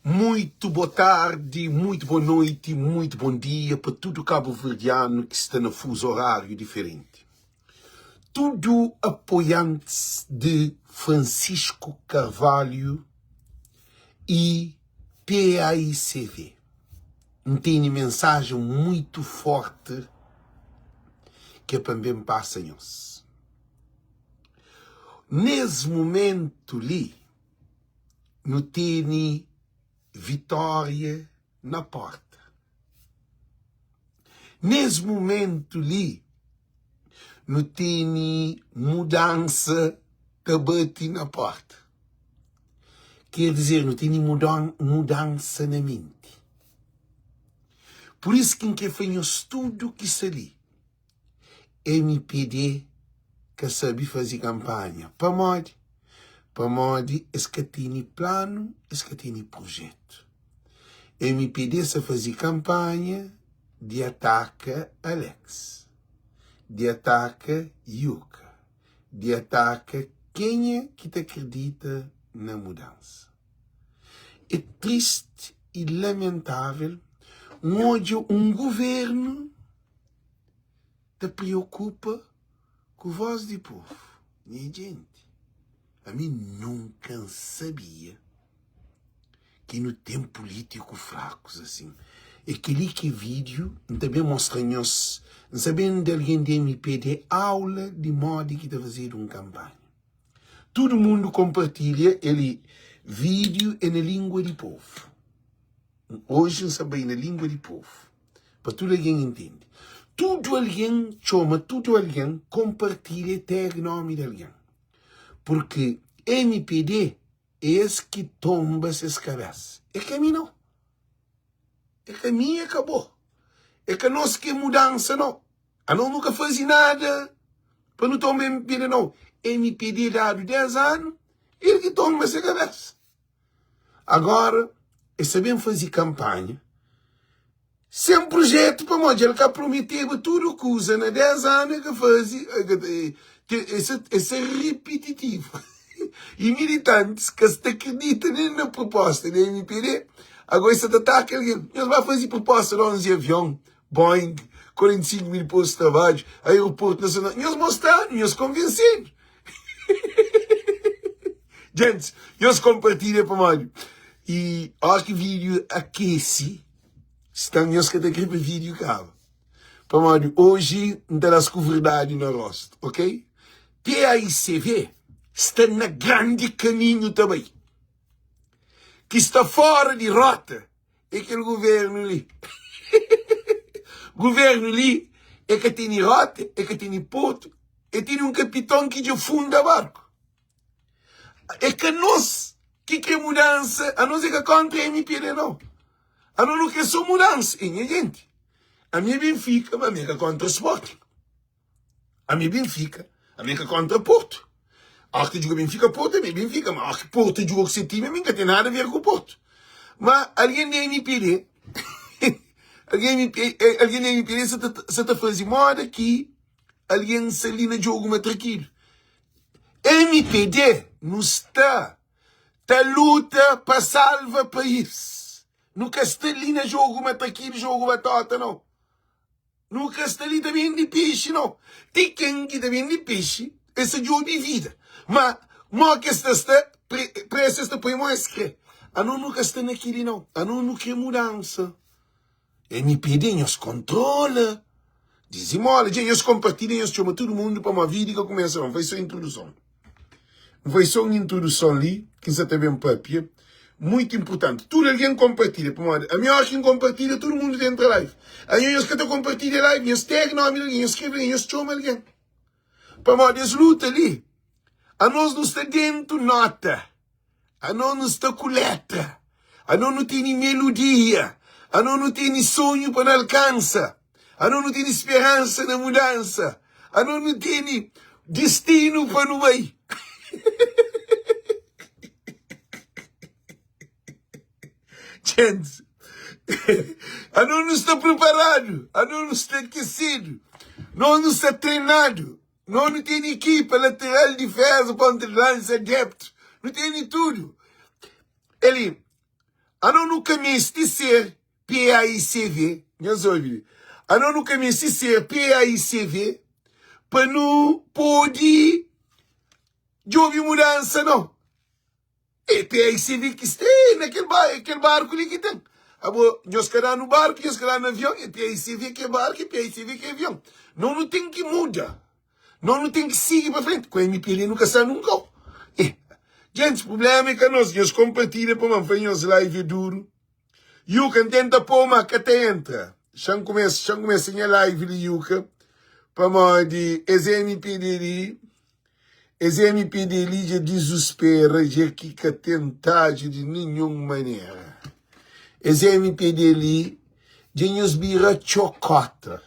Muito bo tardi, muito bo noiti, muito bom dia pa tudu kabuverdianu ki sta na fuzu oráriu diferenti. Tudu apoiantis di Francisco Carvalho i PAICV. N tene mensajen muitu forti ki é pa N ben pasa nhos. Nes mumentu li, nu tene vitória na porta. Nes mumentu li, nu tene mudansa ta bati na porta. Ker dizer, nu tene mudansa na menti. Pur isu ki N kre fla nhos tudu ki sta li, mpd ka sabe faze kanpanha. Pamodi? Pamodi es ka tene planu, es ka tene projetu. Mpd sa faze kanpanha di ataka Alex, di ataka Yuka, di ataka kenha ki ta kridita na mudansa. É tristi i lamentavel N odja un guvernu ta preokupa ku vós di povu. Nha jenti, ami nunka N sabia ki nu ten pulítiku frakus asin. É kel-li ki é vídiu, N ta ben mostra nhos. N sa ben da algen di mpd aula di modi ki ta fazedu un kanpanha. Tudu mundu konpartilha el li. Vídiu é na língua di povu. Oji N sta bai na língua di povu pa tudu algen intende. Tudu algen txoma tudu algen, konpartilha i tag nómi di algen. Purki mpd é es ki tonba ses kabésa. É ka mi nau. É ka mi, é ka bo. É ka nos ki é mudansa nau. Anos nu ka faze nada pa nu tonba mpd nau. Mpd dadu 10 anu, el ki tonba se kabésa. Agora es sa ben faze kanpanha sen projetu pamodi dja el ka prometeba tudu kuza na 10 anu el ka faze es é ripititivu i militantis ka sta kridita nen na proposta di mpd agora es sa ta ataka algen nhos ba faze proposta di 11 avion Boeing 45 mil postu di trabadju aeroportu nasional nhos mostranu nhos konvensenu Gentis, nhos konpartilha pamodi i óras ki vídiu akese, sta nhos ka ta kre pa vídiu kaba. Pamodi oji N ta da-s ku verdadi na rostu, ok? PAICV sta na grandi kaminhu ta bai. Ki sta fora di rota é kel guvernu li. Guvernu li e ka tene rota, e ka tene portu, e tene un kapiton ki dja funda barku. É ka nos ki kre mudansa, anos é ka kontra mpd nau. Anos nu kre so mudansa. E nha jenti, ami é Benfika, ma ami é ka kontra Sporting. Ami é Benfika, ami é ka kontra Porto. Óras ki djuga Benfika Porto, ami é Benfika, ma óras ki Porto djuga ku se time, ami ka ten nada a ver ku Porto. Ma algen di mpd, algen di mpd sa ta faze moda ki algen sta li na djogu matrakidu. Mpd nu sta ta luta pa salva país. Nu ka sta li na jogu matrakidu, jogu batota nau. Nu ka sta li ta bende pexi nau. Ti ken ki ta bende pexi e sta djobe vida. Ma mo ki es ta sta presu es ta poi mo es kre. Ano nu ka sta na kili nau. Ano nu kre mudansa. Mpd nhos kontrola. Dizimola. Dja nhos konpartilha nhos txoma tudu mundu pamodi vídiu ka kumesa nau. N fai so introduson. N fai so un introduson li ki N sa ta ben papia. Muitu inpurtanti. Tudu algen konpartilha pamodi ami óras ki N konpartilha tudu mundu ta entra live. Anho nhos ka ta konpartilha live, nhos tag nomi di algen, nhos skrebe algen, nhos txoma algen. Pamodi es luta li, anos nu sta dentu nota. Anos nu sta ku letra, anos nu tene melodia, anos nu tene sonhu pa nu alkansa, anos nu tene speransa na mudansa, anos nu tene distinu pa nu bai. Gente, anos nu sta preparadu, anos nu sta akesidu, nos nu sta trenadu. Nos nu tene ekipa, lateral, difeza, ponta de lansa, adeptu, nu tene tudu. Eli. Anos nu ka meste ser PAICV, nhos obi, anos nu ka meste ser PAICV pa nu pode djobe mudansa, nau. É PAICV ki sta é na kel ba, é kel barku li ki ten. Abo, nhos ka da-nu barku, nhos ka da-nu avion, é PAICV ki é barku, é PAICV ki é avion. Nos nu ten ki muda. Nos nu ten ki sigi pa frenti. Ku MPD nu ka sta nun kau. Eh, Gentis, prublema é ka nos. Nhos konpartilha pa ma N fla nhos live é duru. Yuka, N tenta pô ma ka ta entra. Xa-m kumesa, xa-m kumesa nha live li, Yuka, pamodi es MPD li, es MPD li dja dizuspera, dja ki ka ten tadju di ninhun manera. Es MPD li dja nhos bira txokota.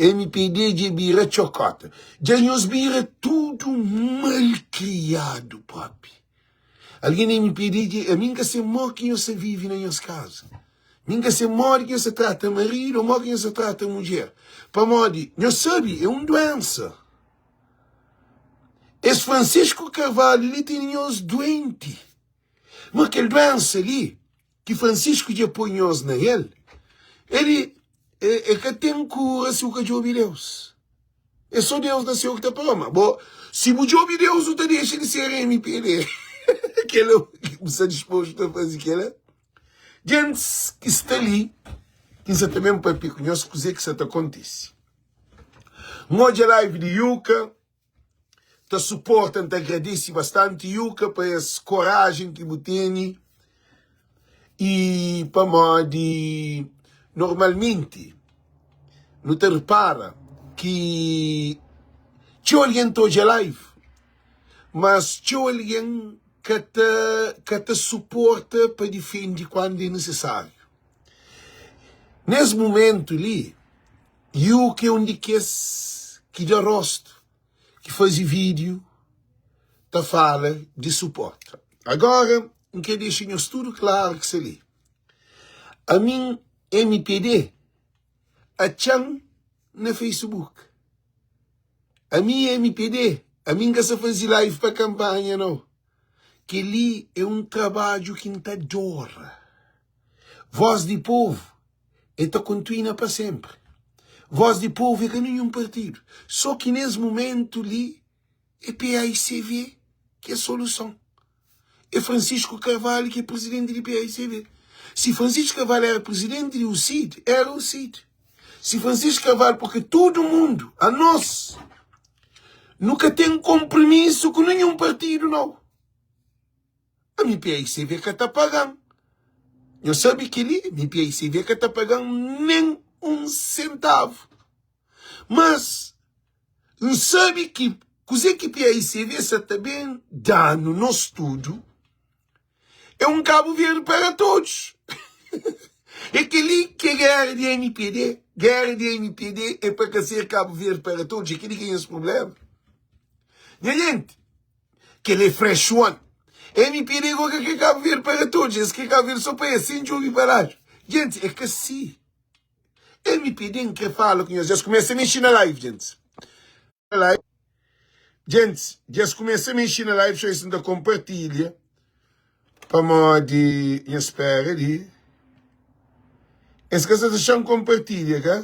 Mpd dja bira txokota. Dja nhos bira tudu malkriadu propi. Algen di mpd dja, ami nka se mo ki nhos sa vivi na nhos kaza. Mi nka se modi ki nhos sa trata maridu ou mo ki nhos sa trata mudjer. Pamodi nhos sabi é un duensa. Es Francisco Carvalho li tene nhos duenti. Ma kel duensa li ki Francisco dja poi nhos na el, el e ka ten kura si bu ka djobe Deus. É só Deus na seu ki ta para. Ma bo, si bu djobe Deus, bu ta dexa di ser MPD. Kela, bu sta dispostu ta faze kela? Gentis ki sta li, ki N sa ta ben papia ku nhos kuzê ki sa ta kontise. N odja live di Yuka. ta suporta, N ta agradese bastanti Yuka pa es korajen ki bu tene i pamodi normalmenti nu ta repara ki txeu algen ta odja live mas txeu algen ka ta ka ta suporta pa difende kuandu é nisisáriu. Nes mumentu li Yuka é un di kes ki da rostu, ki faze vídiu ta fala di suporta. Agora N kre dexa nhos tudu klaru ki sta li. Ami mpd atxa-m na Facebook. Ami mpd, ami N ka sa faze live pa kanpanha nau. Kel-li é un trabadju ki N ta adora. Voz di povu E ta kontuina pa senpri. Voz di povu é ka ninhun partidu. So ki nes mumentu li é paicv ki é soluson. É Francisco Carvalho ki é prizidenti di paicv. Si Francisco Carvalho era prizidenti di UCID, era UCID. Si Francisco Carvalho, porque tudu mundu, anos, nu ka ten konprimisu ku ninhun partidu nau. Ami PICV ka ta paga-m. Nho sabe kel-li, mi PICV ka ta paga-m nen un sentavu. Mas, N sabe ki kuzê ki PICV sa ta ben da-nu nos tudu é un Kabu Verdi para todos. É kel-li ki é géra di mpd. Géra di mpd é pa ka ser Kabu Verdi para todos. É kel-li ki é nhos prubléma. Nha jenti, Kel é fresh one. MPD go ka kre Cabo Verde para todos, es kre Cabo Verde só pa es, sem djobe pa lado. Gente, é ka si. MPD n kre fala ku nhos, dja es kumesa mexi na live, gente. Live. Gente, dja es kumesa mexi na live, só es n ta kompartilha pamodi nhos spera li. Es ka sa dexa-m kompartilha, ka?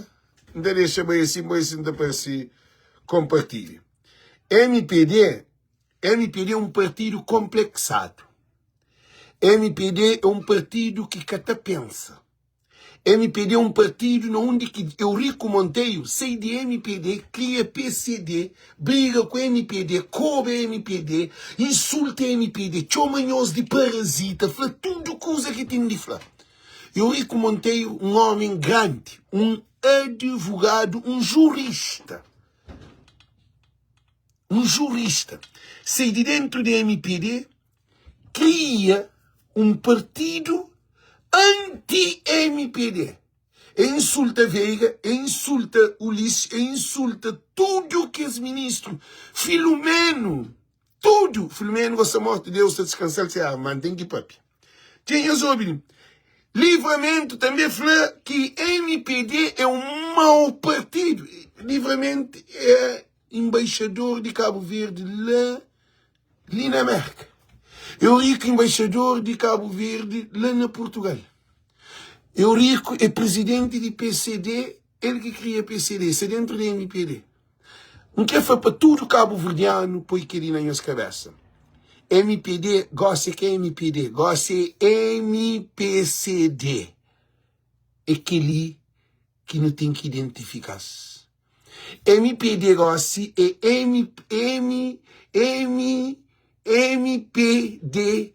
N ta dexa bai asin, bai asin ta parse kompartilha. Mpd, mpd é un partidu konpleksadu. Mpd é un partidu ki ka ta pensa. Mpd é un partidu na undi ki Eurico Monteiro sai di mpd, kria pcd, briga ku mpd, koba mpd, insulta mpd, txoma nhos di parazita, fla tudu kuza ki ten di fla. Eurico Monteiro, un omi grandi, un advogadu, un jurista. Un jurista sai di dentru di mpd kria un partidu anti-mpd. E insulta Veiga, e insulta Ulisses, e insulta tudu kes ministru. Filomeno, tudu. Filomeno gosta morti, Deus ta diskansal se alma, ma N ten ki papia. Dja nhos obi Livramento tanbe fla ki mpd é un mau partidu. Livramento é embaixador di Cabo Verde la li na Merka. Eurico embaixador di Cabo Verde la na Portugal. Eurico é presidente di PCD, el ki kria PCD, sta dentro di MPD. N kre fla pa tudu kabuverdianu poi kel-li na nhos kabésa, mpd gósi é ka mpd, gósi é MPCD. É kel-li ki nu ten ki identifika-s. Mpd gósi é M, M, M, MPDCD.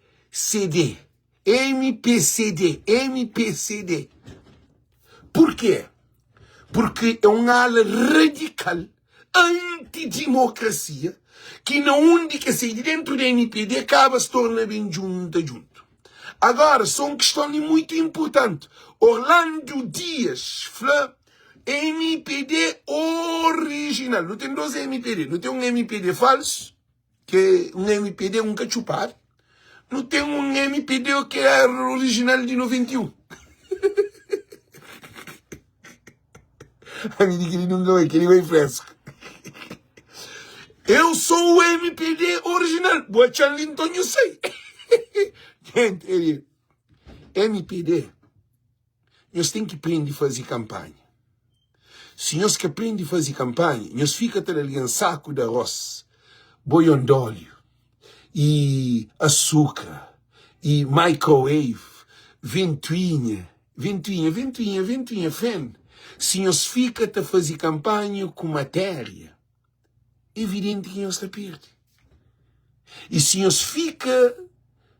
MPCD, MPCD. Porquê? Porque é um ala radical, antidemocracia, que na undi que sai de dentro da MPD acaba se torna bem junta junto. Agora, só um questão muito importante. Orlando Dias fla MPD original. Não tem dois MPD. Não tem um MPD falso Ke un MPD un ka txupadu. Nu ten un MPD ki era orijinal di 91. Ami di kili nunka bai, kili bai fresku. Eu sou o MPD original. Bu atxan li nton nhu sai. Gente, ele MPD. Nhos ten ki prende faze kanpanha. Si nhos ka prende faze kanpanha, nhos fika ta da algen saku di arôs, boion di óliu, i asukra, i microwave, ventuinha, ventuinha, ventuinha, ventuinha, fen. Si nhos fika ta faze kanpanha ku matéria, evidenti ki nhos ta perde. I si nhos fika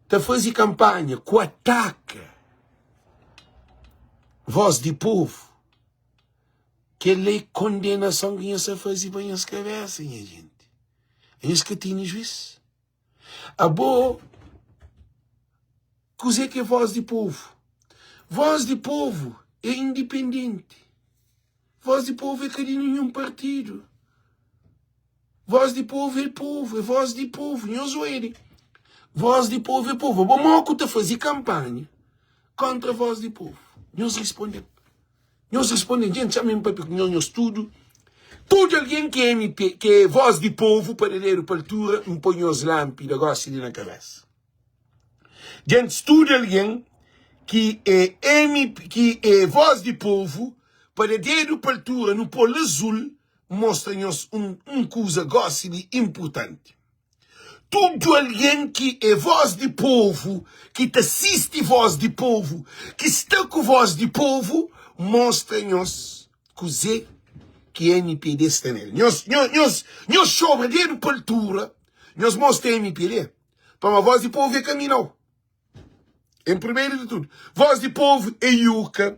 ta faze kanpanha ku ataka vós di povu, kel-la é kondenason ki nhos ta faze pa nhos kabésa, nha jenti. Nhos ka tene juís. Abo, kuzê ki é vós di povu? Vós di povu é indipendenti. Voz di povu é ka di ninhun partidu. Voz di povu é povu, é voz di povu. Nhos oedi. Voz di povu é povu. Abo mo ku ta faze kanpanha kontra voz di povu? Nhos responde-m. Nhos responde-m. Dja N txama N papia ku nhos, nhos tudu. Tudu algen ki é MP, ki é voz di povu, pa dedu pa altura, N poi nhos lanpida gosi li na kabesa. Djantis tudu algen ki é MP, ki é voz di povu, pa da dedu pa altura nu pol azul, N mostra nhos un un kuza gosi li inpurtanti. Tudu algen ki é voz di povu, ki ta sisti voz di povu, ki sta ku voz di povu, N mostra nhos kuze ki MPD sta nel. Nhos, nhos, nhos, nhos txobra dedu pa altura, nhos mostra MPD. Pama voz di povu é ka mi nau. Em primeiro de tudo, voz di povu é Yuka,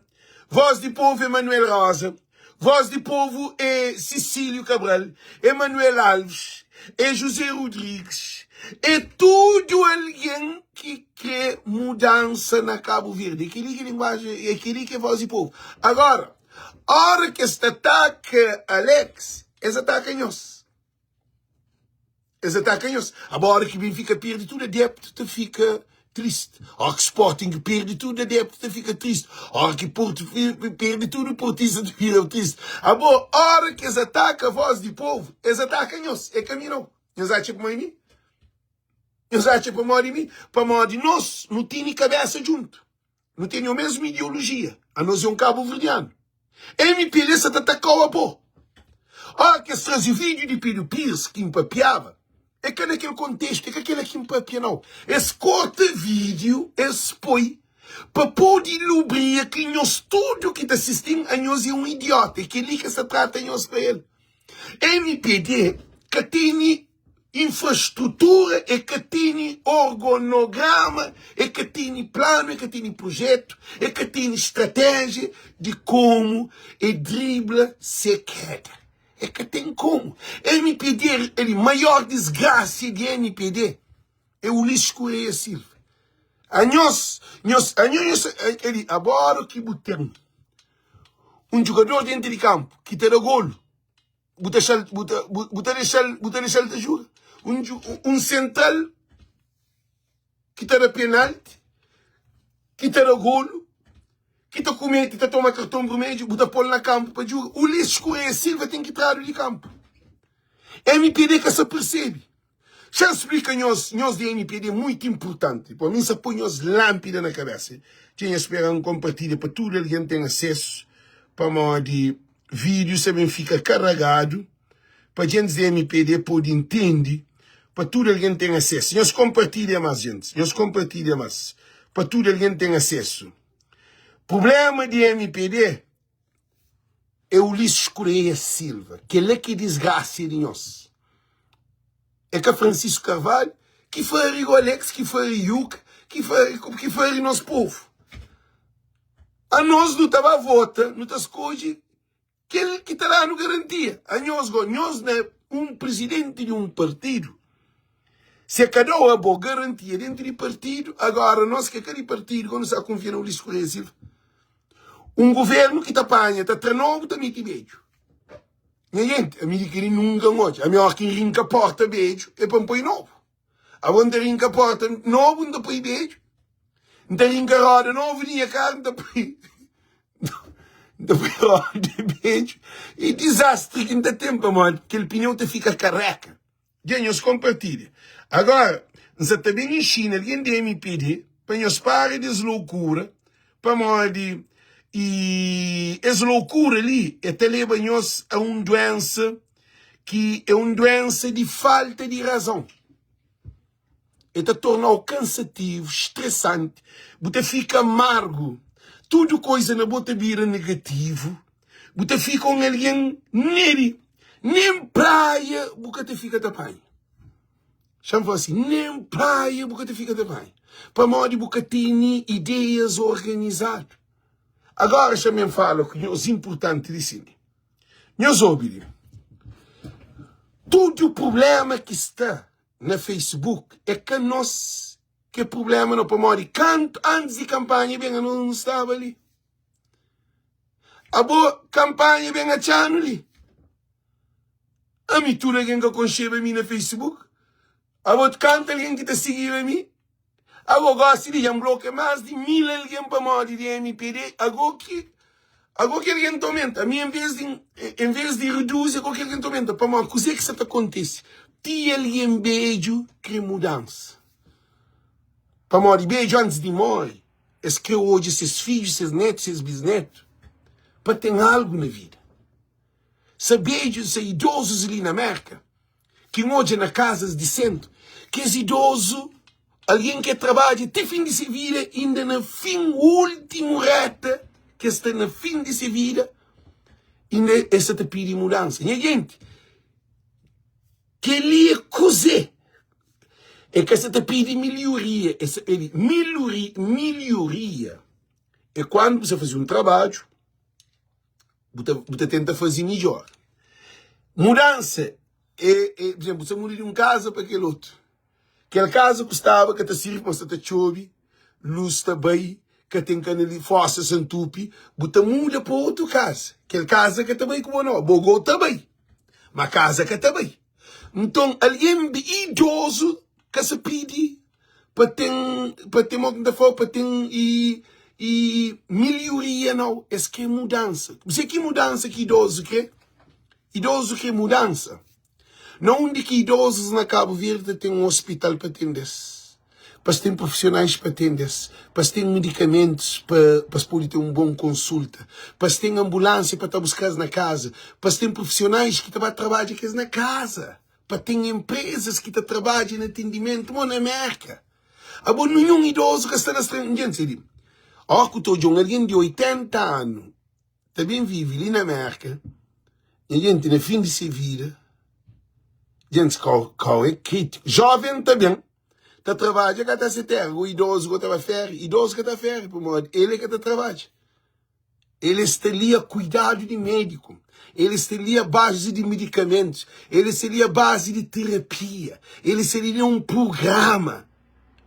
voz di povu é Manuel Rosa, voz di povu é Cecílio Cabral, é Manuel Alves, é José Rodrigues, é tudo alguém ki kre mudança na Cabo Verde. É keli ki linguagem, é keli ki é voz di povu. Agora, ora ki es ta ataka Alex, es ataka nhos. Es ataka nhos. Aba ora ki Benfica perde tudu adeptu ta fika triste. Ora ki Sporting perde tudu adeptu ta fika triste. Ora ki Porto perde tudu portista ta fika triste. Abo ora ki es ataka voz di povu, es ataka nhos. É ka mi nau. Nhos atxa pamodi mi? Nhos atxa pamodi mi? Pamodi nos nu tene kabesa djuntu. Nu tene o mesmu ideologia. Anos é un kabuverdianu. MPD sa ta atakau abo. Ora ki es traze vídeo di Pedro Pires ki N papiaba, é ka na kel kontestu, é ka kela ki N papia nau. Es korta vídeo, es poi pa pode lubria ki nhos tudu ki ta sisti-m, anhos é un idiota. É kel-li ki es ta trata nhos pa el. MPD ka tene infrastrutura, e ka tene orgonograma, e ka tene planu, e ka tene projetu, e ka tene stratéjia di komu e dribla se keda. E ka ten komu. MPD, el maior disgrasia di MPD é Ulisses Correia Silva. Anhos, nhos, anhos, nhos, el, agora ki bu ten un jugador dentro di kampu ki ta da golu, bu ta dexa-l bu ta bu ta dexa-l bu ta dexa-l ta juga un un sentral ki ta da penalti ki ta da golu ki ta kumete ta toma karton brumedju bu ta pô-l na kanpu pa juga Ulisses Correia Silva ten ki tradu di kanpu MPD ka sa persebe. Xa-m splika nhos, nhos di mpd é muitu inpurtanti. Pa mi, N sa poi nhos lánpida na kabésa. Dja nha spera N konpartilha pa tudu algen ten asesu, pamodi vídiu sa ben fika karagadu pa djentis di mpd pode ntende, pa tudu algen ten asesu. Nhos konpartilha más, djentis, nhos konpartilha más, pa tudu algen ten asesu. Prubléma di mpd é Ulisses Correia Silva. Kel-la ki é disgrasia di nhos. É ka Francisco Carvalho ki fari Rolex, ki fari Yuka, ki fari, ki fari nos povu. Anos nu ta ba vota, nu ta skodje kel ki ta da-nu garantia. Anhos go, nhos na un presidenti di un partidu, se ka da-u abo garantia dentu di partidu, agora nos ki é ka di partidu, ka nu sa kunfia na Ulisses Correia Silva. Un governu ki ta panha, ta tra nobu, ta mete bedju. Nha jenti, ami di kel-li nunka N odja. Ami óras ki N rinka porta bedju, é pa N poi nobu. Abo N ta rinka porta nobu, N ta poi bedju. N ta rinka roda nobu di nha karu, N ta poi N ta poi roda bedju. E dizastri ki N ta ten pamodi kel pineu ta fika kareka. Dja nhos konpartilha. Agora, N sa ta ben inxina algen di MPD pa nhos para di es loukura, pamodi i es loukura li e ta leba nhos a un duensa ki e un duensa di falta di razon. E ta torna-u kansativu, stresanti, bu ta fika amargu, tudu koiza na bo ta bira negativu, bu ta fika un algen neri, nen praia bu ka ta fika ta panha. Xa-m fla si, nen praia bu ka ta fika ta panha, pamodi bu ka tene ideias organizadu. Agora xa-m ben fala ku nhos inpurtanti di si li. Nhos obi li, tudu prubléma ki sta na Facebook é ka nos ki é problema no pamodi kantu antis di kampanha ben anos nu staba li abo kampanha ben atxanu li ami tudu algen ka konxeba mi na Facebook abo kantu algen ki ta sigiba mi Ago gosi di dja N blokia más di 1000 algen pamodi di MPD, ago ki ago ki algen ta omenta. Ami en vez di en vez di reduzi ago ki algen ta omenta. Pamodi kuzê ki sa ta kontise? Ti algen bedju kre mudansa. Pamodi bedju antis di móre es kre odja ses fidju, ses netu, ses bisnetu pa ten algu na vida. Sa bedju, sa idozus li na Merka ki N odja na kazas di sentu, kes idozu, algen ki trabadja ti fin di se vida, inda na fin, últimu reta ki es sta na fin di se vida, inda es sta ta pidi mudansa. Nha jenti, kel-li é kuzê? É ka sta ta pidi milhoria, es sta pidi milhoria. É kandu bu sta faze un trabadju, Bu ta, bu ta tenta faze midjór. Mudansa é, é, por exemplo, bu sta muda di un kaza pa kel otu. Kel kaza ku staba ka ta sirbi pa sta ta txobi, lus ta bai, ka ten kanali, fosa sa ntupi, bu ta muda pa otu kaza. Kel kaza ka ta bai ku bo nau, bo go ta bai, ma kaza ka ta bai. Nton, algen idozu ka sa pidi pa ten pa ten mo ki N ta fla-u pa ten i i milhoria nau es kre mudansa kuzê ki mudansa ki idozu kre idozu kre mudansa na undi ki idozus na Kabu Verdi ta ten un ospital pa atende-s pa es ten profisionais pa atende-s pa es ten medikamentus pa pa es pode ten un bon konsulta pa es ten anbulansia pa ta buska-s na kaza pa es ten profisionais ki ta ba trabadja ku es na kaza. Pa ten enprezas ki ta trabadja na atendimentu mo na Merka. Abo ninhun idozu ka sta na stran djenti sa di. Ó ku ta odja un algen di 80 anu ta ben vive li na Merka, nha djenti na fin di se vida, djentis kau kau é kritiku. Joven ta ben ta trabadja ka ta se tera, go idozu go ta ba feri, idozu ka ta feri pamodi el é ka ta trabadja. El sta li a kuidadu di médiku, el sta li a bazi di medikamentus, el sta li a bazi di terapia, el sta li na un prugrama.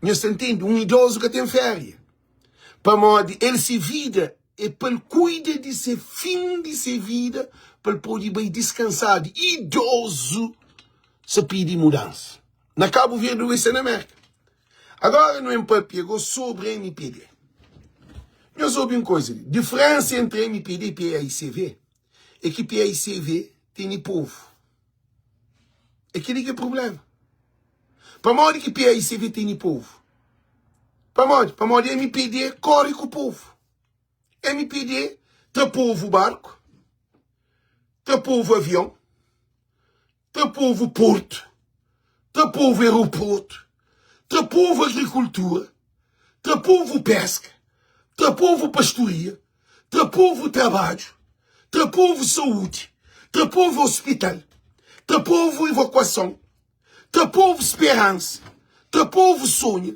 Nhos ta ntende? Un idozu ka ten féria, pamodi el se vida é pa el kuida di se fin di se vida, pa el pode bai diskansadu. Idozu sa pidi mudansa. Na Kabu Verdi, nu bai sta na Merka. Agora nu en papia go sobri mpd. Nhos obi un koisa li, diferensa entri mpd i paicv é ki paicv tene povu. É keli ki é prublema. Pamodi ki PAICV tene povu? Pamodi? Pamodi MPD kóre ku povu. MPD tra povu barku, tra povu avion, tra povu portu, tra povu aeroportu, tra povu agrikultura, tra povu peska, tra povu pastoria, tra povu trabadju, tra povu saúdi, tra povu ospital, tra povu evakuason, tra povu speransa, tra povu sonha,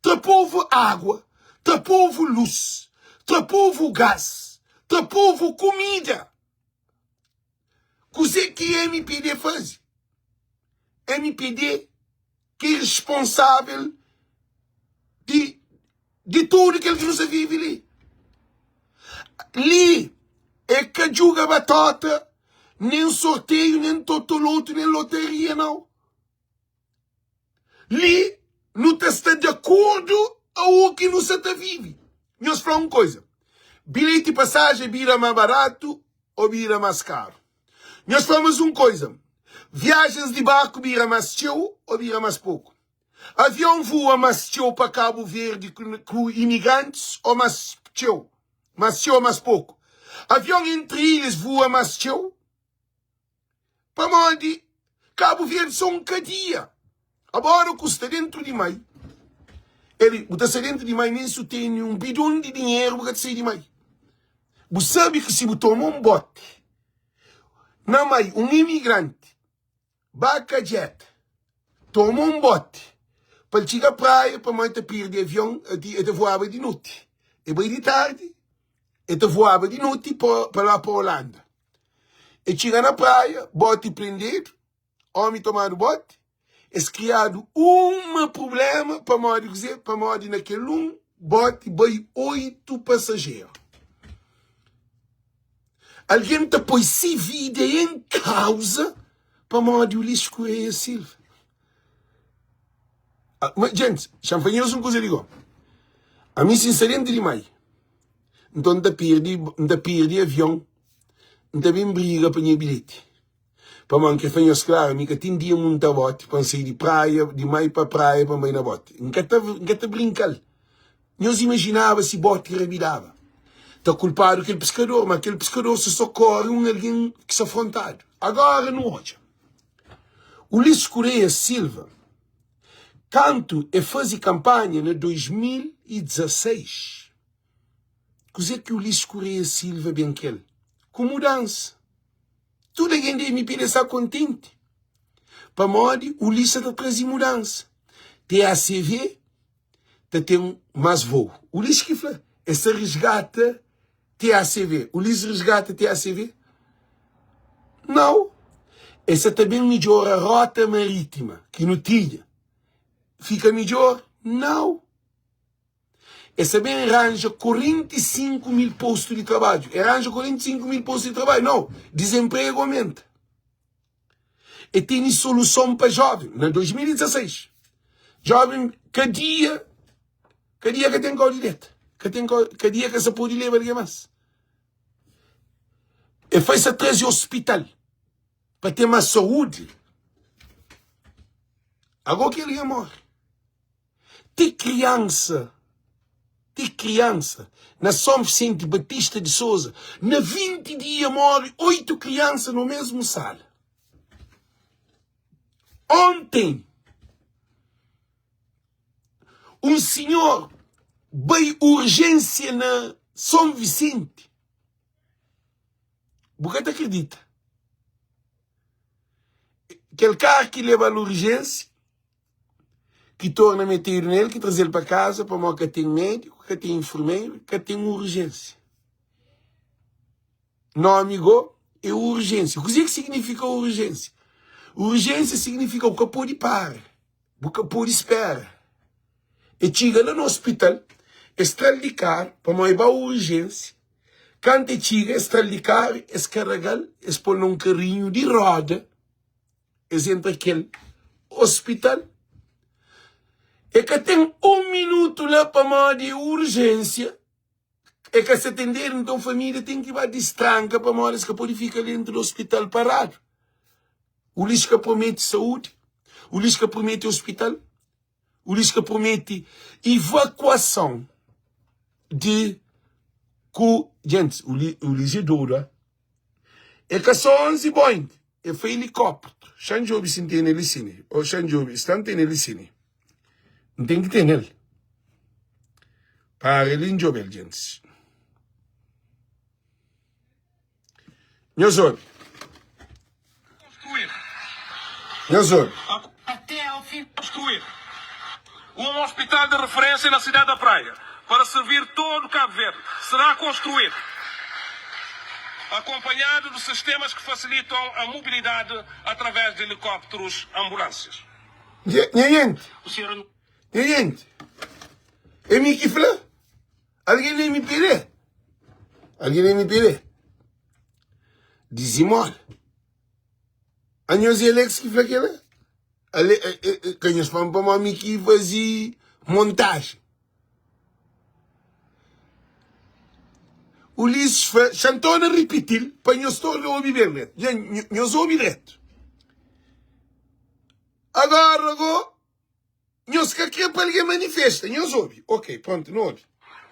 tra povu água, tra povu lus, tra povu gás, tra povu kumida. Kuzê ki MPD faze? MPD ki é responsável di di tudu kel ki nu sta vive li. Li é ka djuga batóta, nen sorteiu, nen totolotu, nen lotaria, nau. Li nu ta sta di akordu a u ki nu sa ta vive. Nhos fla un koza, bilheti pasajen bira ma baratu o bira mas karu? Nhos fla mas un koza, viajens di barku bira mas txeu o bira mas poku? Avion vua mas txeu pa Kabu Verdi ku imigrantis o mas txeu? Mas txeu o mas poku? Avion entri ilhas vua mas txeu? Pamodi Kabu Verdi so un kadia. Agora ku sta dentru di mai, el bu ta sta dentru di mai nen si bu tene un bidon di dinheru bu ka ta sai di mai. Bu sabi ki si bu toma un boti na mai, un imigranti ba kadjeta toma un boti pa el txiga praia pamodi el ta pirdi avion, el ta voaba di noti. El bai di tardi, el ta voaba di noti pa la pa Holanda. E txiga na praia, boti prendedu, omi tomadu boti, es kriadu uma prublema pamodi kuze? Pamodi na kel un boti bai 8 pasajeru. Algen ta poi si vida en kauza pamodi Ulisses Correia Silva. Ah, ma, gente, xa-m fla nhos un kuza li go. Ami si N sta dentru di mai, nton N ta pirdi, N ta pirdi avion, N ta ben briga pa nha bilheti. Pamodi N kre fla nhos klaru, mi ka ten dia munta boti pa N sai di praia, di mai pa praia pa N bai na boti. N ka ta, N ka ta brinka-l. Nhos imajinaba si boti rabidaba? Ta kulpadu kel piskador, ma kel piskador sa sokori un algen ki sta frontadu. Agora nu odja. Ulisses Correia Silva, kantu e faze kanpanha na 2016, kuze ki Ulisses Correia Silva ben kel? Ku mudansa. Tudu algen di MPD sta kontenti pamodi Ulisses sa ta traze mudansa. TACV ta ten más voo. Ulisses ki fla, e sa resgata TACV. Ulisses resgata TACV? Nau. E sa ta ben midjora rota marítima ki nu tinha. Fika midjor? Nau. E sa ben ranja 45 mil postu di trabadju. E ranja 45 mil postu di trabadju? Nau. Dizenpregu aumenta. E tene soluson pa joven. Na 2016, joven kadia, kadia ka ten kau di deta. Ka ten kau, kadia ka sa pode leba algen mas. E fai sa traze hospital pa ten mas saúde. Agora ki algen morre. Ti kriansa, ti kriansa, na Son Vicente Batista de Sousa, na 20 dia morre 8 kriansa no mesmu sala. Ontem, um senhor bai urgência na Son Vicente. Bu ka ta acredita. Kel carro ki leba-l urgência, ki torna metedu nel, ki traze-l pa kaza, pamodi ka ten médiku, ka ten infermeru, ka ten urjénsia. Nómi gó é urjénsia. Kuzê ki signifika urjénsia? Urjénsia signifika bu ka pode para, bu ka pode spera. E txiga la na ospital, es tra-l di karu pamodi e ba urjénsia. Kantu e txiga, es tra-l di karu, es karaga-l, es pô-l na un karinhu di roda. Es entra kel hospital. E ka ten un minutu la pamodi é urgência. E ka sa atendedu, nton família ten ki ba distranka pamodi es ka pode fika dentru di hospital paradu. Ulisses ka promete saúde. Ulisses ka promete hospital, Ulisses ka promete evakuason di ku gentis. Ulisses é dodu, ah. É ka só 11 Boeing, é foi helicóptero. Xa N djobe si N tene li sini. Ou xa N djobe, sta N tene li sini. N ten ki tene el. Para li N djobe-l, gentis. Nhos obi. Nhos obi. Até ao fim construir um hospital de referência na cidade da Praia para servir todo Cabo Verde será construído acompanhado de sistemas que facilitam a mobilidade através de helicópteros ambulâncias. Nha gente, nha gente, é mi ki fla? Algen na MPD? Algen na MPD? Dizimola. Anhos é Alex ki fla kela? Ale, eh, eh, eh, ka nhos fla-m pamodi mi ki faze montajen. Ulisses fla, xa N torna ripiti-l pa nhos torna obi ben dretu. Dja, nhos obi dretu. Agora go, Nhos ka kre pa algen manifesta, nhos obi. Ok, pronto, nu obi.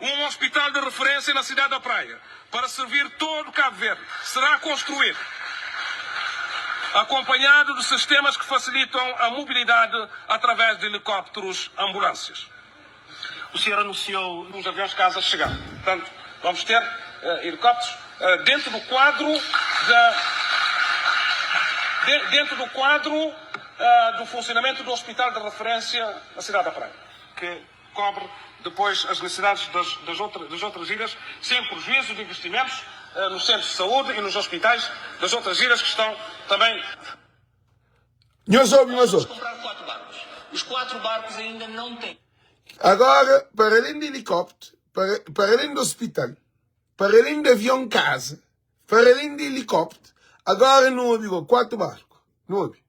Um hospital de referência na cidade da Praia para servir todo Cabo Verde será construído acompanhado de sistemas que facilitam a mobilidade através de helicópteros ambulâncias. O senhor anunciou os aviões casa chegar. Portanto, vamos ter uh, helicópteros uh, dentro do quadro da de, dentro do quadro uh, do funcionamento do hospital de referência na cidade da Praia, que cobre depois as necessidades das, das, outra, das outras ilhas, sem prejuízo de investimentos uh, nos centros de saúde e nos hospitais das outras ilhas que estão também. Nhos obi, nhos obi. comprar quatro barcos. Os quatro barcos ainda não têm. Agora, para além de helicóptero, para, para além do hospital, para além de avião casa, para além de helicóptero, agora não ouve quatro barcos. Não ouve.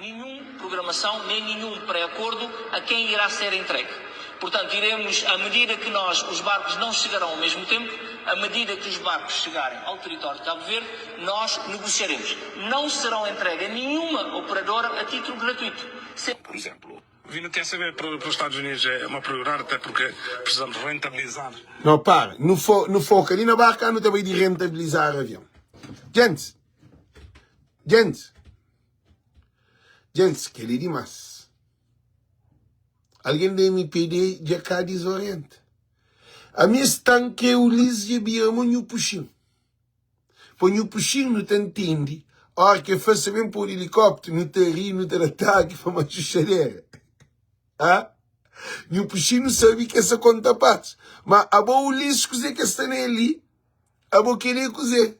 Nenhum programação, nem nenhum pré-acordo a quem irá ser entregue. Portanto, iremos, à medida que nós, os barcos não chegarão ao mesmo tempo, à medida que os barcos chegarem ao território de Cabo Verde, nós negociaremos. Não serão entregues a nenhuma operadora a título gratuito. Se... Por exemplo, vindo TCB para, para os Estados Unidos é uma prioridade, até porque precisamos rentabilizar. Não, para. No, fo, no foca ali na barca, não também de rentabilizar avião. Gente, gente, gente, que é demais. Algen di MPD dja ka dizorienta. Ami sta N kre Ulisses dja bira mo nhu puxin. Pa nhu puxin nu ta ntende ora ke fla sa ben podi elikopter nu ta ri nu ta da tagi pa ma xuxadera. Ha? Nhu puxin nu sabe ke sa konta pas. Ma abo Ulisses kuze ke sta nel li? Abo keli é kuze?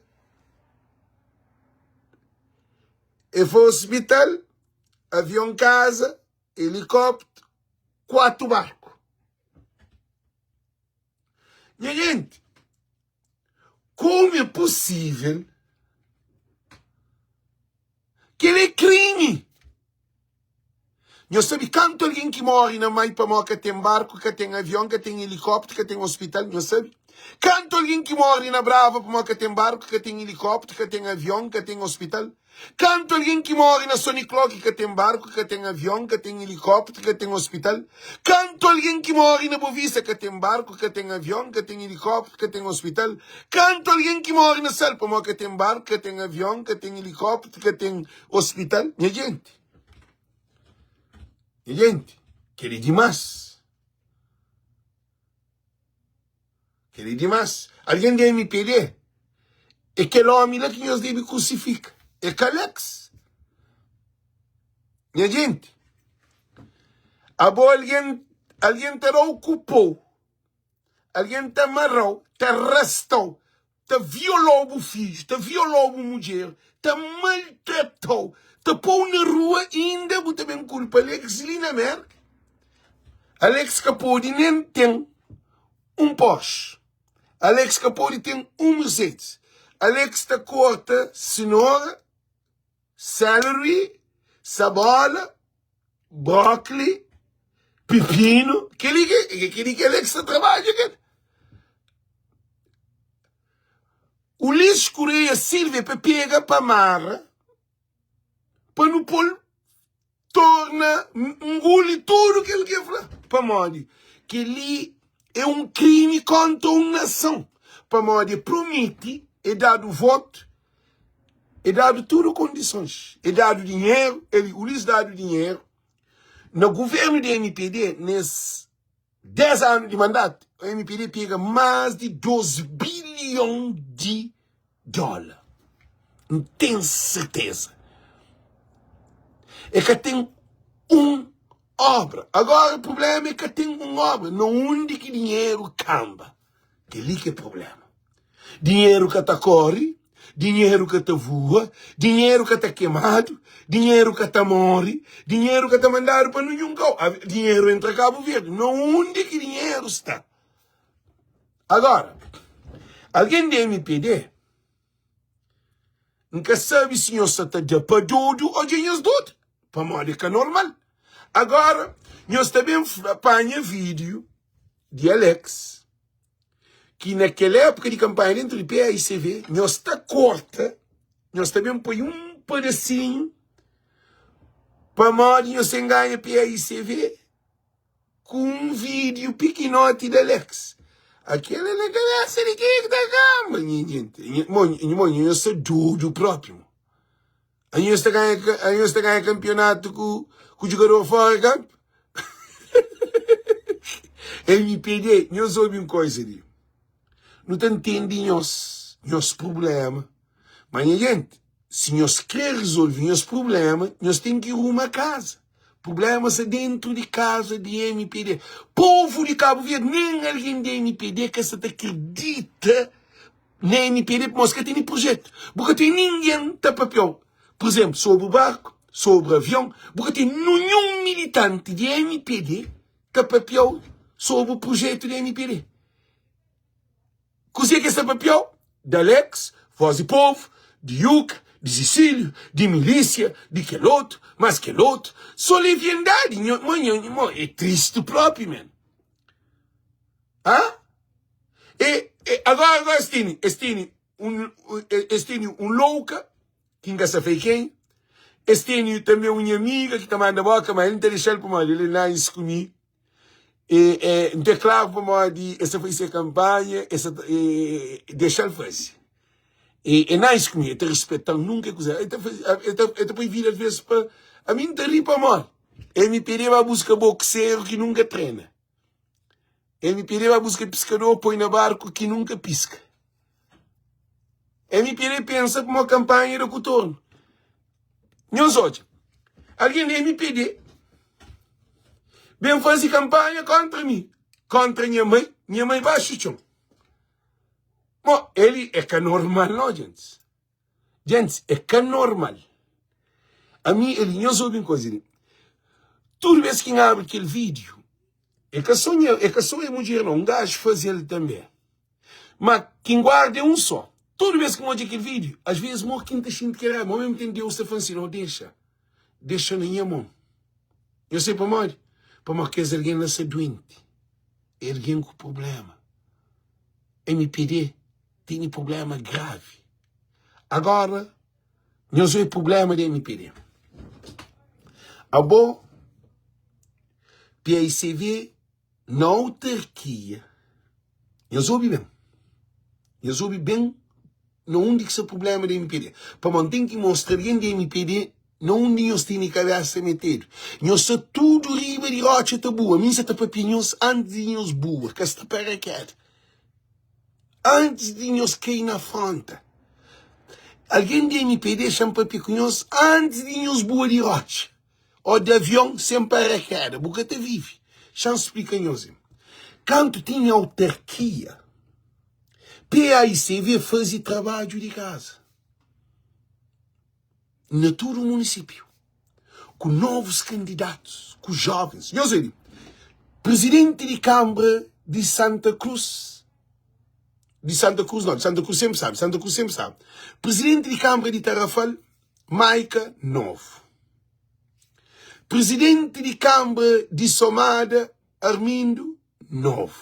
E fla hospital, avion kaza, helicóptero, 4 barco. Nha gente, como é possível que ele é crime? Nhos sabe kantu algen ki móre na mai pamodi ka ten barku, ka ten avion, ka ten elikópteru, ka ten ospital? Nhos sabe kantu algen ki móre na Brava pamodi ka ten barku, ka ten elikópteru, ka ten avion, ka ten ospital? Kantu algen ki móre na Sonikló ki ka ten barku, ka ten avion, ka ten elikópteru, ka ten ospital? Kantu algen ki móre na Bovista ka ten barku, ka ten avion, ka ten elikópteru, ka ten ospital? Kantu algen ki móre na Sal pamodi ka ten barku, ka ten avion, ka ten elikópteru, ka ten ospital? Nha jenti, nha jenti, kel-li é dimás. Kel-li é dimás. Algen di MPD, é kel ómi la ki nhos debe krusifika. É ka Alex. Nha jenti, abo algen, algen ta da-u ku pou, algen ta mara-u, ta rasta-u, ta viola-u bu fidju, ta viola-u bu mudjer, ta maltrata-u, ta pô-u na rua i inda bu ta ben kulpa Alex li na Merka. Alex ka pode nen ten un Porsche. Alex ka pode ten un Mercedes. Alex ta korta sinora, celery, sabola, brókoli, pipinu. Kel-li ki, kel-li ki Alex ta trabadja kel. Ulisses Correia Silva é pa pega, pa mara, pa nu pô-l. torna nguli tudu kel ki el fla. Pamodi kel-li é un krimi kontra un nason. Pamodi e promete, e dadu votu, e dadu tudu kondisons, e dadu dinheru, el Ulis dadu dinheru. Na guvernu di mpd, nes 10 anu di mandatu, mpd pega más di 2 bilion di dóla. N ten serteza. E ka ten un obra. Agora problema é ka ten un obra. Na undi ki dinheru kanba? Kel-li ki é problema. Dinheru ka ta kóre, dinheru ka ta voa, dinheru ka ta kemadu, dinheru ka ta móre, dinheru ka ta mandadu pa ninhun kau. Dinheru entra Kabu Verdi. Na undi ki dinheru sta? Agora, algen di mpd, N ka sabe si nhos sa ta da pa dodu o dja nhos dodu, pamodi é ka normal. Agora, nhos ta ben panha vídeo di Alex, ki na kel époka di kanpanha dentru di PAICV, nhos ta korta, nhos ta ben poi un padasinhu, pamodi nhos ten ganha PAICV. Ku un vídeo pikinoti di Alex. Aquele na cabeça de quem que tá camba, nha gente. Mo, mo, nho sta doido próprio. Mo. A nho sta ganha, a nho sta ganha campeonato ku, ku jogador fora de campo. MPD, nho ouve um coisa ali. Nu ta entende nhos, nhos problema. Mas, nha gente, Si nhos krê rezolve nhos prubléma, nhos ten ki ruma kaza. Prubléma sta déntu di kaza di mpd. Povu di Kabu Verdi, nen algen di mpd ka sta ta kridita na mpd pamodi es ka tene prujétu. Bu ka ten ningen ta papia-u, pur izénplu, sobri barku, sobri avion. Bu ka ten ninhun militanti di mpd ta papia-u sobri prujétu di mpd. Kuzê ki es ta papiau? Di Alex, Voz di Povu, di Yuka, di Sisíliu, di Milísia, di kelotu, más kelotu. Sô leviandadi, nho, mo, nho, mo, é tristi própi, men. Hã? E, e, agora, agora es tene, es tene un, es tene un louka, ki N ka sa fai ken. Es tene tanbe un nha amiga ki ta manda boka, ma el N ta dexa-l pamodi el é nice ku mi. E, e, N ta klaru pamodi e sta faze se kanpanha, e sta, e, dexa-l faze. E, e nice ku mi, e ta rispeta-m, nunka e kuze. E ta faze, e ta, e ta poi vida às pa, ami N ta ri pamodi MPD ba buska bokseru ki nunka trena. MPD ba buska piskador poi na barku ki nunka piska. MPD pensa pamodi kanpanha da ku tornu. Nhos odja, algen di MPD ben faze kanpanha kontra mi, kontra nha mai, nha mai baxu txon. Mo, eli é ka normal no, gentis. Gentis, é ka normal. Ami, eli, nhos obi un koza li. Tudu bes ki N abri kel vídiu, é ka so nha, é ka so e mudjer no, un gaju faze-l tanbe. Ma ki N guarda é un só. Tudu bes ki N odja kel vídiu, as vezes mo ki N ta xinti kel raiba, ma omesmu tenpu Deus ta fla-m si, no, dexa, dexa na nha mon. Nhos sabe pamodi? Pamodi kes algen la sta duenti, é algen ku prubléma. MPD tene prubléma gravi. Agora, nhos obi prubléma di MPD. Abo, PICV Na autarkia, nhos obi ben, nhos obi ben na undi ki sta prublema di mpd, pamodi N ten ki mostra algen di mpd na undi nhos tene kabesa metedu. Nhos sta tudu riba di rotxa ta bua, mi N sa ta papia nhos antis di nhos bua, ka sta parakeda, antis di nhos kai na fronta. Algen di mpd xa-m papia ku nhos antis di nhos bua di rotxa. Ó di avion sen paraqueda bu ka ta vive. Xa-m splika nhos. Kantu tinha autarkia, PAICV faze trabadju di kaza na tudu munisípiu, ku novus kandidatus, ku jovens. Nhos obi, prizidenti di kanbra di Santa Cruz, di Santa Cruz nau, di Santa Cruz senpri sabe, Santa Cruz senpri sabe, prizidenti di kanbra di Tarrafal, Maika Novo. Presidenti di Kanbra di Somada, Armindo Novo.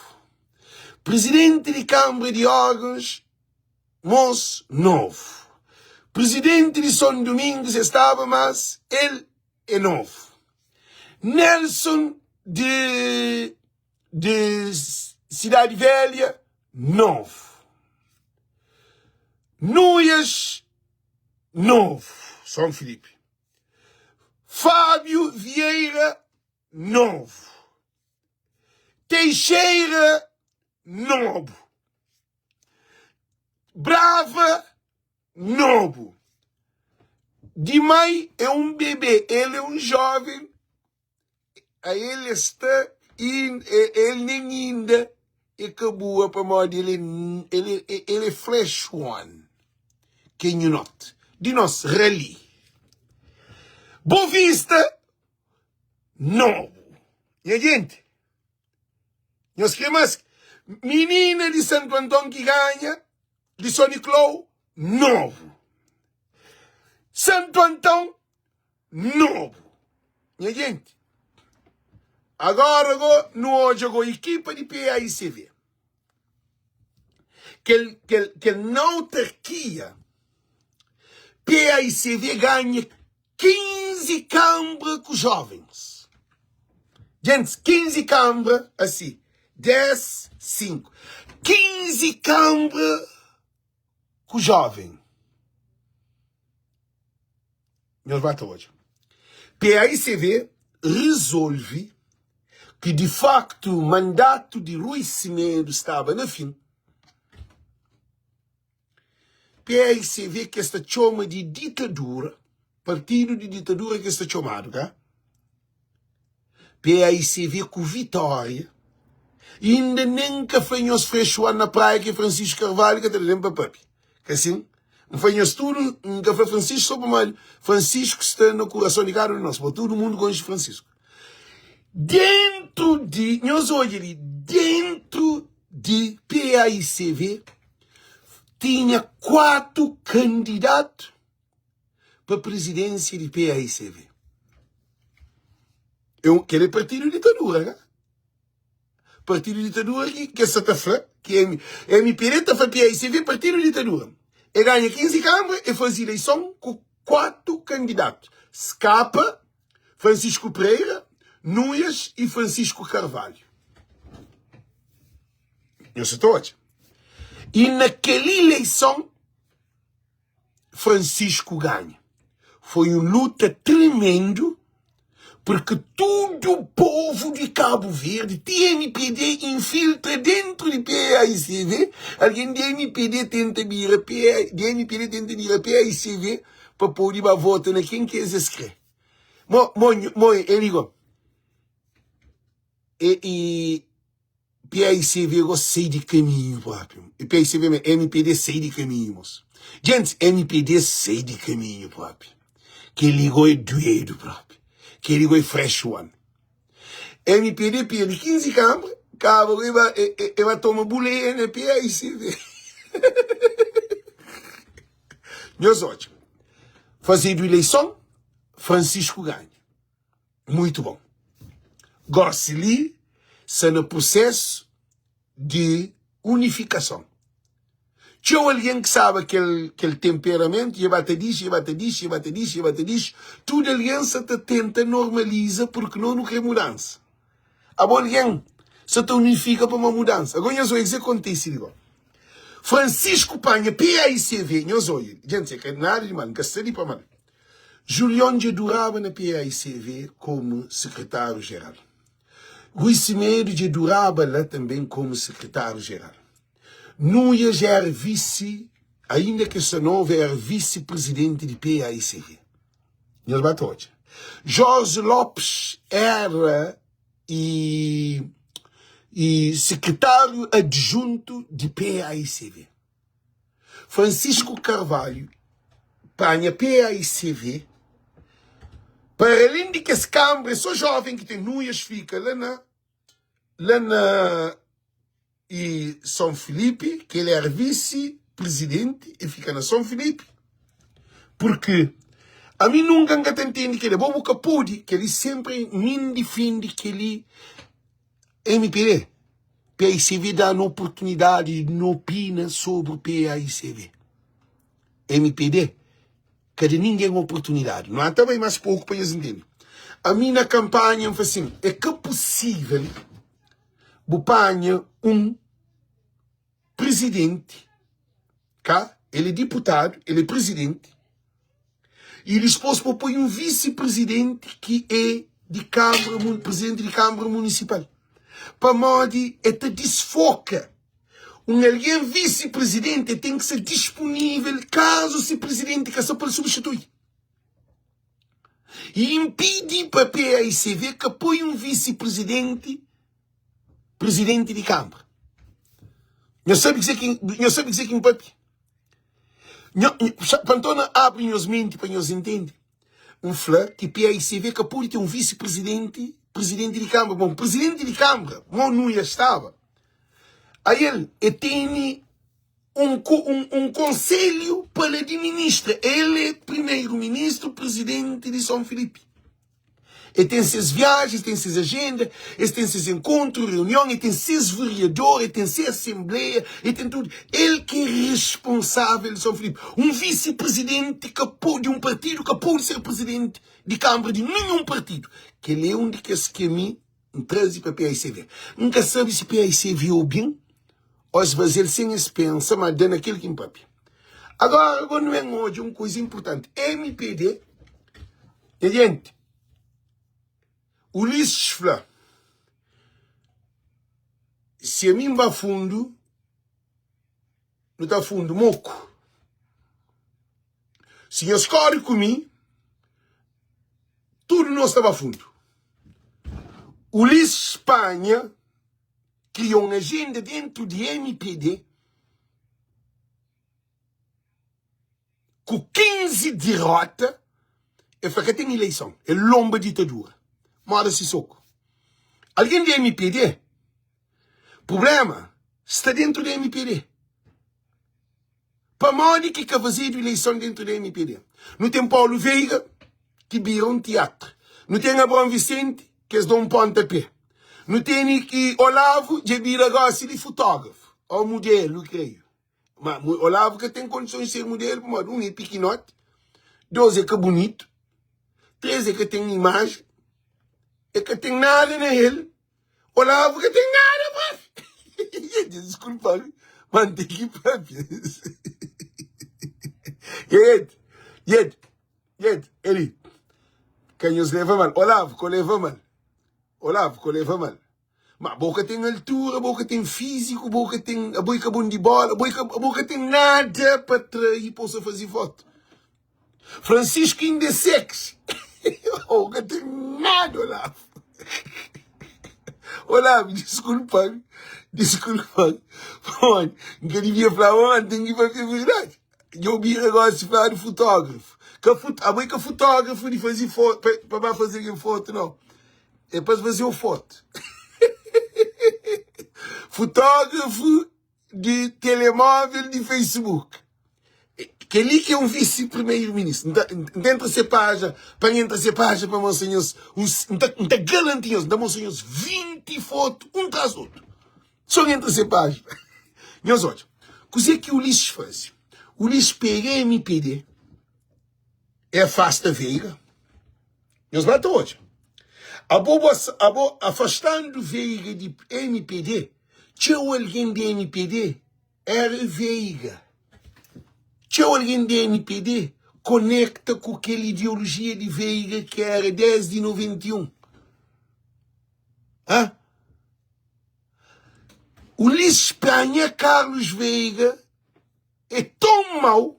Presidenti di Kanbra di Órgãos, Mons Novo. Presidenti di Son Domingos, es staba, mas el é novo. Nelson di di Cidade Velha, novu. Nuias, novu. São Filipe. Fábio Vieira, novu. Teixeira, nobu. Brava, nobu. Di mai é un bebê, el é un jóven, a el sta el nen inda e ka bua pamodi el é el é fresh one ke nhu not di nos rali. Bovista, nobu. Nha jenti, nhos kre mas minina di Santu Anton ki ganha di São Nicolau, nobu. Santu Anton, nobu. Nha jenti, agora go nu odja go ekipa di PAICV. Kel, kel, kel na autarkia, PAICV ganha 15 kanbra ku jovens. Gentis, 15 kanbra asi, 10, 5. 15 kanbra ku joven. Nhos ba ta odja. PAICV resolve ki di faktu mandatu di Rui Semedo staba na fin. PAICV ki es ta txoma di ditadura, partidu di ditadura ki es ta txomadu, ka? PAICV ku vitória, inda nen ka fla nhos frexuan na praia ki Francisco Carvalho ka ta da nen pa papia. Ka sin? N fla nhos tudu, N ka fla Francisco so pamodi Francisco sta na kurason di kada un di nos, pa tudu mundu konxe Francisco. Dentu di, nhos odja li, dentu di PAICV tinha 4 kandidatu pa presidência di PAICV. É um, kel é partidu ditadura, ka? Partidu ditadura ki ke sa ta fla ki M, MPD ta fla PAICV partidu ditadura. E ganha 15 kambra, e faze ileison ku 4 kandidatu. Skapa, Francisco Pereira, Nuias e Francisco Carvalho. Nhos sa ta odja. E na kel ileison Francisco ganha. Foi un luta tremendo, porque tudo povo de Cabo Verde, ti MPD infiltra dentro de PAICV, alguém de MPD tenta bira PA, de MPD tenta bira PAICV pa pode ba vota na quem que eles kre. Mo, mo, mo, ele igual. E, e PAICV go sai di kaminhu propi. E PAICV me, MPD sai di kaminhu mos. Gentis, MPD sai di kaminhu propi. Kel-li go é duedu propi. Kel-li go é fresh one. MPD perde 15 kanbra, kaba go e ba, e, e, e ba toma buleia na PAICV. Nhos odja, fazedu ileison, Francisco ganha. Muito bom. Gosi li sta na prosesu di unifikason. Txeu algen ki staba kel kel temperamentu dja ba ta dixi, dja ba ta dixi, dja ba ta dixi, dja ba ta dixi. Tudu algen sta ta tenta normaliza purki no nu kre mudansa. Abo algen sta ta unifika pa ma mudansa. Ago nhos oia kuzê kontisi li go. Francisco panha PAICV, nhos oia, djenti é ka nada di mal, N ka sta li pa mal. Julion dja duraba na PAICV komu sekretáriu-jeral. Rui Semedo dja duraba la tanben komu sekretáriu-jeral. Nuia dja éra visi, ainda ki sta novu, éra visi-prizidenti di PAICV. Nhos ba ta odja. Jorge Lopes éra i i sekretáriu adjuntu di PAICV. Francisco Carvalho panha PAICV para além di kes kambra é só jovem ki tem Nuias fika la na la na e São Filipe ki ele era vice presidente e fika na São Filipe porque ami nunka nka ta entende keli bo bu ka pode keli sempre min difende keli MPD, PAICV dá-nu oportunidadi di nu opina sobri PAICV. MPD ka da ningen oportunidadi. Nu ata bai más poku pa nhos ntende. Ami na kanpanha N fla sin, é ka pusível bu panha un prizidenti, ka el é diputadu, el é prizidenti, i dispôs bu poi un visi-prizidenti ki é di kanbra, prizidenti di kanbra munisipal, pamodi el ta disfoka un algen visi-prizidenti, el ten ki sta dispunível kazu si prizidenti ka sta pa el substitui. I inpidi pa paicv ka poi un visi-prizidenti prizidenti di kanbra. Nhos sabe kuzê ki nhos sabe kuzê ki N papia? Nho, pa N torna abri nhos menti pa nhos intende, N fla ki paicv ka pode ten un visi-prizidenti prizidenti di kanbra. Bon, prizidenti di kanbra, mo Nuia staba, ael e tene un, un, un konselhu pa el adiministra. El é primeiro-ministru, prizidenti di Son Filipi. El ten ses viagens, ten ses agenda, el ten ses enkontru, reunion, el ten ses vereador, el ten se asenbleia, el ten tudu. El ki é responsável di Son Filipi. Un visi-prizidenti ka pode, di un partidu ka pode ser prizidenti di kanbra di ninhun partidu. Kel-li é un di kes ki ami N traze pa PAICV. N ka sabe si PAICV obi-m ô es faze-l sen es pensa, ma da na kel ki N papia. Agora, go nu ben odja un kuza inpurtanti. MPD, nha jenti, Ulisses fla, si ami N ba fundu, nu ta fundu moku. Si nhos kóre ku mi, tudu nos ta ba fundu. Ulisses panha kria un ajenda dentu di mpd ku 15 dirota, el fla ka ten ileison, el lonba ditadura. Moda Sisoko. Algen di mpd, prublema sta dentu di mpd. Pamodi ki ka fazedu ileison dentu di mpd? Nu ten Paulo Veiga ki bira un tiatru. Nu ten Abraão Vicente ki es da un ponta pé. Nu tene ki Olavo dja bira gosi di futógrafu ou mudelu, kreio. Ma Olavo ka ten kondisons di ser mudelu pamodi un é pikinoti, dos é ka bunitu, tres é ka ten imajen, é ka ten nada na el. Olavo ka ten nada papia. Desculpa-me, mas tem que papia. Gente, gente, gente, ele. Ka nhos leva mal. Olavo, ko leva mal. Olavo, ko leva mal. Ma bo ka ten altura, bo ka ten físico, bo ka ten, bo ka bom de bola, bo ka, bo ka ten nada pa tra e possa fazer foto. Francisco inda é sexy. Oh, ka ten nada, Olavo. Olavo, desculpa-me. Desculpa-me. Pamodi, N ka devia fla, oh, N ten ki papia verdade. Dja obi negócio fla de fotógrafo. Ka fut, abo é ka fotógrafo de fazer foto, pa, pa ba fazer alguém foto, não. É para fazer o foto. Fotógrafo di telemóvel di Facebook. Kel-li ki é un visi-primeiro-ministru. N ta, N ta entra se paja, pa N entra se paja pa mostra nhos, uns, N ta, N ta garanti nhos, N ta mostra nhos 20 fotu, un tras otu. So N entra se paja. Nhos odja, kuzê ki Ulisses faze? Ulisses pega MPD, e afasta Veiga. Nhos ba ta odja. Abo, bo, abo afastandu Veiga di MPD, txeu algen di MPD era Veiga. Txeu algen di MPD konekta ku kel ideolojia di Veiga ki era desdi 91. Hã? Ulisses panha Carlos Veiga é tão mau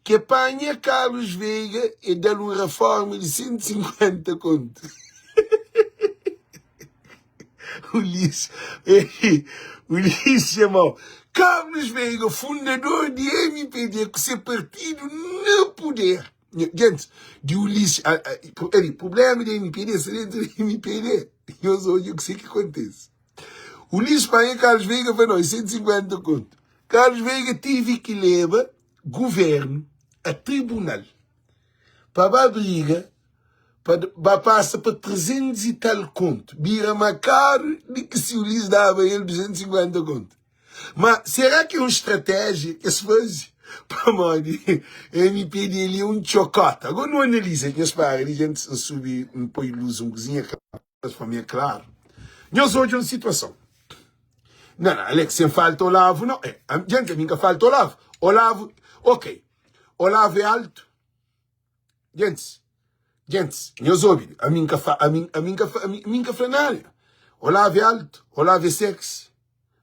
Ke panha Carlos Veiga e da-l un reforma di 150 kontu. Ulisses, Ulisses é mau. Carlos Veiga, fundador di MPD, ku se partidu na puder. Gentis, di Ulisses, ali, problema di MPD sta dentru di MPD. Nhos odja kuse ki kontise. Ulisses panha Carlos Veiga fla, no, é 150 kontu. Carlos Veiga tive ki leba governo a tribunal pa ba briga pa ba pasa pa 300 e tal konto bira ma karu di ki si Ulisses daba el 250 konto. Ma será ki é un estratégia ki es faze? Pamodi mpd li é un txokota. Agora nu analiza, nhos para li dja N subi N poi luz un kuzinha pa mi é klaru. Nhos odja un situason. Não, não, Alex, sem falta Olavo, não. É, gente, a mim que falta Olavo. Olavo, ok. Olavo é alto. Gente, gente, nhos obi, a mim ka fa, a mim, a mim ka fa, a mim, a mim ka fla nada. Olavo é alto, Olavo é sexy.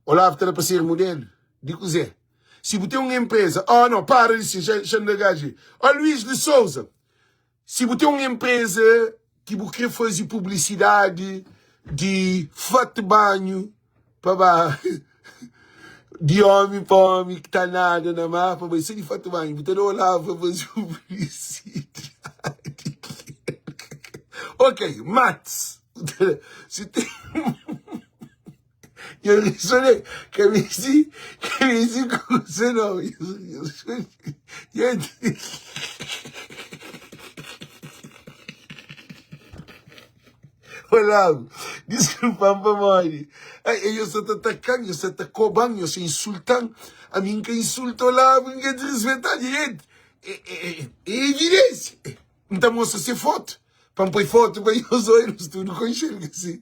Olavo ta da pa ser modelo. Di kuzê? Si bu ten un empresa, oh não, para di si, xa, xa N da gaji. Oh Luís de Souza, Si bu ten un enpreza ki bu kre faze publisidadi di fat banhu pa ba di omi pa omi ki ta nada na mar pa bai so di fat banhu bu ta da olavo pa faze publisidadi ok mats si ten Yo responde, ka meste, ka meste kusa não. Olavo, diskulpa-m pamodi ai, eu sa ta ataka-m, eu sa ta koba-m, eu sa insulta-m. Ami N ka insulta Olavo, N ka disrespeta direito. É, é, é evidência. N ta mostra se foto, pa N poi foto pa nhos odja, nos tudu konxe-l ka si.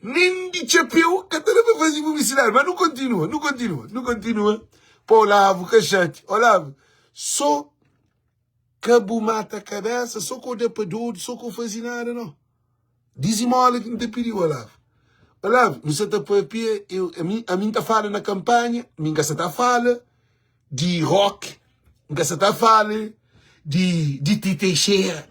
Nen di txapéu ka ta da pa faze publisidadi. Mas nu kontinua, nu kontinua, nu kontinua pa Olavo ka xati. Olavo, so ka bu mata kabésa, so ka bu da pa dodu, so ka bu faze nada no. Dizimola ki N ta pidi-u, Olavo. Olavo, nu sa ta papia, eu, ami, ami N ta fala na kanpanha, mi N ka sa ta fala di rock, N ka sa ta fala di, di Ti Teixeira,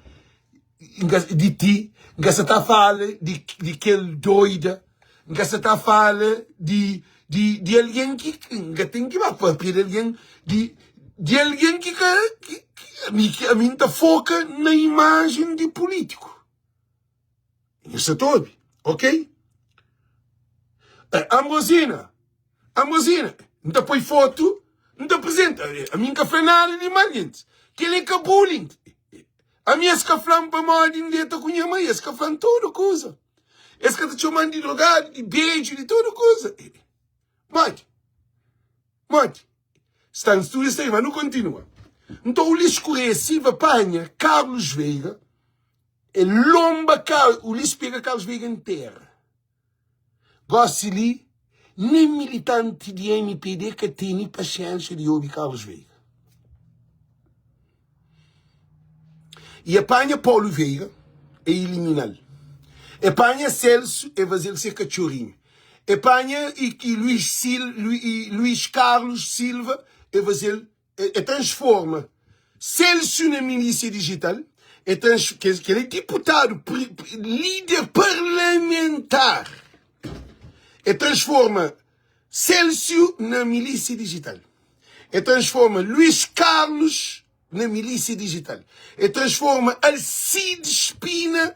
N ka, di Ti, N ka sa ta fala di, di kel doida, N ka sa ta fala di, di, di algen ki, N ka ten ki ba papia di algen, di, di algen ki ka, ki, ki, ami, ami N ta foka na imajen di pulítiku. Nhos sa ta obi, ok? Eh, Ambrosina, Ambrosina, N ta poi fotu, N ta apresenta. Eh, ami N ka fla nada di mal, gentis. Kel-li é ka bullying. Ami es ka fla-m pamodi N deta ku nha mai, es ka fla-m tudu kuza. Es ka ta txoma-m di drogadu, di beju, di tudu kuza. Eh, modi? Modi? Sta N studa sta li, ma nu kontinua. Nton, Ulisses Correia Silva panha Carlos Veiga. E lonba Carlos, Ulisses pega Carlos Veiga em terra. Gosi li, nem militante di MPD ka tene paxénxa di obi Carlos Veiga. E panha Paulo Veiga, e elimina-l. E panha Celso, e faze-l ser katxorinhu. E panha e, e Luís, Sil, Lu, e Luís Carlos Silva, e faze-l E transforma Celso na milícia digital, e trans, que, que ele é deputado, líder parlamentar. E transforma Celso na milícia digital. E transforma Luís Carlos na milícia digital. E transforma Alcides Pina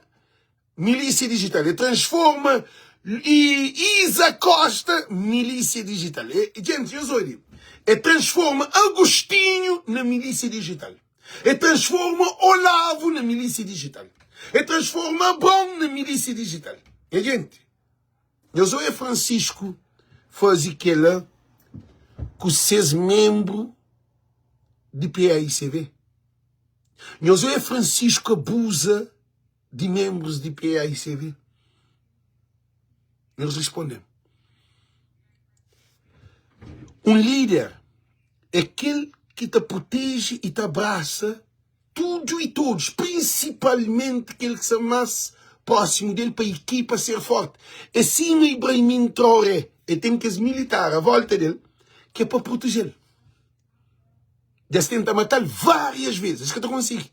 Milícia digital. E transforma e Isa Costa milícia digital. E, gente, nhos odi. E transforma Agostinho na milícia digital. E transforma Olavo na milícia digital. E transforma Abrão na milícia digital. E gente, nhos oi Francisco faze kela ku ses membro di PAICV. Nhos oi Francisco abusa di menbrus di PAICV? Nhos responde-m. Un líder é kel ki ta proteje i ta abrasa tudu i todos, prinsipalmenti kel ki sta más prósimu del pa ekipa ser forti. É sima Ibrahim Traoré, el ten kes militar a volta del ki é pa proteje-l. Dja es tenta mata-l várias vezes, es ka ta konsigi.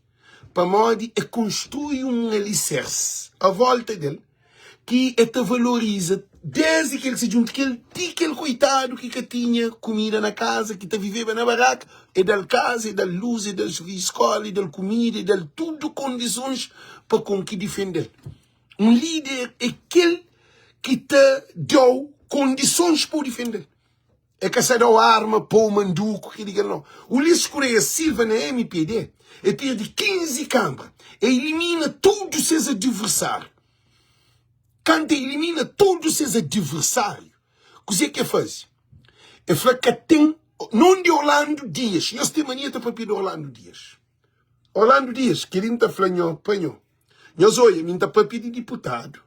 Pamodi e konstrui un alisersi a volta del ki e ta valoriza desdi ki el se djunta ku el ti kel koitadu ki ka tinha kumida na kaza, ki ta viveba na baraka, e da-l kaza, e da-l lus, e da-l skola, e da-l kumida, e da-l tudu kondisons pa kon ki difende-l. Un líder é kel ki ta da-u kondisons pa bu difende-l. É ka sa dau arma, pou manduku, keli kel nau. Ulisses Correia Silva na mpd é perde 15 kambra, é ilimina tudu ses adversário. Kantu é ilimina tudu ses adversário, kuze ke faze? É fla ka ten. Non di Orlando Dias. Nhos ten mania ta papia di Orlando Dias. Orlando Dias, kel-li N ta fla nho pa nho. Nhos oia, mi N ta papia di diputadu,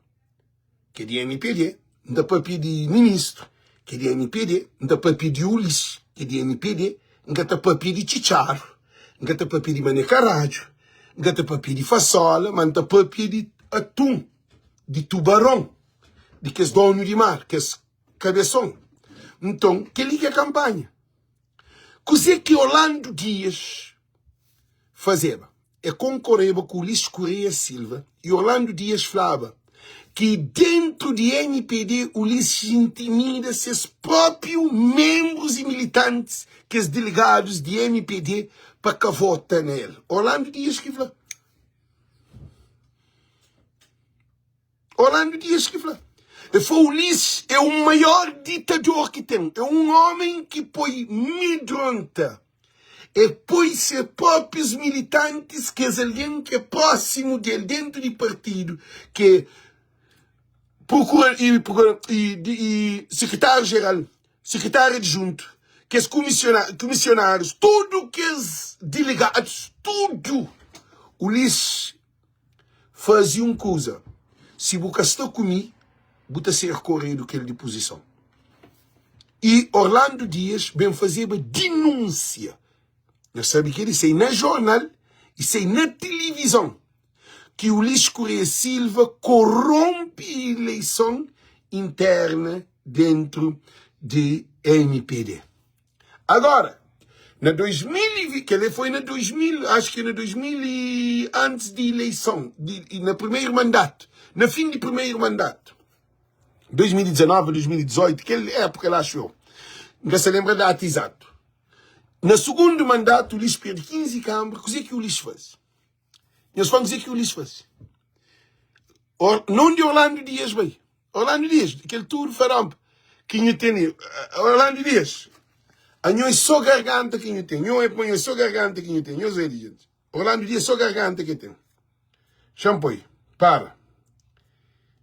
ki é di mpd, N ta papia di ministru, ki é di mpd, N ta papia di Ulisses, ki é di mpd, N ka ta papia di Txitxaru, N ka ta papia di Mané Karadju, N ka ta papia di Fasola, ma N ta papia di atun, di tubaron, di kes donu di mar, kes kabeson. Nton, kel-li ki é kanpanha. Kuzê ki Orlando Dias fazeba? E konkoreba ku Ulisses Correia Silva y Orlando Dias flaba ki dentru di mpd Ulisses intimida ses própriu menbrus y militantis, kes delegadus di mpd pa ka vota na el. Orlando Dias ki fla. Orlando Dias ki fla. El fla Ulisses é o maior ditador ki ten. É un omen ki poi midronta. É poi se próprios militantes, kes algen ki é prósimu del dentu di partidu, ki é prokura e, e, e sekretáriu jeral, sekretáriu adjuntu, kes komisionárius, tudu kes delegadus, tudu Ulisses Faze un kuza, si bu ka sta ku mi, bu ta ser koredu kel di puzison. I Orlando Dias ben fazeba dinúnsia. Nhos sabe kel-li sai na jornal i sai na tilivizon ki Ulisses Correia Silva koronpe ileison interna dentru di mpd. Agora, na 2020, kel-li foi na 2000, acho que na 2000 e antes di eleição, di, na primeiro mandato, na fim di primeiro mandato, 2019, 2018, kel época lá, acho eu. N ka sa lembra data exato. Na segundo mandato, Ulisses perde 15 câmara, kuzê ki Ulisses faze? Nhos fla-m kuzê ki Ulisses faze. Or, non di Orlando Dias bai. Orlando Dias, kel tudu farampa ki nhu tene. Orlando Dias, anho é só garganta ki nhu ten. Nhu é pa nhu é só garganta ki nhu ten. Nhos obi, gente. Orlando Dias só garganta ki ten. Xa-m poi. Para.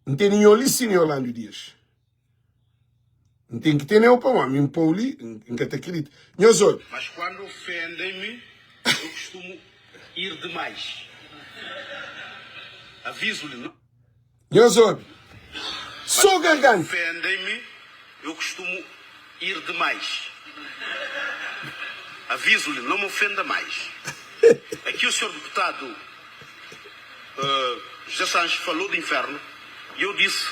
N tene nho li sin, Orlando Dias. N ten ki teneu pamodi mi N pou li, N ka ta kridita. Nhos obi. Mas quando ofendem-me, eu costumo ir demais. Aviso-lhe, não. Nhos obi. Só Mas quando garganta. ofendem-me, eu costumo ir demais. Aviso-lhe, não me ofenda mais. Aqui o senhor deputado eh, José Sanches falou de inferno e eu disse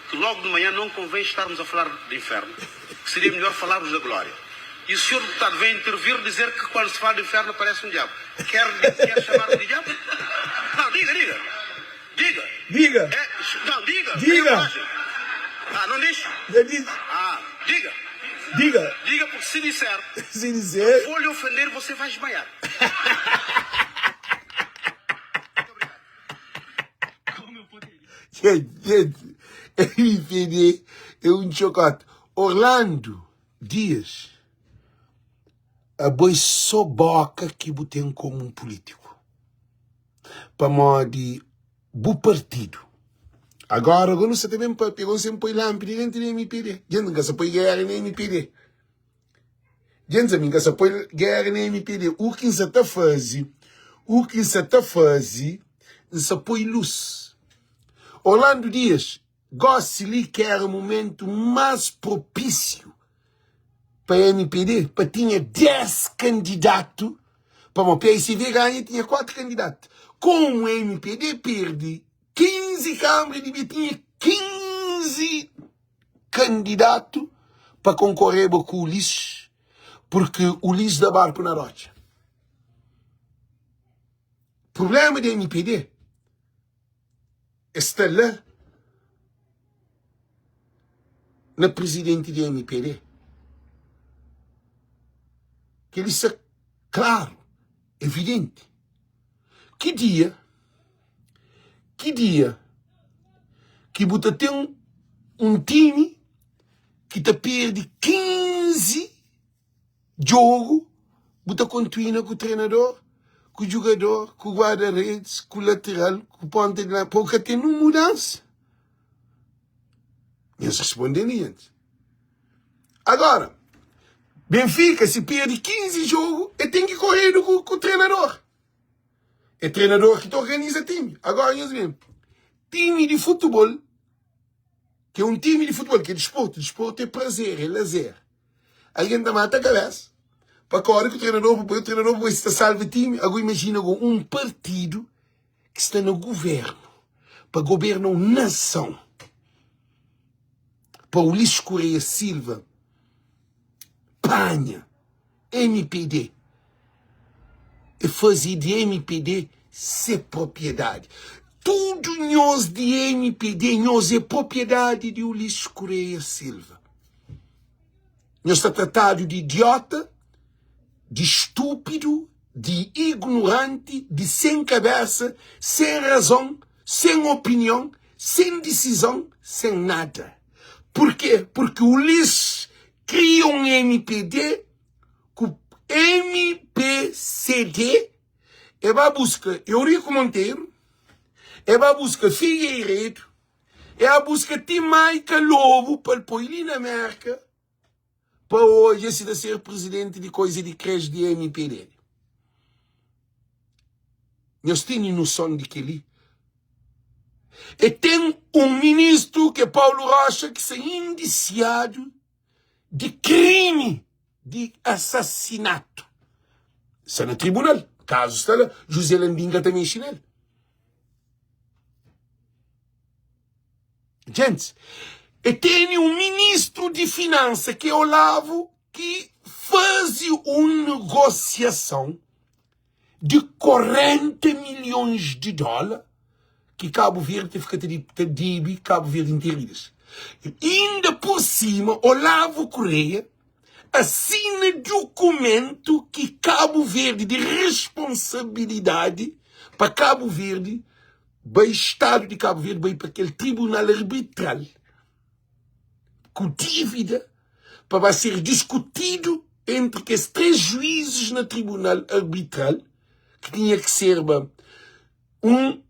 que logo de manhã não convém estarmos a falar de inferno, que seria melhor falarmos da glória. E o senhor deputado vem intervir dizer que quando se fala de inferno aparece um diabo. Quer, quer chamar-me de diabo? Não, diga, diga. Diga. Diga. É, não, diga. Diga. Ah, não diz? Já disse. Ah, diga. Diga. Diga, porque se disser, Se dizer. vou lhe ofender, você vai esmaiar. Gente, gente, MPD é um chocote. Orlando Dias, abo é só boca que bu tem como um político. Pamodi bu partido. Agora, agora não se também papia, agora você põe lâmpada dentro do MPD. Gente, nunca se põe guerra no MPD. Gente, ami, N ka sa poi géra na mpd. U ki N sa ta faze, u ki N sa ta faze, N sa poi lus. Orlando Dias, gósi li ki éra mumentu más propísiu pa mpd, pa tinha 10 kandidatu, pamodi PICV ganha tinha 4 kandidatu. Komu mpd perde 15 kanbra, dibia tinha 15 kandidatu pa konkoreba ku Ulisses, purki Ulisses da barku na rotxa. Prublema di mpd é sta la na prizidenti di mpd. Kel-li sta klaru, evidenti. Ki dia, ki dia ki bu ta ten un timi ki ta perde 15 djogu, bu ta kontuina ku trenador, ku djugador, ku guarda-redes, ku lateral, ku ponta di lansa, pa bu ka ten nun mudansa? Nhos responde-m, nhos. Agora. Benfica si perde 15 jogo e ten ki korredu ku, ku trenador. É trenador ki ta organiza time. Agora nhos ben, time di futebol, ki é un time di futebol, ki é desporto, desporto é prazer, é lazer. Algen ta mata kabesa pa kore ku trenador pa poi o trenador pa poi si ta salva time. Agora imagina go un partido ki sta na governo pa goberna un nação. Pa Ulisses Correia Silva panha mpd e faze di mpd se propriedadi. Tudu nhos di mpd nhos é propriedadi di Ulisses Correia Silva. Nhos ta tratadu di idiota, di stúpidu, di ignoranti, di sen kabesa, sen razon, sen opinion, sen disizon, sen nada. Purkê? Purki Ulisses kria un mpd ku MPCD, e ba buska Eurico Monteiro, e ba buska Figueiredo, e a buska ti Maica Lobo pa el poi li na Merka pa odja si ta ser presidenti di koiza di kresh di MPD. Nhos tene noson di keli? E ten un ministru ke Paulo Rocha ki sta indisiadu di krimi di assassinato. Sta na tribunal, kazu sta la, José Landim ka ta mexe nel. Gente, e tene un ministru di finansa ki é Olavo ki faze un negosiason di 40 milhões di dóla ki Cabo Verde ta fika ta debe Cabo Verde interu. Inda por sima, Olavo Correia assina dokumentu ki Cabo Verde di responsabilidadi pa Cabo Verde bai Stadu di Cabo Verde bai pa kel tribunal arbitral ku dívida pa ba ser diskutidu entri kes 3 juízes na tribunal arbitral ki tinha ki serba un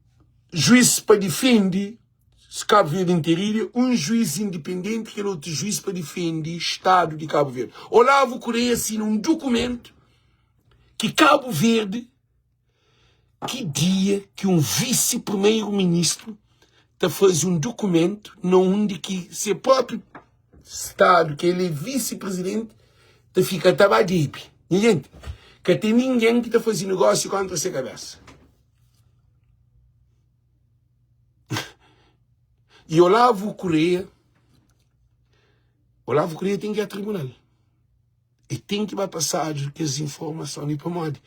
juiz pa difende Cabo Verde interilha, un juiz independente, kel otu juiz pa difende Stadu di Cabo Verde. Olavo Correia assina un dokumentu ki Cabo Verde Ki dia ki un visi-primeiro-ministru ta faze un dukumentu na undi ki se propi stadu, ki el é visi-prizidenti, ta fika ta ba debe? Nha jenti, ka ten ningen ki ta faze negósiu kontra se kabésa. I Olavo Correia, Olavo Correia ten ki ir a tribunal. E ten ki ba pasadu kes informason li pamodi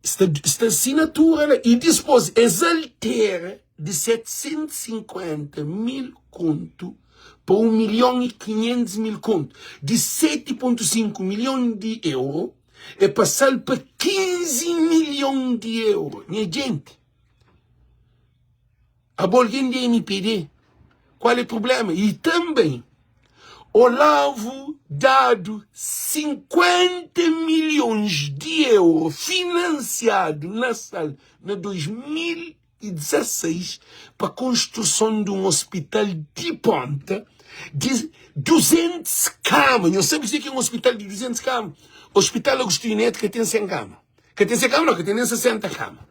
sta, sta asinatura la i dispos es altera di 750 mil kontu pa 1 milhon i 500 mil kontu di 7.5 milhon di euro e pasal pa 15 milhon di euro. Nha jenti, Abo algen di MPD, kual é problema? I tanben Olavo dadu 50 milhons di euro finansiadu na sal na 2016 pa konstruson di un ospital di ponta di 200 kama. Nhos sabe kuzê ki é un ospital di 200 kama? Ospital Agostinho Neto ka ten 100 kama. Ka ten 100 kama nau, ka ten nen 60 kama.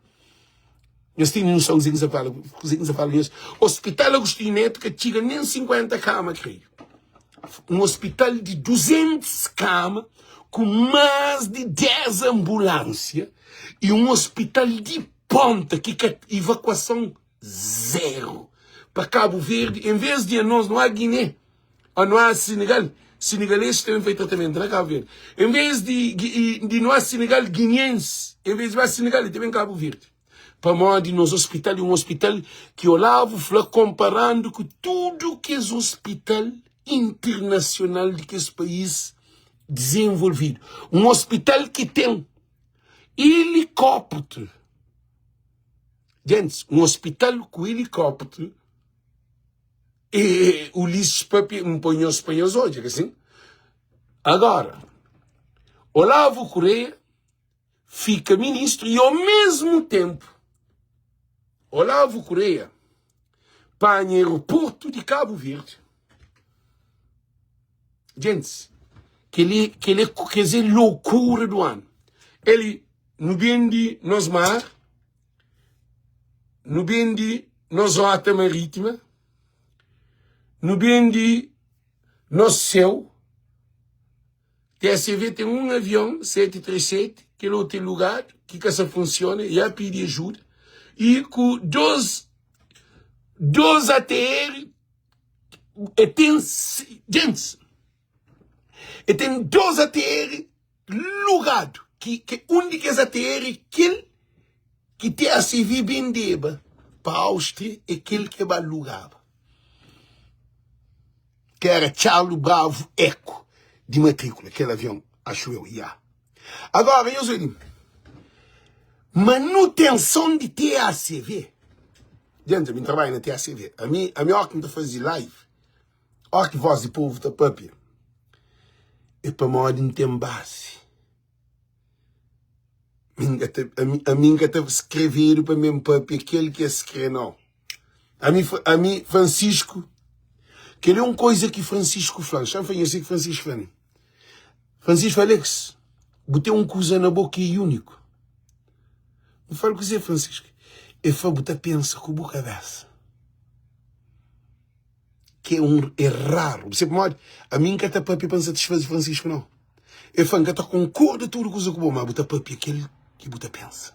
Nhos tene noson kuzê ki N sa fala, kuzê ki N sa fala nhos? Hospital Agostinho Neto ka txiga nen 50 kama, kreio. Un hospital di 200 kama ku más di 10 ambulânsia e un hospital di ponta ki ka evakuason zero pa Cabo Verde, em vez di anos no há Guiné ou no há Senegal, senegalês também faz tratamento na Cabo Verde. Em vez di, di no há Senegal, guineense, em vez di ba Senegal, também Cabo Verde. Pamodi nos hospital é um hospital ki Olavo fla comparando ku tudo kes hospital internacional di kes país desenvolvido. Um hospital ki tem helicóptero. Gente, um hospital ku helicóptero e Ulisses papia, N poi nhos pa nhos odja, ka sin? Agora, Olavo Correia fika ministru e ao mesmu tempu Olavo Correia panha aeroportu di Cabo Verde. Gentis, Kel-li, kel-li, kes é lokura do anu. Eli, nu bendi nos mar, nu bendi nos rota marítima, nu bendi nos séu. TSV ten un avion 737, kel otu é lugadu, ki ka sa funsiona, ya pidi ajuda, i ku dos, dos ATR, e ten, gentis, e ten dos ATR lugadu, ki, ki un di kes ATR kel ki TSV bendeba pa Áustria é kel ki e ba lugaba. Ki era Charlie Bravo Eco di matricula, kel avion, acho eu, ya. Agora, nhos obi, manutenson di TACV, djente, ami n'trabadja na TACV, ami, ami óki n'ta fazi live, óki voz di povu ta papia, é pamodi n'ten base. Ami N ka ta skrevedu pa mi N papia kel ki es kre nau. Ami, ami Francisco, kel é un koiza ki Francisco fla-m. Xa-m fla nhos ki Francisco fla-m. Francisco fla, Alex, bu ten un kuza na bo ki é úniku. N fla-l, kuzê Francisco? El fla, bu ta pensa ku bu kabésa. Ki é un, é raru. Bu sabe pamodi? Ami N ka ta papia pa N satisfaze Francisco nau. El fla, N ka ta konkorda tudu kuza ku bo, má bu ta pâpia kel ki bu ta pensa.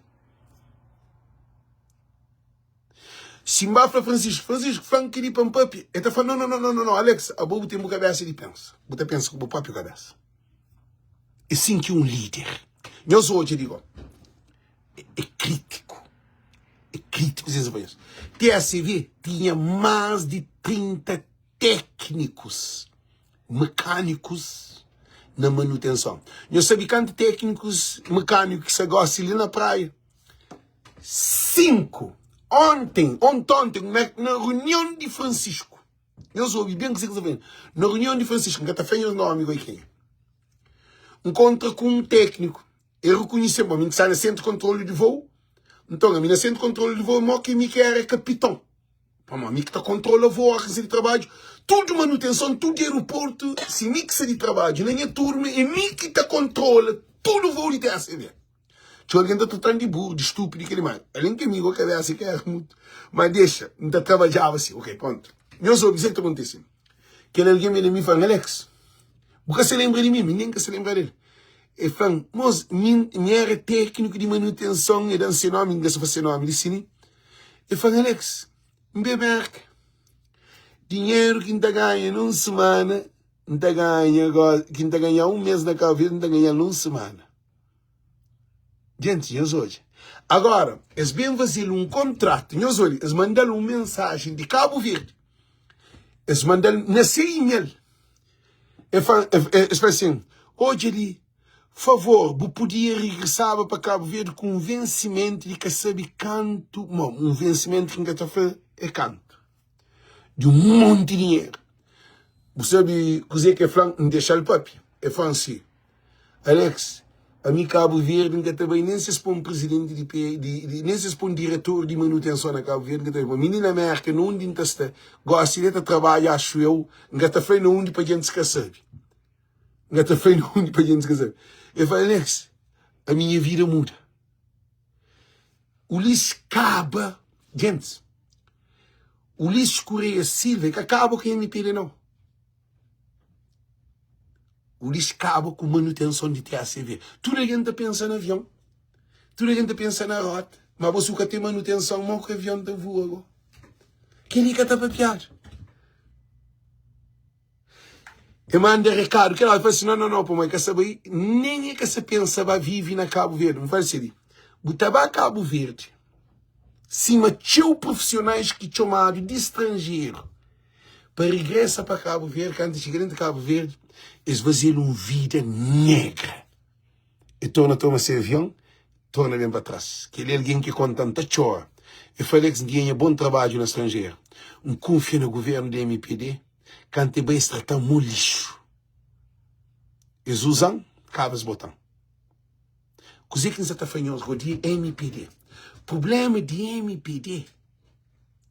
Si N ba fla Francisco, Francisco, fla-m kel-li pa N pâpia, el ta fla, No, no, no, no, no, Alex, abo bu ten bu kabésa di pensa. Bu ta pensa ku bu própi kabésa. É sin ki un líder. Nhos odja di gó, é krítiku. É krítiku, TSV tinha más di 30 téknikus. Mekanikus na manutenson. Nhos sabe kantu teknikus mekaniku ki sta gosi li na praia? 5. Onten, ontonten, na, na runion di Francisco. Nhos obi ben kuzê ki N sta fla. Na runion di Francisco, N ka ta fla nhos nomi goi kenha. N kontra ku un tekniku. El rekonhise-m, mi N sta na sentru kontrolu di vou. Nton, ami na sentru kontrolu di vou, mo ki mi ki era kapiton. Pamodi mi ki ta kontrola voo óras ki N sta di trabadju, tudu manutenson, tudu aeroportu, si mi ki sta di trabadju na nha turma, é mi ki ta kontrola tudu voo di TSV. Txeu algen ta trata-m di buru, di stúpidu i kel-li, má alén ki mi go kabésa ka éra mutu. Má dexa, N ta trabadjaba si. Ok, prontu. Nhos obi kuzê ki ta kontise. Kel algen ben na mi i fla-m, Alex, bu ka sta lenbra di mi? Mi nen ka sta lenbra del. El fla-m, Mos, mi N éra tékniku di manutenson. El da-m se nómi, N ka sta fla se nómi li si ni. El fla-m, Alex, N ben Merka, dinheru ki N ta ganha na un semana, N ta ganha ki N ta ganha un mês na Kabu Verdi, N ta ganha-l na un semana. Gentis, nhos odja. Agora, es ben faze-l un kontratu. Nhos odja, es manda-l un mensajen di Kabu Verdi. Es manda-l na se email. El fla, es fla asin, Odja li, Favor, bu podia regresaba pa Kabu Verdi ku un vensimentu di ka sabe kantu, mo, un vensimentu ki N ka ta fla é kantu, di un monti dinheru. Bu sabe kuzê ki el fla-m? N dexa-l papia. El fla-m si, Alex, ami Kabu Verdi N ka ta bai nen si es pô-m prizidenti di P, di, di, nen si es pô-m diretor di manutenson na Kabu Verdi N ka ta bai. Mi li na Mérka, na undi N ta sta gósi li ta trabadja, axu eu, N ka ta fla na undi pa djentis ka sabe. N ka ta fla na undi pa djentis ka sabe. El fla, Alex, ami nha vida muda. Ulisses kaba, djentis, Ulisses Correia Silva, el ka kaba ku MPD nau. Ulisses kaba ku manutenson di TACV. Tudu algen ta pensa na avion, tudu algen ta pensa na rota, ma bo si bu ka ten manutenson, mo ki avion ta vua go? Kel-li ka ta papiadu. E manda rekadu kel óra, el fla si, No, no, no, pamodi el ka sa bai, nen el ka sa pensa ba vive na Kabu Verdi. N fla-l si, Bu ta ba Kabu Verdi sima txeu profisionais ki txomadu di stranjeru pa regresa pa Kabu Verdi, kantu el txiga dentu Kabu Verdi, es faze-l un vida negra. E torna toma se avion, torna ben pa tras. Kel-li algen ki konta-m ta txora. E fla, Alex, N tinha nha bon trabadju na stranjeru. N kunfia na guvernu di MPD. Kantu e bai, es trata-m mo lixu. Es uza-m, kaba es bota-m. Kuzê ki N sa ta fla nhos go di MPD? Prubléma di MPD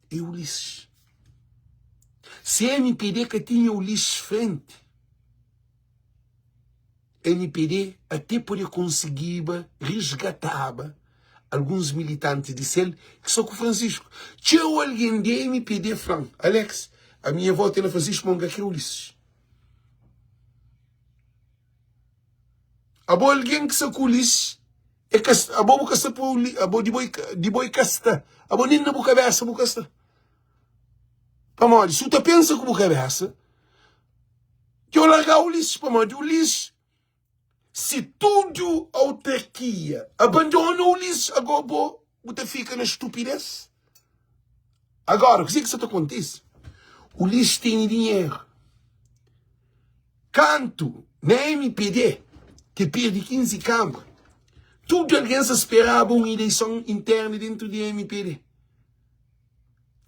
é Ulisses. Si MPD ka tinha Ulisses frenti. mpd ate pode konsigiba risgataba alguns militanti di sel ki sta ku Francisco. Txeu algen di mpd fla-m, Alex, ami nha votu é na Francisco, ma N ka kre Ulisses. Abo algen ki sta ku Ulisses, é ka, abo bu ka sta pa Ulisses, abo di bo, di bo i ka sta, abo nen na bu kabesa bu ka sta. Pamodi si bu ta pensa ku bu kabesa, dja bu larga Ulisses, pamodi Ulisses, si tudu autarkia abandona Ulisses, ago bo bu ta fika na stupidez. Agora, kuzê ki sa ta kontise? Ulisses tene dinheru. Kantu na mpd ki perde 15 kambra, tudu algen sa speraba un ileison internu dentu di mpd.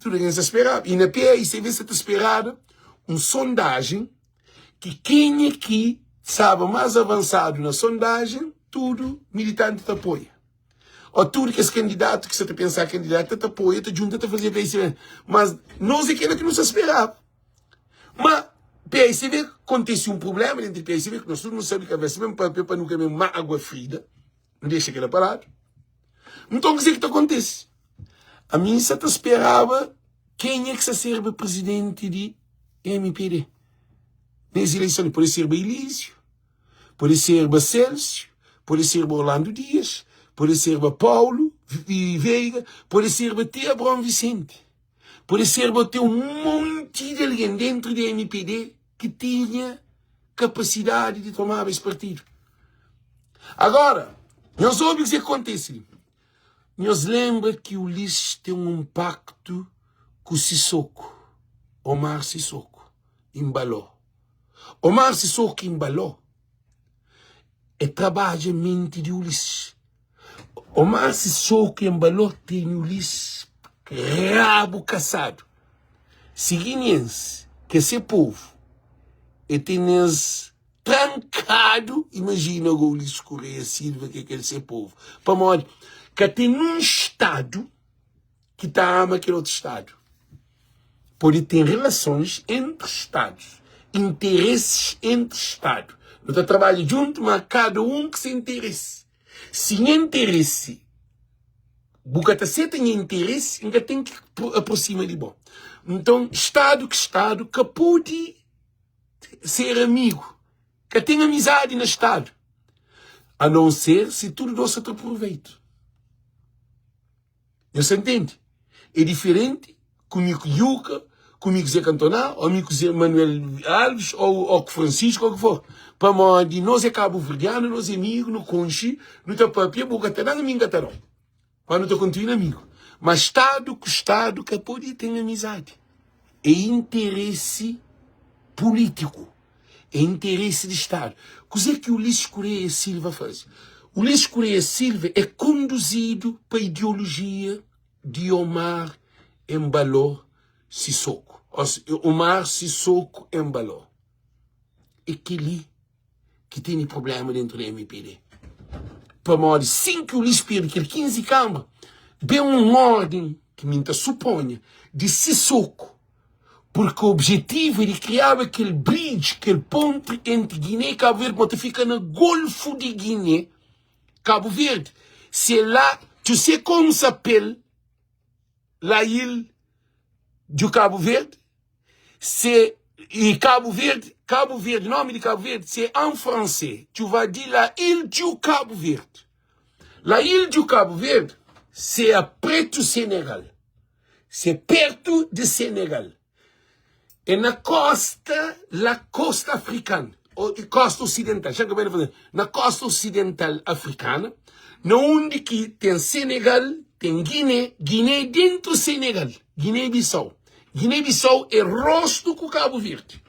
Tudu algen sa speraba. I na PAICV sa ta sperada un sondajen ki kenha ki staba más avansadu na sondajen, tudu militanti ta apoia. Ô tudu kes kandidatu ki sa ta pensa kandidata ta apoia, ta djunta, ta faze PAICV. Mas nos é kela ki nu sa speraba. Ma PAICV kontise un prubléma dentru di PAICV ki nos tudu nu sabe ka vai ben papia pa nu ka ben mágua frida. Nu dexa kela pa ladu. Nton kuzê ki ta kontise? Ami N sa ta speraba kenha ki sa serba prizidenti di mpd nes ileison li. Pode serba Elísio, pode serba Sélsio, pode serba Orlando Dias, pode serba Paulo Veiga, pode serba ti Abraão Vicente. Pode serba ten un monti di algen dentru di mpd ki tinha kapasidadi di tomaba es partidu. Agora, nhos obi kuzê ki kontise li. Nhos lenbra ki Ulisses ten un paktu ku Sisoko, Omar Sisoko Embaló. Omar Sisoko Embaló é trabadja menti di Ulisses. Omar Sisoko Embaló tene Ulisses rabu kasadu. Si guineense, ki é se povu, e tene-s trankadu, imajina go Ulisses Correia Silva ki é kel se povu. Pamodi ka ten nun stadu ki ta ama kel otu stadu. Pode ten relasons entri stadus, interesis entri stadu. Nu ta trabadja djuntu, ma kada un ku se interesi. Si nha interesi, bu ka ta seta nha interesi, N ka ten ki aprosima di bo. Nton, stadu ki stadu ka pode ser amigu, ka ten amizadi na stadu, a non ser si tudu dos sa ta proveitu. Nhos ta ntende? É diferenti ku mi ku Yuka, ku mi ku Zé Cantona, ô mi ku Zé Manuel Alves, ô, ô ku Francisco, ô ku for. Pamodi nos é kabuverdianu, nos é amigu, nu konxe, nu ta papia, bu ka ta dan, mi N ka ta dau. Mas nu ta kontinua amigu. Mas stadu ku stadu ka pode ten amizadi. É interesi pulítiku. É interesi di Stadu. Kuzê ki Ulisses Correia Silva faze? Ulisses Correia Silva é konduzidu pa ideolojia di Omar Embaló Sissoco. Omar Sissoco Embaló. É kel-li ki tene prubléma dentu di mpd. Pamodi sin ki Ulisses perde kel 15 kamba, ben un órden, ki mi N ta suponha, di Sissoco Purki objetivu é di kriaba kel bridge, kel ponti entri Guiné i Kabu Verdi, ma ta fika na Golfu di Guiné, Kabu Verdi. Se la, tu sais como s'appelle la île du Cabo Verde? Se e Cabo Verde, Cabo Verde, nome di Cabo Verde, se en français, tu vas dire la île du Cabo Verde. La île du Cabo Verde, se a preto Senegal. Se pertu di Senegal. É na kosta la kosta afrikan o kosta osidental, xa ka ben na kosta osidental afrikana, na undi ki ten Senegal, ten Guiné, Guiné é dentu Senegal, Guiné Bissau. Guiné Bissau é rostu ku Kabu Verdi.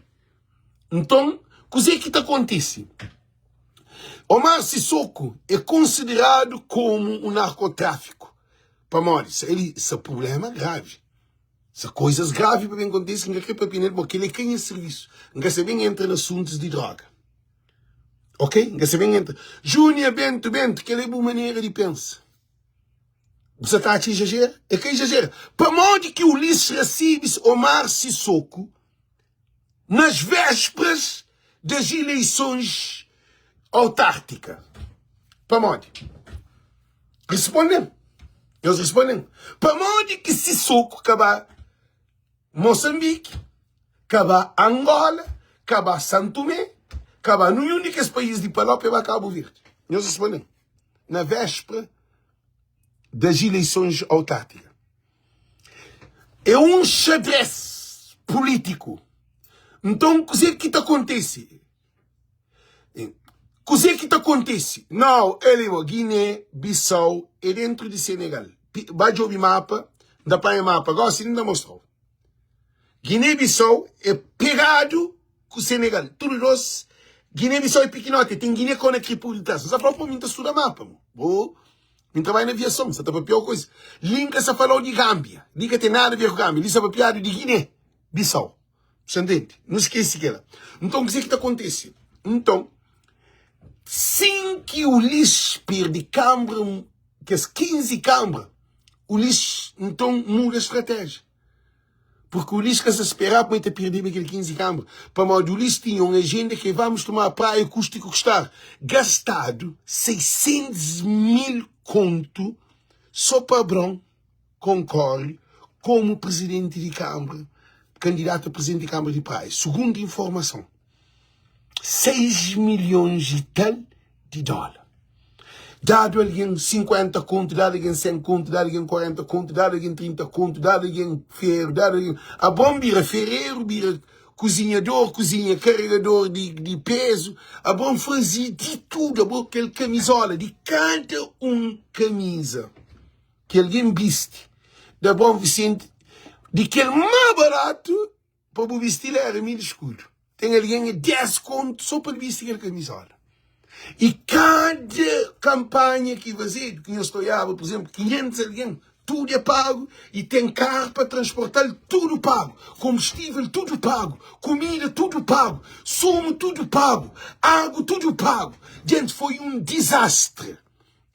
Nton, kuzê ki ta kontise? Omar Sissoko é konsideradu komu un narkotráfiku. Pamodi sa li sa prublema gravi, sa koizas gravi pa ben kontise ki N ka kre papia nel, pamodi kel-li é ka nha sirvisu. N ka sa ben entra na asuntus di droga, ok? N ka sa ben entra. Júnia Bento Bento, kel-li é bu manera di pensa. Bu sa ta atxa izajera? É ka izajera. Pamodi ki Ulisses Racibes Omar Sissoko nas vésperas das eleições? Autártika. Pamodi? Responde-m. Nhos responde-m. Pamodi ki Sissoco ka ba Moçambique, ka ba Angola, ka ba San Tomé, ka ba ninhun di kes país di pa lá pa e ba Cabo Verde? Nhos responde-m. Na véspera das ileisons autártika. É un xadrez pulítiku. Nton, kuzê ki ta kontise? Kuzê ki ta kontise? Nau, el e bo, Guiné, Bissau é dentru di Senegal. Ba djobe mapa, N ta panha mapa gosi N ta mostra-u. Guiné Bissau é pegadu ku Senegal. Tudu dos, Guiné Bissau é pikinoti, ten Guiné Conakry pur ditras. N sa fla-u, pô, mi N ta studa mapa, mo. Bo, mi N ta bai na aviason, N sa ta papia-u koisa. Li N ka sa fala-u di Gâmbia, li ka ten nada a ver ku Gâmbia, li sa papiadu di Guiné Bissau. Sa ntende? Nu skese kela. Nton, kuzê ki ta kontise? Nton, sin ki Ulis perde kanbra, kes 15 kanbra, Ulis nton muda stratéjia. Porque Ulis ka sa speraba ma el ta perdeba kel 15 kanbra. Pamodi Ulis tinha un ajenda ki é vamos tomar praia kuste ki kustar. Gastadu 600 mil kontu so pa Abraon. konkore komu prizidenti di kanbra, kandidatu a prizidenti di kanbra di Praia. Sugundu informason, 6 milhons i tal di dóla. Dadu algen 50 kontu, dadu algen 100 kontu, dadu algen 40 kontu, dadu algen 30 kontu, dadu algen feru, dadu algen... Abon bira fereru, bira kuzinhador, kuzinha karegador di, di pezu. Abon faze di tudu, abon kel kamizola di kada un kamiza. Ki algen bisti da Bom Vicente di kel má baratu pa bu bisti-l éra mil skudu. Ten algen é 10 kontu sô pa el bisti kel kamizola. I kada kanpanha ki fazedu, ki nhos ta oiaba, pur izénplu, 500 algen, tudu é pagu i ten karu pa transporta-l, tudu pagu, konbustível tudu pagu, kumida tudu pagu, sumu tudu pagu, agu tudu pagu. Djenti, foi un dizastri.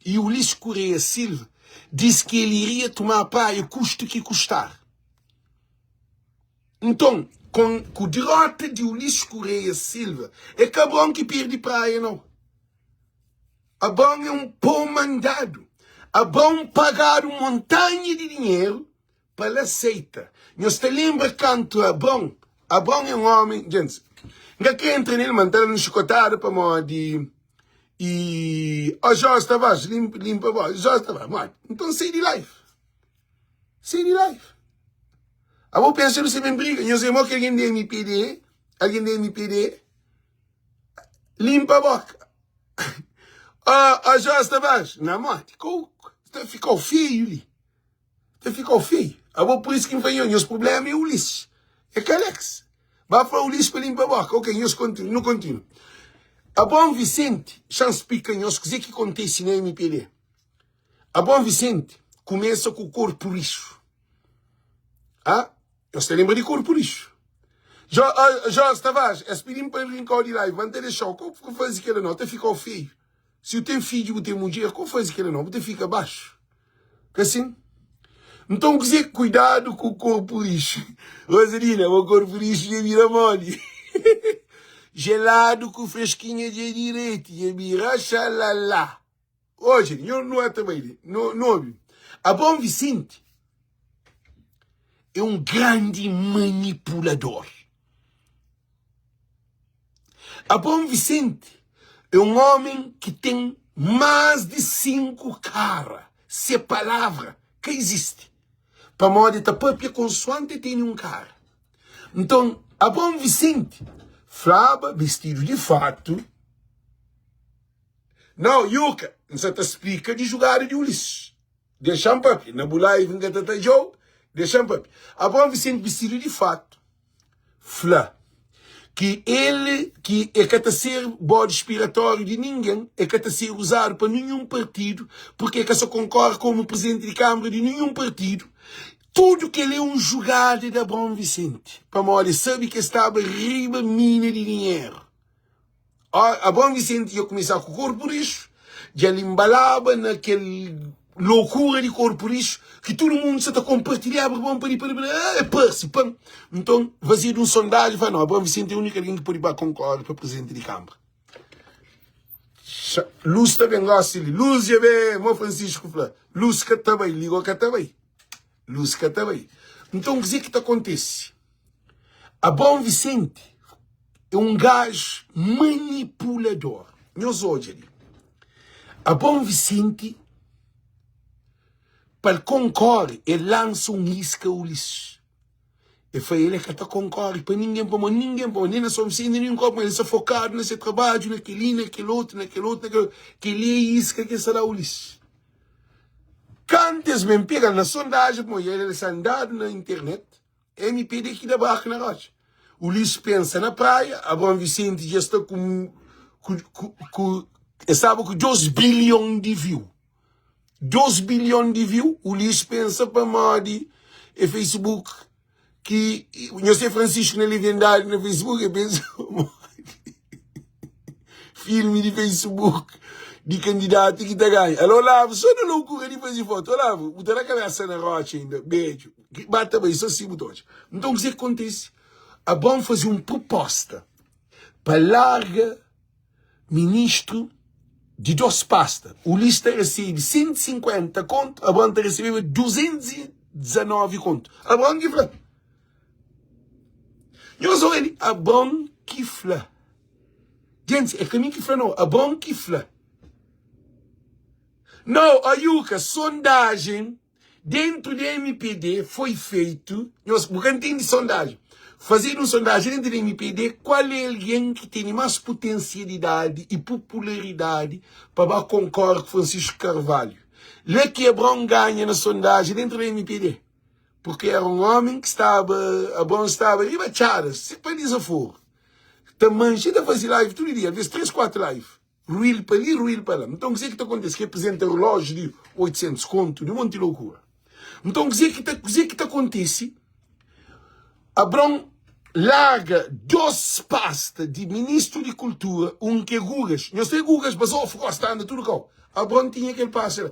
E Ulisses Correia Silva disse que ele iria tomar a praia custe o que custar. Nton, com, ku derrota de Ulisses Correia Silva, é ka Abraão que perde praia, não. Abraão é um pão mandado. Abraão pagado montanha de dinheiro pa el aceita. Nhos ta lembra kantu Abraão, Abraão é um homem, gente, N ka kre entra nel, ma N ta da-l un xikotada pamodi e ó Jorge Tavares, limpa, limpa voz, Jorge Tavares, modi, nton sai di live, sai di live. Abo pensa nu sa ben briga, nhos é mo ki algen di MPD, algen di MPD, limpa boka. Ó, ó Jorge Tavares, na modi, kou, ta fikau feio li. Ta fikau feiu. Abo por isso ki N fla nho, nhos problema é Ulisses, é ka Alex. Ba fla Ulisses pa limpa boka. Ok, nhos kontinua, nu kontinua. Abraão Vicente, xa N splika nhos kuzê ki kontise na MPD. Abraão Vicente kumesa ku korpu rixu. Ah, nhos ta lenbra di korpu rixu? Jo, ah, Jorge Tavares, es pidi-m pa N rinkau di live, ma N ta dexa-u. Ko ku faze kela nau, ta fikau feiu. Si u ten fidju, bu ten mudjer, ko faze kela nau, bu ta fika baxu. Ka sin? Nton kuzê? Kuidadu ku korpu rixu. Rosalina, bo korpu rixu dja bira moli. Jeladu ku freskinha dja direti, dja bira xalala. Oji, nho nu ata bai li, no, no obi. Abraão Vicente é un grandi manipulador. Abraão Vicente é un ómi ki ten más di 5 kara. Se palavra ka izisti. Pamodi el ta pâpia konsoanti el tene un kara. Nton, Abraão Vicente flaba bistidu di fatu. Nau, Yuka, N sa ta splika di jugada di Ulisses. Dexa-m pâpia. Na bu live N ka ta tadja-u. Dexa-m pâpia. Abraão Vicente bistidu di fatu. fla ki el ki e ka ta ser bode spiratóriu di ningen, e ka ta ser uzadu pa ninhun partidu, purki e ka sa konkore komu prizidenti di kanbra di ninhun partidu. Tudu kel é un jugada di Abraon Visenti, pamodi e sabe ki e staba riba mina di dinheru. Abraão Vicente dja kumesá ku korpu rixu, dja el inbalaba na kel lokura di korpu rixu ki tudu mundu sa ta konpartilhaba Abraão pa li pa li pa li, ah, é parse pa Nton, fazedu un sondaji, fla, no, Abraão Vicente é úniku algen ki pode ba konkore pa prizidenti di kanbra. Lus ta ben gosi li. Lus dja ben, mo Francisco fla. Lus ka ta bai, li go ka ta bai. Lus ka ta bai. Nton kuzê ki ta kontise? Abraão Vicente é un gajo manipulador. Nhos odja li. Abraão Vicente, pa el konkore, el lansa un iska Ulisses. El fla, el é ka ta konkore pa ningen, pamodi ningen, pamodi nen na São Vicente, nen ningen pamodi el sta fokadu na se trabadju, na kel-li, na kel otu, na kel otu, na kel otu. Kel-li é iska ki el sta da Ulisses. Kantu es ben pega-l na sondajen, pamodi el sta andadu na internet, mpd ki da barku na rotxa. Ulisses pensa na praia, Abraão Vicente dja sta ku, ku, ku, ku el staba ku 2 bilhon di view. 2 bilhon di view, Ulisses pensa pamodi é Facebook ki nho se Francisco na leviandade na Facebook e pensa pamodi filme di Facebook di kandidatu ki ta ganha. Alo Olavo, só na loucura di faze foto. Olavo, bu ta da cabeça na rocha ainda, bedju. Ba ta bai, só si bu ta odja. Nton, kuzê ki kontise? Abraão faze un proposta pa larga ministru di dos pasta. Ulis ta resebe 150 kontu, Abraon ta resebeba 219 kontu. Abraon ki fla. Nhos obi li, Abraon ki fla. Gentis, é ka mi ki fla no, Abraon ki fla. No, Ayuka, sondajen Dentru di mpd foi feitu, nhos bu ka ntende sondagem, fazedu un sondagem dentru di mpd kual é algen ki tene mas putensialidadi i pupularidadi pa ba konkore ku Francisco Carvalho. La ki Abraão ganha na sondagem dentru di mpd, purki era un omi ki staba, Abraão staba riba txada, se pa dizaforu, ta manxe ta faze live tudu dia, alves 3, 4 live. Ruil pa li, ruil pa la. Nton, kuzê ki ta kontise? Ki aprizenta relójiu di 800 kontu, di monti lokura. Nton, kuzê ki ta, kuzê ki ta kontise? Abraon larga dos pasta di ministru di kultura, un ki é Gugas. Nhos ten Gugas bazofu, gosta anda tudu kau. Abraon tinha kel pasta la.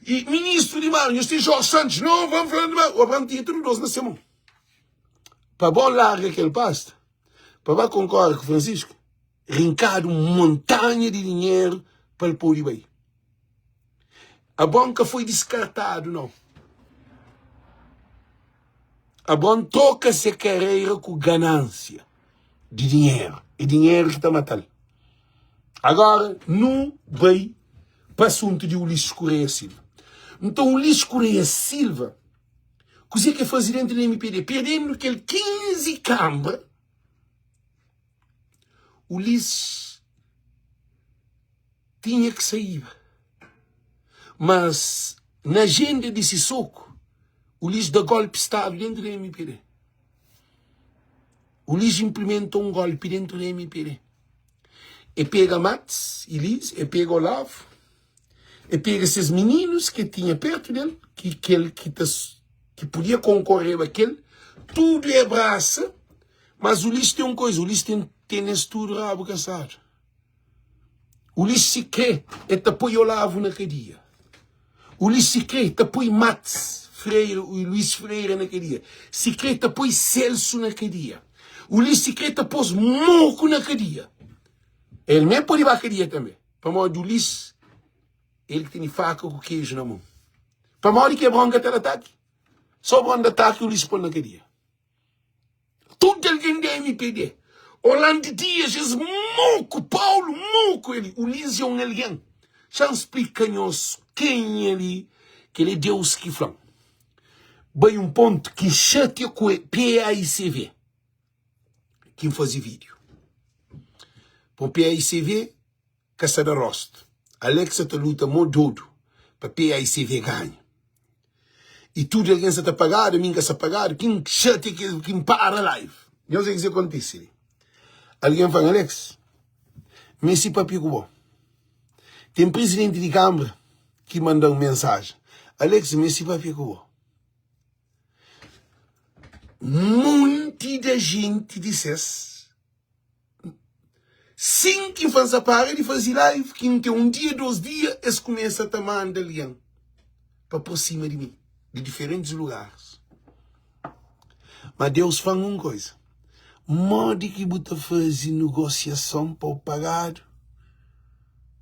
I ministru di mar, nhos ten Jorge Santos. Não, vamos falando de mar. O Abraon tinha tudu dos na se mon. Pa Abraon larga kel pasta, pa ba konkore ku Francisco, rinkadu un montanha di dinheru pa el pode bai. Abron ka foi diskartadu, nau. Abron troka se karera ku ganansia di dinheru. É dinheru ki ta mata-l. Agora, nu bai pa asuntu di Ulisses Correia Silva. Nton, Ulisses Correia Silva, kuzê ki el faze dentu di MPD? Perdendu kel 15 kanbra, Ulisses tinha ki saíba, mas na ajenda di Sissoco, Ulisses da golpi stadu dentu di mpd. Ulisses implementa un golpi dentu di mpd. E pega Max, Elise, e pega Olavo, e pega ses mininus ki tinha pertu del, ki kel ki ta ki podia konkoreba kel, tudu e brasa. Mas Ulisses tem um coisa, Ulisses tem tem es tudo rabo cansado. Ulisses se crê, ele ta põe Olavo na cadeia. Ulisses se crê, ta põe Max Freire, o Luiz Freire na cadeia. Se crê, ta põe Celso na cadeia. Ulisses se crê, ta pôs Moco na cadeia. Ele mesmo pode ir pra cadeia também. Pamodi Ulisses, ele que tem faca com queijo na mão. Pamodi que é bronca até ataque. Só bronca ataque Ulisses põe na cadeia. Tudu algen di mpd. Orlando Dias, es moku, Paulo moku eli. Ulis é un algen. Xa N splika nhos kenha li, kel é Deus ki fla-m. Bai un pontu ki N xatia ku PAICV ki N faze vídiu. Po PAICV ka sa da rostu. Alex sa ta luta mo dodu pa PAICV ganha. I tudu algen sa ta pagadu, ami N ka sa pagadu, ki N xatia ki N para live. Nhos odja kuzê kontise li. Algen fla-m, Alex, N meste papia ku bo. Ten prizidenti di kanbra ki manda-m mensajen, Alex, N meste papia ku bo. Monti da jenti di ses Sin ki N fla-s para di faze live, ki N ten un dia, dos dia, es kumesa ta manda algen pa prosima di mi, di diferentis lugaris. Ma Deus fla-m un koza, Modi ki bu ta faze negosiason pa bu pagadu?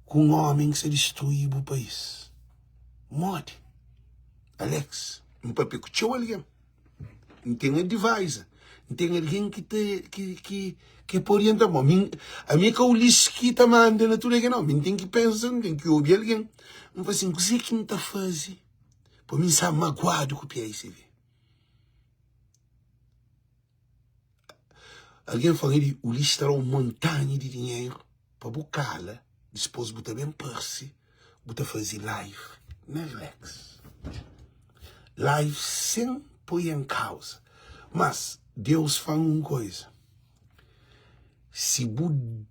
Ku un ómi ki sta distrui bu país. Modi? Alex, N papia ku txeu algen. N ten advisor. N ten algen ki ta ki ki ki pa orienta-m. Ami ami é ka Ulisses ki ta manda na tudu algen, nau. Mi N ten ki pensa, N ten ki obi algen. N fla sin, kuzê ki N ta faze pa mi N sta maguadu ku PICV? Algen fla-m di Ulisses ta da un montanha di dinheru pa bu kala, dispôs bu ta ben parse, bu ta faze live na relax. Live sen poi en kauza. Mas Deus fla-m un koza, si bu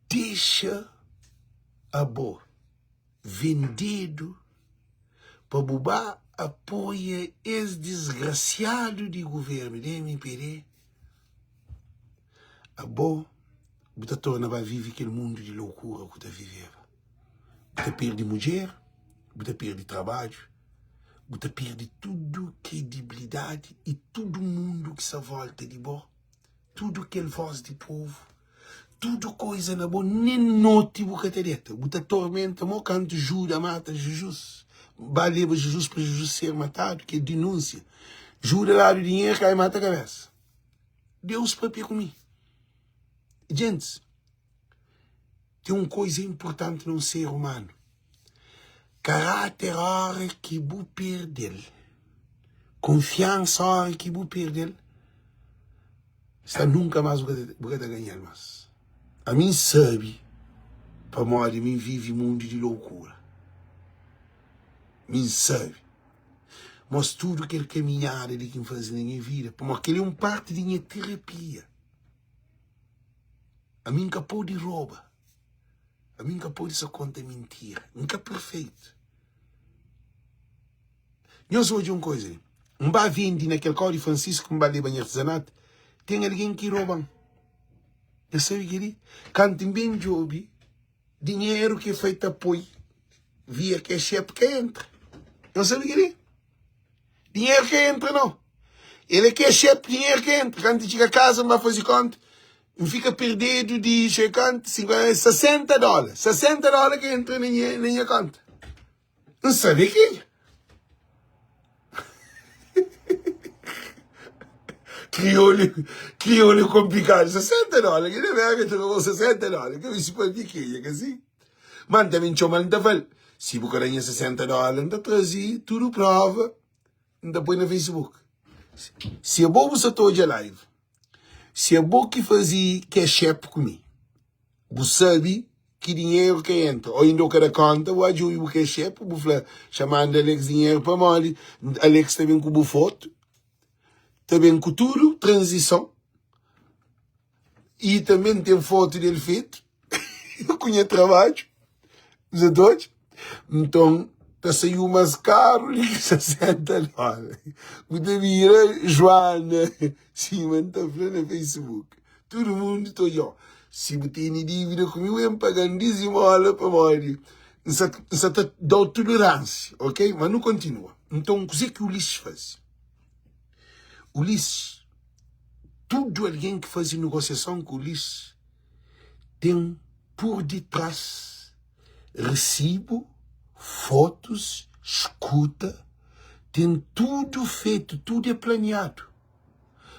dexa abo vendedu pa bu ba apoia es disgrasiadu di guvernu di mpd, abo bu ta torna ba vive kel mundu di lokura ku ta viveba. Bu ta perde mudjer, bu ta perde trabadju, bu ta perde tudu kredibilidadi i tudu mundu ki sta volta di bo, tudu kel vos di povu. Tudu koiza na bo, nen noti bu ka ta deta. Bu ta tormenta mo kantu Juda mata Jizus. Ba leba Jizus pa Jizus ser matadu, ki é dinúnsia. Juda dadu dinheru, kai mata kabesa. Deus papia ku mi. Gentis, ten un koiza inpurtanti na un ser umanu. Karáter óra ki bu perde-l, kunfiansa óra ki bu perde-l, Sta nunka mas bu ka ta ganhal mas. Ami N sabi pamodi mi N vivi mundu di loukura. Mi N sabi. Mos tudu kel kaminhada li ki N fazi na nha vida, pamodi kel-li é un parti di nha terapia. Ami N ka podi roba, ami N ka podi sa konta mintira, N ka perfeitu. Nhos odja un koza li. N ba vende na kel kau di Francisco, N ba leba nha artizanatu, ten algen ki roba-m. Nhos sabe kel-li? Kantu N ben djobe, dinheru ki foi ta poi via cash app ka entra. Nhos sabe kel-li? Dinheru ka entra nau. El é cash app, dinheru ka entra. Kantu N txiga kaza, N ba faze konta, N fika perdedu di xei kantu, 50, 60 dóla. 60 dóla ka entra na nha konta. N sabe kenha. Kriolu, kriolu é komplikadu. 60 dóla, ki na Amérika ta roba 60 dóla. Ka meste pâpia kenha, ka si? Ma N ta ben txoma-l, N ta fla-l, si bu ka da nha 60 dóla, N ta traze tudu prova, N ta poi na Facebook. Si abo bu sa ta odja live, si abo ki faze cash app ku mi, Bu sabi ki dinheru ka entra o inda u ka da konta bu djubi bu kexepu bu fla xa manda Alex dinheru pamodi Alex ta ben ku bu fotu ta ben ku tudu tranzison i tanben ten fotu del fetu ku nha trabadju bu sa ta odja nton ta saiu mas karu di ki 60 dola bu ta bira Joana sima N ta fla na Facebook. Tudu mundu ta odja-u. Si bu tene dívida ku mi, bu ben paga-m dizimola pamodi N sa, N sa ta da-u toleránsia, ok? Ma nu kontinua. Nton, kuzê ki Ulisses faze? Ulisses, tudu algen ki faze negosiason ku Ulisses ten pur ditrás resibu, fotus, skuta, ten tudu fetu, tudu é planiadu.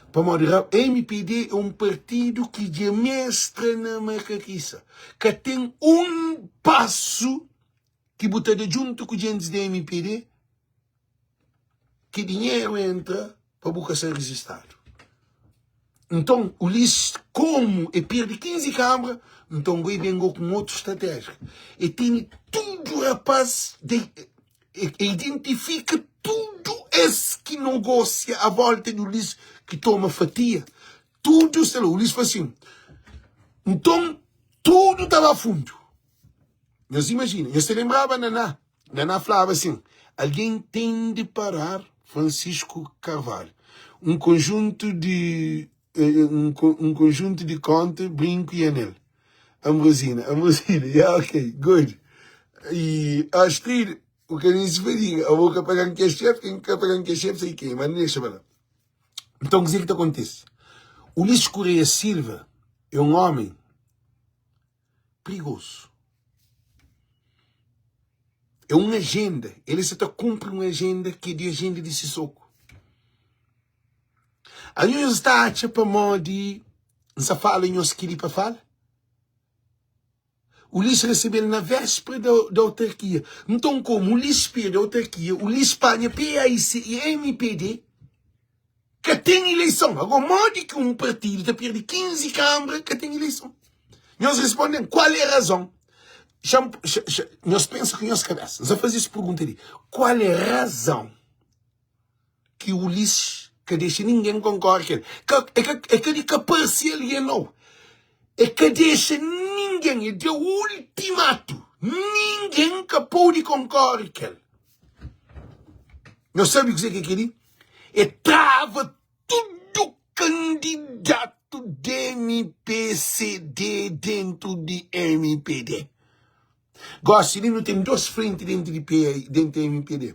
Pamodi mpd é un partidu ki dja mestra na makakisa. Ka ten un pasu ki bu ta da djuntu ku djentis di mpd ki dinheru entra pa bu ka ser rijistadu. Nton, Ulisses, komu e pirdi 15 kanbra, nton go e ben go ku un otu stratéjia. E tene tudu rapaz di. E identifika tudu es ki nogosia a volta di Ulisses ki toma fatia. Tudu sta la. Ulisses fla sin, Nton tudu ta ba fundu. Nhos imajina, nhos ta lenbraba Naná? Naná flaba sin, Algen ten di parar Francisco Carvalho. Un konjuntu di un konjuntu di konta, brinku i anel. Ambrosina, Ambrosina, yeah, ok, good. E Astrid, o ka nem se fadiga, abo ka pagan ke chef, quem ka pagan ke chef sei quem, mas deixa pra lá. Então, kuzê ki ta kontise? Ulisses Correia Silva é um homem perigoso. É un ajenda. El sa ta kunpri un ajenda ki é di ajenda di Sissoco. Anhos nhos ta atxa pamodi N sa fala nhos kel-li pa fala? Ulisses recebe-l na véspera da autarquia. Nton, komu Ulisses perde autarquia, Ulisses panha PAIC e MPD, ka ten ileison. Agora, modi ki un partidu ta perde 15 kanbra ka ten ileison? Nhos responde-m, kual é razon? Xa-m, xa, xa, nhos pensa ku nhos kabesa. N sa faze es pergunta li. Kual é razon? ki Ulisses ka dexa ningen konkore ku el. Ka, é ka, é ka di ka parse algen nau. É ka dexa ningen, é da ultimatu. Ningen ka pode konkore ku el. Nhos sabe kuzê ki é kel-li? É trava tudu kandidatu di MPCD dentu di MPD. Gosi li nu ten dos frenti dentu di PA, dentu di MPD.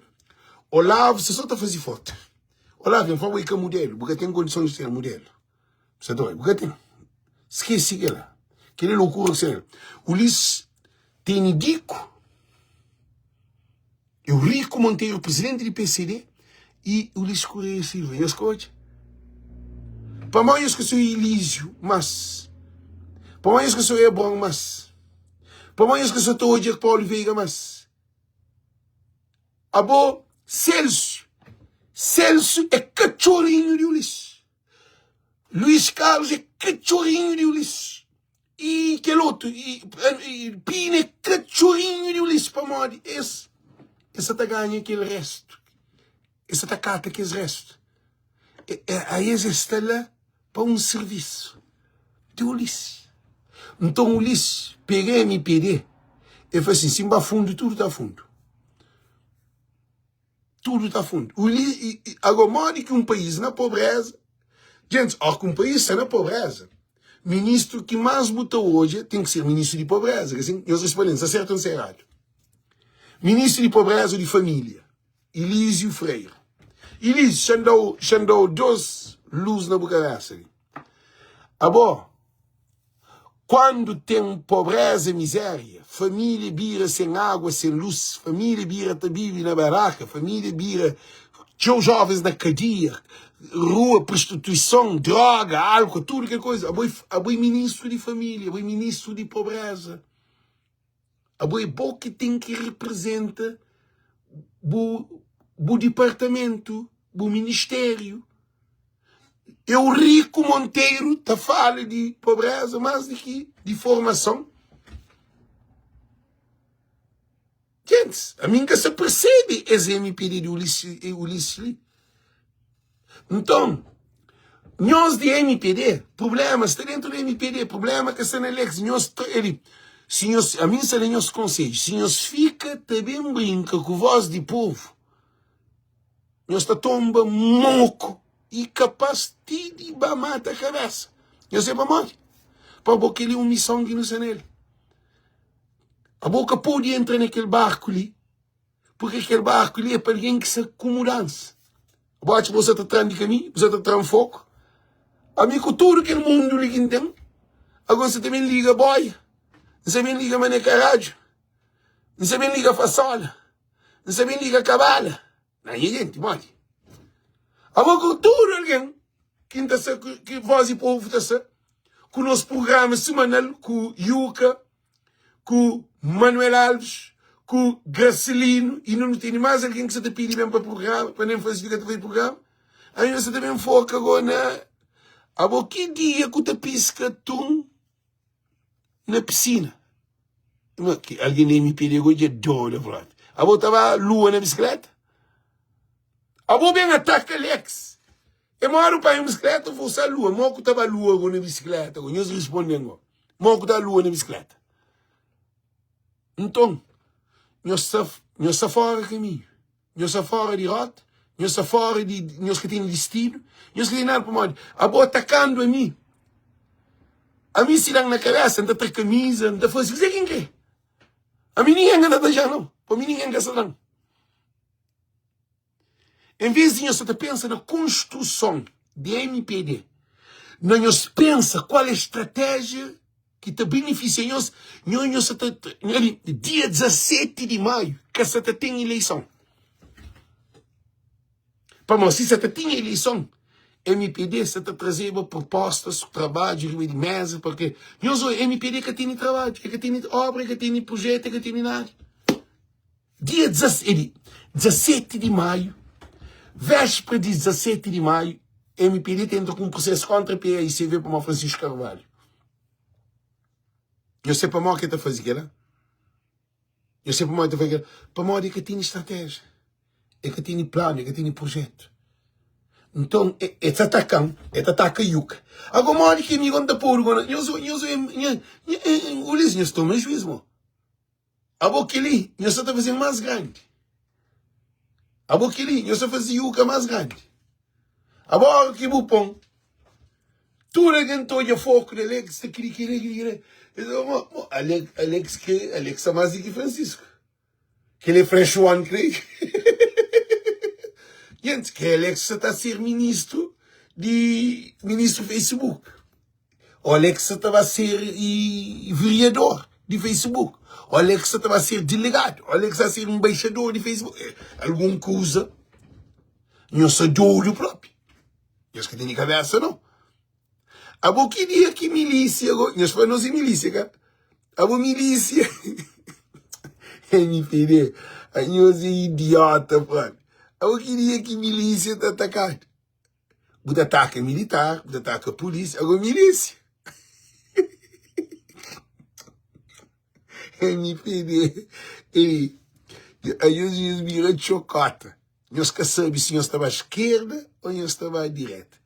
Olavo sa so ta fazi foto. Olavo, N fla bo e ka mudelu, bu ka ten kondison di ser mudelu. Bu sa ta oi, bu ka ten. Skesi kela. Kela é lokura ku ser. Ulisses tene Diku. Eurico Monteiro, presidente di pcd, e Ulisses Correia Silva. Nhos ka odja? Pamodi nhos ka sai Elísio mas? Pamodi nhos ka sai Hebron mas? Pamodi nhos ka sa ta odja Paulo Veiga mas? Abo, Celso, Celso é katxorinhu di Ulisses. Luís Carlos é katxorinhu di Ulisses. I kel otu, i, i, Pina é katxorinhu di Ulisses pamodi es es sa ta ganha kel restu, es sa ta kata kes restu. E, e, a es es sta la pa un sirvisu di Ulisses. Nton Ulisses pega MPD, e fla sin, si N ba fundu, tudu ta fundu. Tudu ta fundu. Agora, modi ki un país na pobreza, gentis, ó ki un país sta na pobreza, ministru ki más bu ta odja ten ki ser ministru di pobreza, ka sin? Nhos responde-m, sta sertu ou sta eradu? Ministru di pobreza ou di família, Elísio Freire. Elísio, xa-m da-u, xa-m da-u dos lus na bu kabesa li. Abo, Kuandu ten pobreza e mizeria, familia bira sen agua, sen lus, familia bira ta bibi na baraka, familia bira txeu jovens na kadia, rua, prostituison, droga, alkool, tudu kel koza. Abo abo e ministru di familia, abo e ministru di pobreza. Abo e bo ki ten ki representa bu bu dipartamentu, bu ministeriu. Eurico Monteiro ta fala di pobreza mas di ki di formason. Gentis, ami N ka sa persebe es MPD di Ulisses li. Nton, nhos di MPD, problema sta dentu di MPD, problema ka sta na Alex, nhos ta, eli, si nhos, ami N sta da nhos konsedju, si nhos fika ta ben brinka ku vos di povu, Nhos ta tomba moku i kapas ti di ba mata kabesa. Nhos é pamodi? Pa bo kel-li un mison ki nu sta nel. Abo ka pode entra na kel barku li, porque kel barku li é pa algen ki sta ku mudansa. Bo atxa bo sa ta tran di kaminhu, bo sa ta tran foku. Ami ku tudu kel mundu li ki N ten, agora N sa ta ben liga boia, N sa ben liga mané karadju, N sa ben liga fasola. N sa ben liga kabala na nha jenti modi? Abo ku tudu algen ki N ta sa ki voz di povu ta sa ku nos prugrama semanal ku Yuka, ku Manuel Alves, ku Gracelino i nu tene mas algen ki sa ta pidi ben pa prugrama pa nen faze fika ta faze prugrama. Ami nu sa ta ben foka go na abo ki dia ku ta piska tun na pisina. Ma ki algen di MPD go dja doda propi. Abo ta ba lua na bisikleta? Abo ben ataka Alex. E mora pa em bisikleta ou sa lua? Mo ku ta ba lua go na bisikleta go? Nhos responden go. Mo ku ta lua na bisikleta? Nton, nhos sta nhos sta fora kaminhu. Nhos sta fora di rota, nhos sta fora di, nhos ka tene distinu, nhos ka tene nada pamodi abo atakandu ami. Ami si dan na kabesa, N ta tra kamiza, N ta faze kuzê ki N kre. Ami ningen ka ta tajan nau, pa mi ningen ka sta dan. En vez di nhos sta ta pensa na konstruson di MPD, na nhos pensa kual é stratéjia. ki ta benefisia nhos, nho nhos sa ta ali dia 17 di maiu ka sa ta ten ileison. Pamodi si sa ta tinha ileison, MPD sa ta trazeba propostas, trabadju riba di meza, porque nhos oi MPD ka tene trabadju, e ka tene obra, e ka tene projetu, e ka tene nada. Dia 17 di maiu, véspera di 17 di maiu, MPD ta entra ku un prosesu kontra PAICV pamodi Francisco Carvalho. Nhos sabe pamodi ki el ta faze kel-la? Nhos sabe pamodi ki el ta faze kel-la? Pamodi el ka tene stratéjia, el ka tene planu, el ka tene projetu. Nton, el ta ataka-m, el ta ataka Yuka. Agora, modi ki ami ta podu nhos, nhos, nhos, nhos, nhos toma juiz, mo. Abo kel-li, nhos sa ta faze-m más grandi. Abo kel-li, nhos sa faze Yuka más grandi. Abo óra ki bu pon, tudu algen ta odja foku di Alex ta kiri kiri kiri kiri. Es fla, mo, mo, Alex, Alex kre, Alex sta más di ki Francisco. Kel é fresh one kre. Gentis, ke Alex sa ta ser ministru di, ministru Facebook. O Alex sa ta ba ser vereador di Facebook. O Alex sa ta ba ser delegado. O Alex sa ser embaixador di Facebook. Algun kuza. Nhos sa dodu propi. Nhos ka tene kabesa no. Abo ki dia ki milísia go. Nhos fla nos é milísia ka? Abo milísia. MPD. Nhos é idiota propi. Abo ki dia ki milísia ta atakadu? Bu ta ataka militar, bu ta ataka polísia, agora milísia. MPD, ei, aí nhos bira txokota. Nhos ka sabe se nhos ta ba esquerda ou nhos ta ba direta.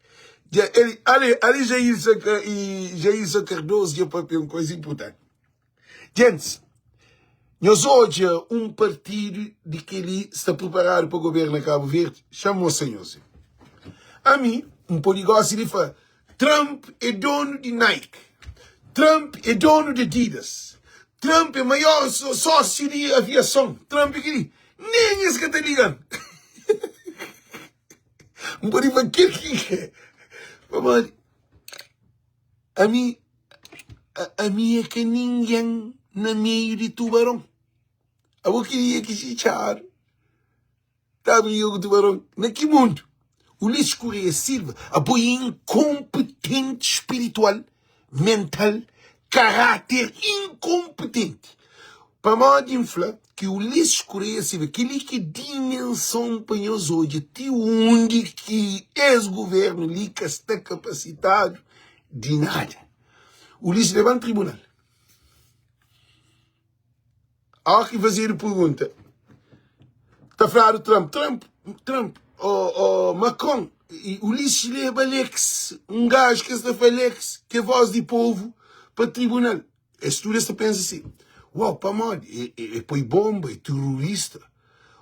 Dja, ele, ali, ali Jailson, e Jailson Cardoso dja papia un coisa importante. Gentis, nhos odja un partidu di kel-li sta priparadu pa goberna Kabu Verdi? Xa N mostra nhos. Ami, N pode gosi di fla, Trump é donu di Nike, Trump é donu di Adidas, Trump é maior sósiu di aviason, Trump é kel-li. Nen es ka ta liga-m. N pode fla kel ki N kre. Pamodi ami. Ami é ka ningen na meiu di tubaron. Abo ki dia ki txitxaru ta briga ku tubaron? Na ki mundu? Ulisses Correia Silva, abo é inkonpetenti spiritual, mental, karáter inkonpetenti. Pamodi N fla ki Ulisses Correia Silva, kel-li ki é dimenson pa nhos odja ti undi ki es guvernu li ka sta kapasitadu di nada. Ulisses leba-m tribunal. Óra ki fazedu pergunta, ta fladu Trump, Trump, Trump, oh, oh, Macron, e Ulisses leba Alex, un gajo ki es ta fla Alex, ki é voz di povu, pa tribunal. Es tudu es ta pensa si, Uau, pamodi? E, e, e poi bomba, é terrorista,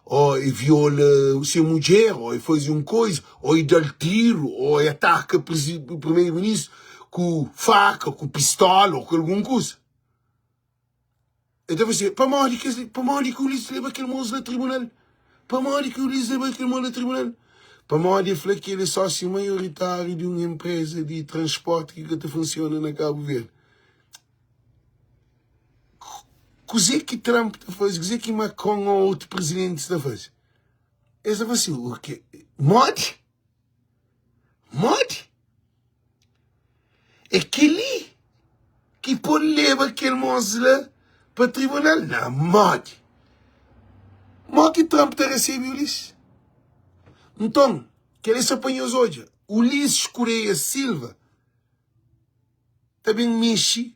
ou e viola se mudjer, ou e faze un koisa, ou e da-l tiru, ou e ataka primeiro-ministru ku faka, ku pistola, ou ku algun kuza. E ta fla si, pamodi ki es, pamodi ki Ulisses leba kel mosu na tribunal? Pamodi ki Ulisses leba kel mosu na tribunal? Pamodi e fla ki el é sósiu maioritáriu di un enpreza di transporti ki ka ta funsiona na Kabu Verdi. Kuzê ki Trump ta faze? Kuzê ki Macron ô otu prezidentis ta faze? Es ta fla si, o ke? Modi? Modi? É kel-li ki pode leba kel mos la pa tribunal? Na modi? Modi ki Trump ta resebe Ulisses? Nton, kel-li é sô pa nhos odja, Ulisses Correia Silva ta ben mexe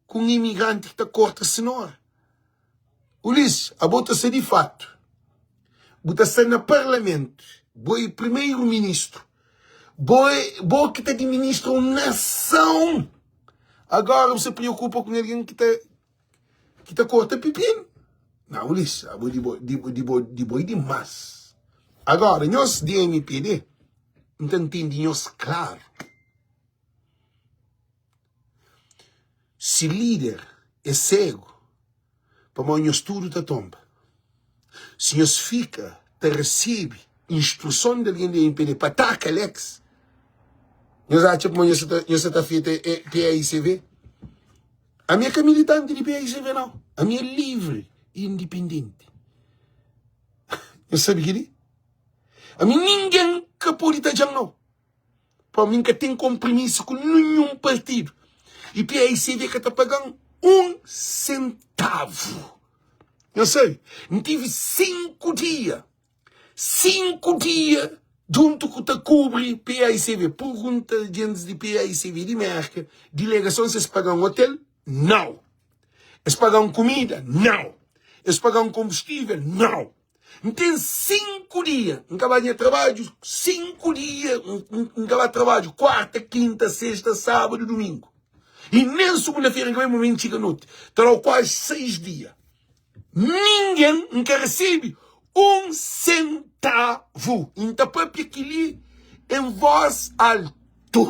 ku un imigranti ki ta korta sinora. Ulisses, abo ta sta di fatu, bu ta sta na parlamentu, bo é primeiro ministru, bo é bo ki ta administra un nason. Agora bu sta preokupa ku un algen ki ta ki ta korta pipinu? Não, Ulisses, abo di bo di bo di bo é dimas. Agora, nhos di MPD, N ta ntende nhos klaru. Si líder é segu, pamodi nhos tudu ta tonba. Si nhos fika ta resebe instruson di algen di MPD pa ataka Alex, nhos atxa pamodi nhos sa ta afeta PAICV? Ami é ka militanti di PAIGV nau. Ami é livri i indipendenti. Nhos sabe kel-li? Ami ningen ka pode tadja-m nau. Pamodi mi N ka ten konprimisu ku ninhun partidu. I PAICV ka ta paga-m un sentavu. Nhos sabe? N tive 5 dia 5 dia djuntu ku ta kubri PAICV. Purgunta djentis di PAICV di Merka, dilegason si es paga-m otel? Nau. Es paga-m kumida? Nau. Es paga-m konbustível? Nau. N ten 5 dia, N ka ba nha trabadju 5 dia, N ka ba trabadju kuarta, kinta, sexta, sábadu, dumingu. I nen sugunda-fera N ka bai, ma mi N txiga noti. Ta dau kuazi 6 dia. Ningen N ka resebe un sentavu. I N ta papia kel-li en vós altu,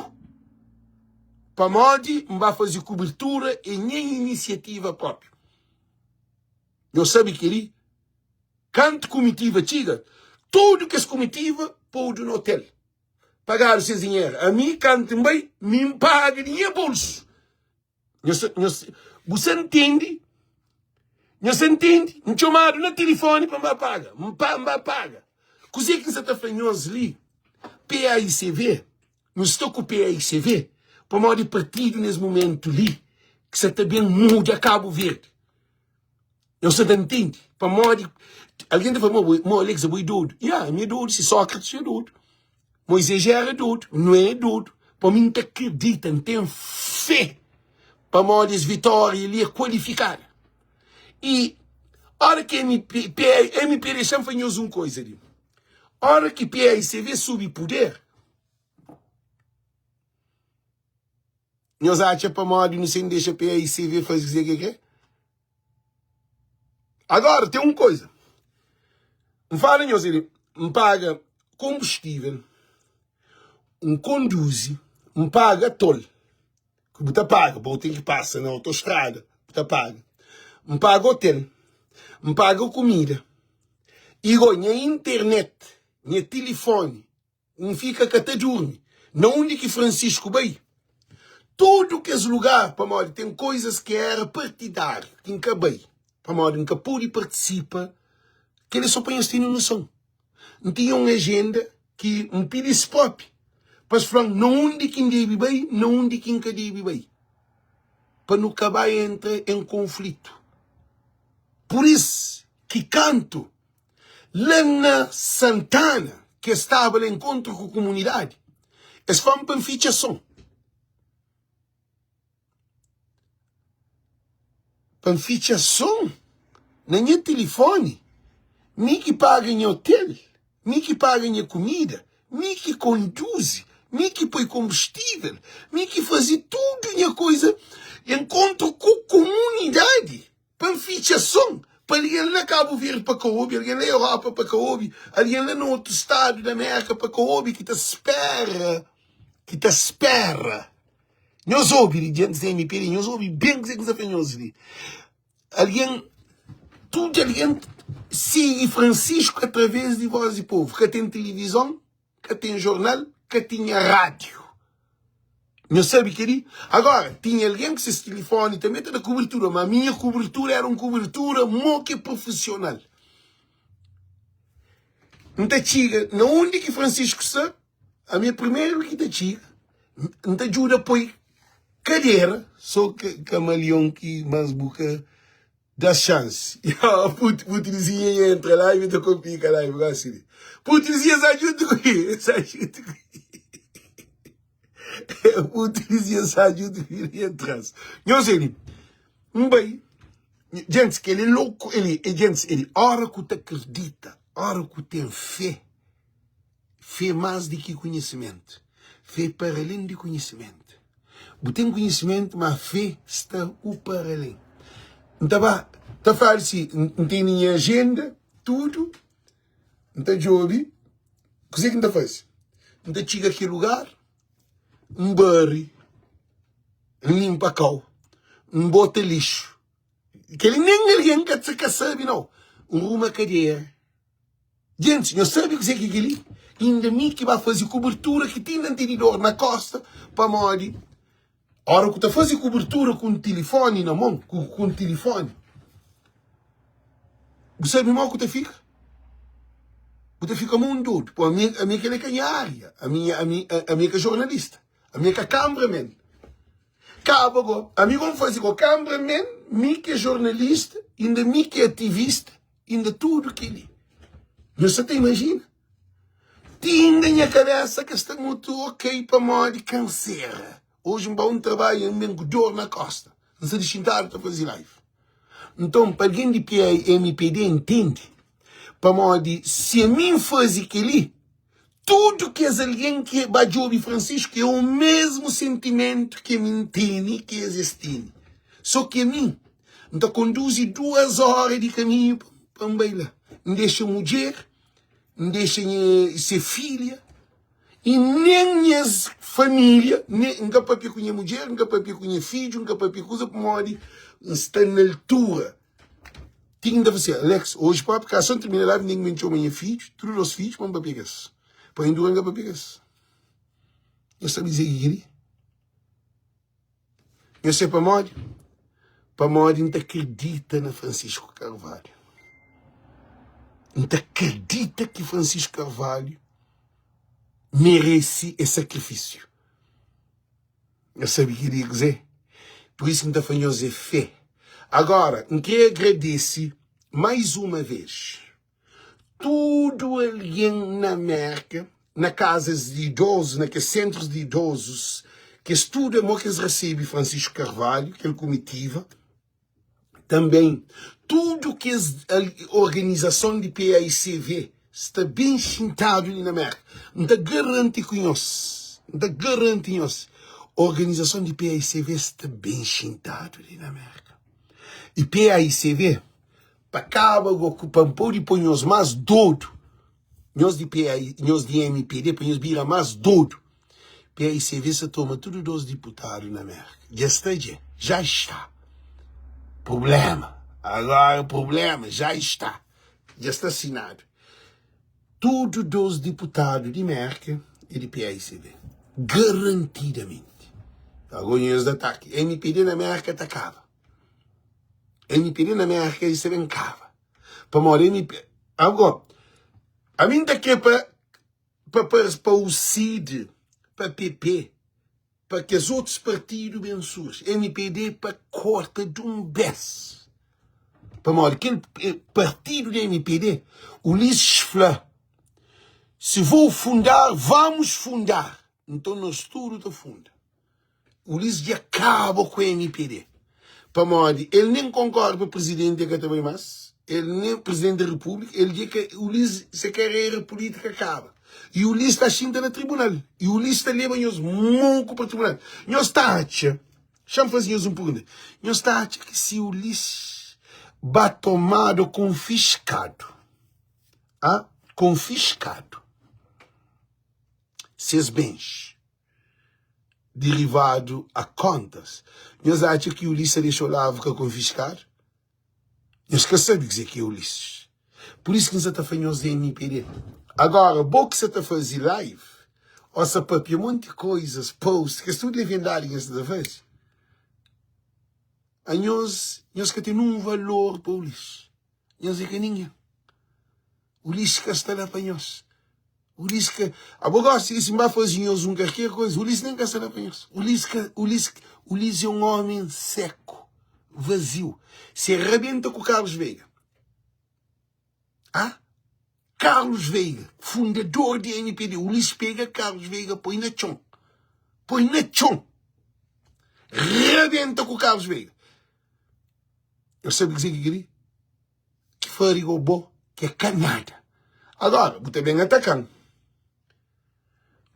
pamodi N ba faze kubertura é nha inisiativa própi. Nhos sabe kel-li? Kantu kumitiva txiga, tudu kes kumitiva podu na otel, pagadu ses dinheru. Ami, kantu N bai, mi N paga di nha bolsu. Nhos, nhos, bu sa ntende? Nhos sa ntende? N txomadu na tilifoni pa N ba paga. N pa, N ba paga. Kuzê ki N sa ta fla nhos li? PAICV, nu sta ku PAICV pamodi partidu nes mumentu li ki sa ta ben muda Kabu Verdi. Nhos sa ta ntende? Pamodi algen ta fla, mo, mo Alex, abo é dodu. Ya, ami é dodu, si Sókrates é dodu. Moisés éra dodu, Nué é dodu. Pa mi N ta kridita, N ten fé pamodi es vitória li é kualifikada. I óra ki MP, MP dexa-m fla nhos un koza li. Óra ki PAICV subi puder, nhos atxa pamodi nu sen dexa PAICV faze kuzê ki el krê? Agora tem um coisa. N fala nhos ele, N paga combustível, N conduzi, N paga tol. Que bu ta paga, bu tem que passa na autoestrada, bu ta paga. N paga hotel, N paga comida. E go nha internet, nha telefone, N fika ka ta durmi. Na undi ki Francisco bai? Tudu kes lugar, pamodi ten koizas ki era partidáriu ki N ka bai, pamodi N ka pode partisipa. Kel-li é sô pa nhos tene noson. N tinha un ajenda ki N pidi-s própi pa es fla-m na undi ki N debe bai, na undi ki N ka debe bai, pa nu ka ba entra en konflitu. Pur isu ki kantu La na Santana, ki es staba la enkontru ku kumunidadi, es fla-m pa N fitxa son. Pa N fitxa son na nha tilifoni, mi ki paga nha otel, mi ki paga nha kumida, mi ki konduzi, mi ki poi konbustível, mi ki faze tudu nha koiza, enkontru ku kumunidadi. Pa N fitxa son pa algen la Kabu Verdi pa ka obi, algen la Europa pa ka obi, algen la na otu stadu di Amérika pa ka obi ki ta spera, ki ta spera. Nhos obi li, djentis di MP li, nhos obi ben kuzê ki N sta fla nhos li. Algen, tudu algen sigi Francisco através di Voz di Povo. Ka ten tilivizon, Ka ten jornal, ka tinha rádiu. Nhos sabe kel-li? Agora, tinha algen ki ses tilifóni tanbê ta da kubertura, má minha kubertura éra un kubertura mô ki profisional. N ta txiga na undi ki Francisco sta, ami é primeru ki ta txiga, N ta djuda poi kadera, sô kamalion ki más bu ka Da chance. Ya, puti, puti dizinha ia entra lá e me ta complica lá e gosi li. Puti dizinha sa junto ku mi, sa junto ku mi. Puti dizinha sa junto ku mi e atrás. Nhos ele, um bai, gente, que ele é louco, ele, gente, ele, ora ku ta acredita, ora ku tem fé. Fé é más di ki konhisimentu. Fé é para alén di konhisimentu. Bu ten konhisimentu, má fé sta u para alén. N ta ba ta fala si, N tene nha ajenda, tudu, N ta djobe kuzê ki N ta faze. N ta txiga kel lugar, N bari, N linpa kau, N bota lixu. Kel-li nen algen ka ka sabe, nau. N ruma kadera. Gentis, nhos sabe kuzê ki é kel-li? Inda mi ki ba faze kubertura ki ti inda N tene dor na kosta pamodi. Ora ku ta faze kubertura ku un tilifoni na mon, ku un tilifoni, bu sabe mo ku ta fika? Bu ta fika mo un dodu. Po ami, ami kel é ka nha ária. Ami, ami, ami é ka jornalista. Ami é ka cameraman. Kaba go, ami go N faze go cameraman, mi ki é jornalista, inda mi ki é ativista, inda tudu keli. Nhos sa ta imajina? Ti inda nha kabesa ka sta mutu ok pamodi kansera. Oji N ba un trabadju N ben ku dor na kosta. N sta di xintadu ta faze live. Nton, pa algen di PMPD ntende, pamodi si ami N faze kel-li, tudu kes algen ki ba djobe Francisco é o mesmu sentimentu ki ami N tene ki es es tene. So ki ami N ta konduzi duas óra di kaminhu pa N bai la. N dexa mudjer N dexa nha se filha i nen nhas família, nen N ka papia ku nha mudjer, N ka papia ku nha fidju, N ka papia kuza pamodi N sta na altura. Ti ki N ta fla si, Alex, oji propi ka so N tirmina live N ten ki ben txoma nha fidju, tudu dos fidju pa N papia ku es. Pa N dura N ka papia ku es. Nhos sabe dize ki kel-li? Nhos sabe pamodi? Pamodi N ta kridita na Francisco Carvalho. N ta kridita ki Francisco Carvalho merese es sakrifisiu. Nhos sabe ki di kuzê? Pur isu ki N ta fla nhos é fé. Agora, N kre agradese mais uma vez Tudu algen na Mérka, na kazas di idozus, na kes sentrus di idozus, kes tudu é mo ki es resebe Francisco Carvalho, kel kumitiva, tanben tudu kes organizason di PAICV sta ben xintadu li na Mérka. N ta garanti ku nhos, N ta garanti nhos, organizason di PAICV sta ben xintadu li na Mérka. I PAICV Pa kaba go ku pa N pode poi nhos más dodu, nhos di PA, nhos di mpd, pa nhos bira más dodu. PAICV sa toma tudu dos diputadu na Merka. Dja sta dja, já está. Prublema, agora prublema, já está. Dja sta sinadu. Tudu dos diputadu di Merka é di PAICV. Garantidamenti. Agora nhos da ataki. Mpd na Merka ta kaba. MPD na Merka e sa ben kaba. Pamodi MP ago ami nta kre pa pa pa pa UCID, pa PP, pa kes otus partidu ben surji. MPD pa korta di un bes. Pamodi kel partidu di MPD, Ulisses fla, se vou fundar, vamos fundar. Nton nos tudu ta funda. Ulis dja kaba ku mpd pamodi el nen konkorda pa presidenti el ka ta bai mas el nen presidenti di republika el dja ka Ulis se karera politika kaba i Ulis ta xinta na tribunal i Ulis ta leba nhos moku pa tribunal nhos ta atxa xa-m faze nhos un pergunta nhos ta atxa ki si Ulis ba tomadu konfiskadu a konfiskadu ses bens derivadu a kontas. Nhos atxa ki Ulisses ta dexa Olavo ka konfiskadu? Nhos ka sabe kuzê ki é Ulisses. Pur isu ki N sa ta fla nhos di mpd. Agora, bo ki sa ta faze live ô sa papia monti koizas, post, kes tudu leviandadi ki nhos sa ta faze, anhos, nhos ka ten nun valor pa Ulisses. Nhos é ka ningen. Ulisses ka sta la pa nhos. Ulisses ka. Abo gosi di si N ba faze nhos un karker koza, Ulisses nen ka sta la pa nhos. Ulisses ka, Ulisses, Ulisses é un omi seku, vaziu. Se el rabenta ku Carlos Veiga, ah? Carlos Veiga, fundador di mpd, Ulisses pega Carlos Veiga poi na txon. Poi na txon. Rabenta ku Carlos Veiga. Nhos sabe kuzê ki kel-li? Ki fariga bo ki é ka nada. Agora, bu ta ben ataka-m.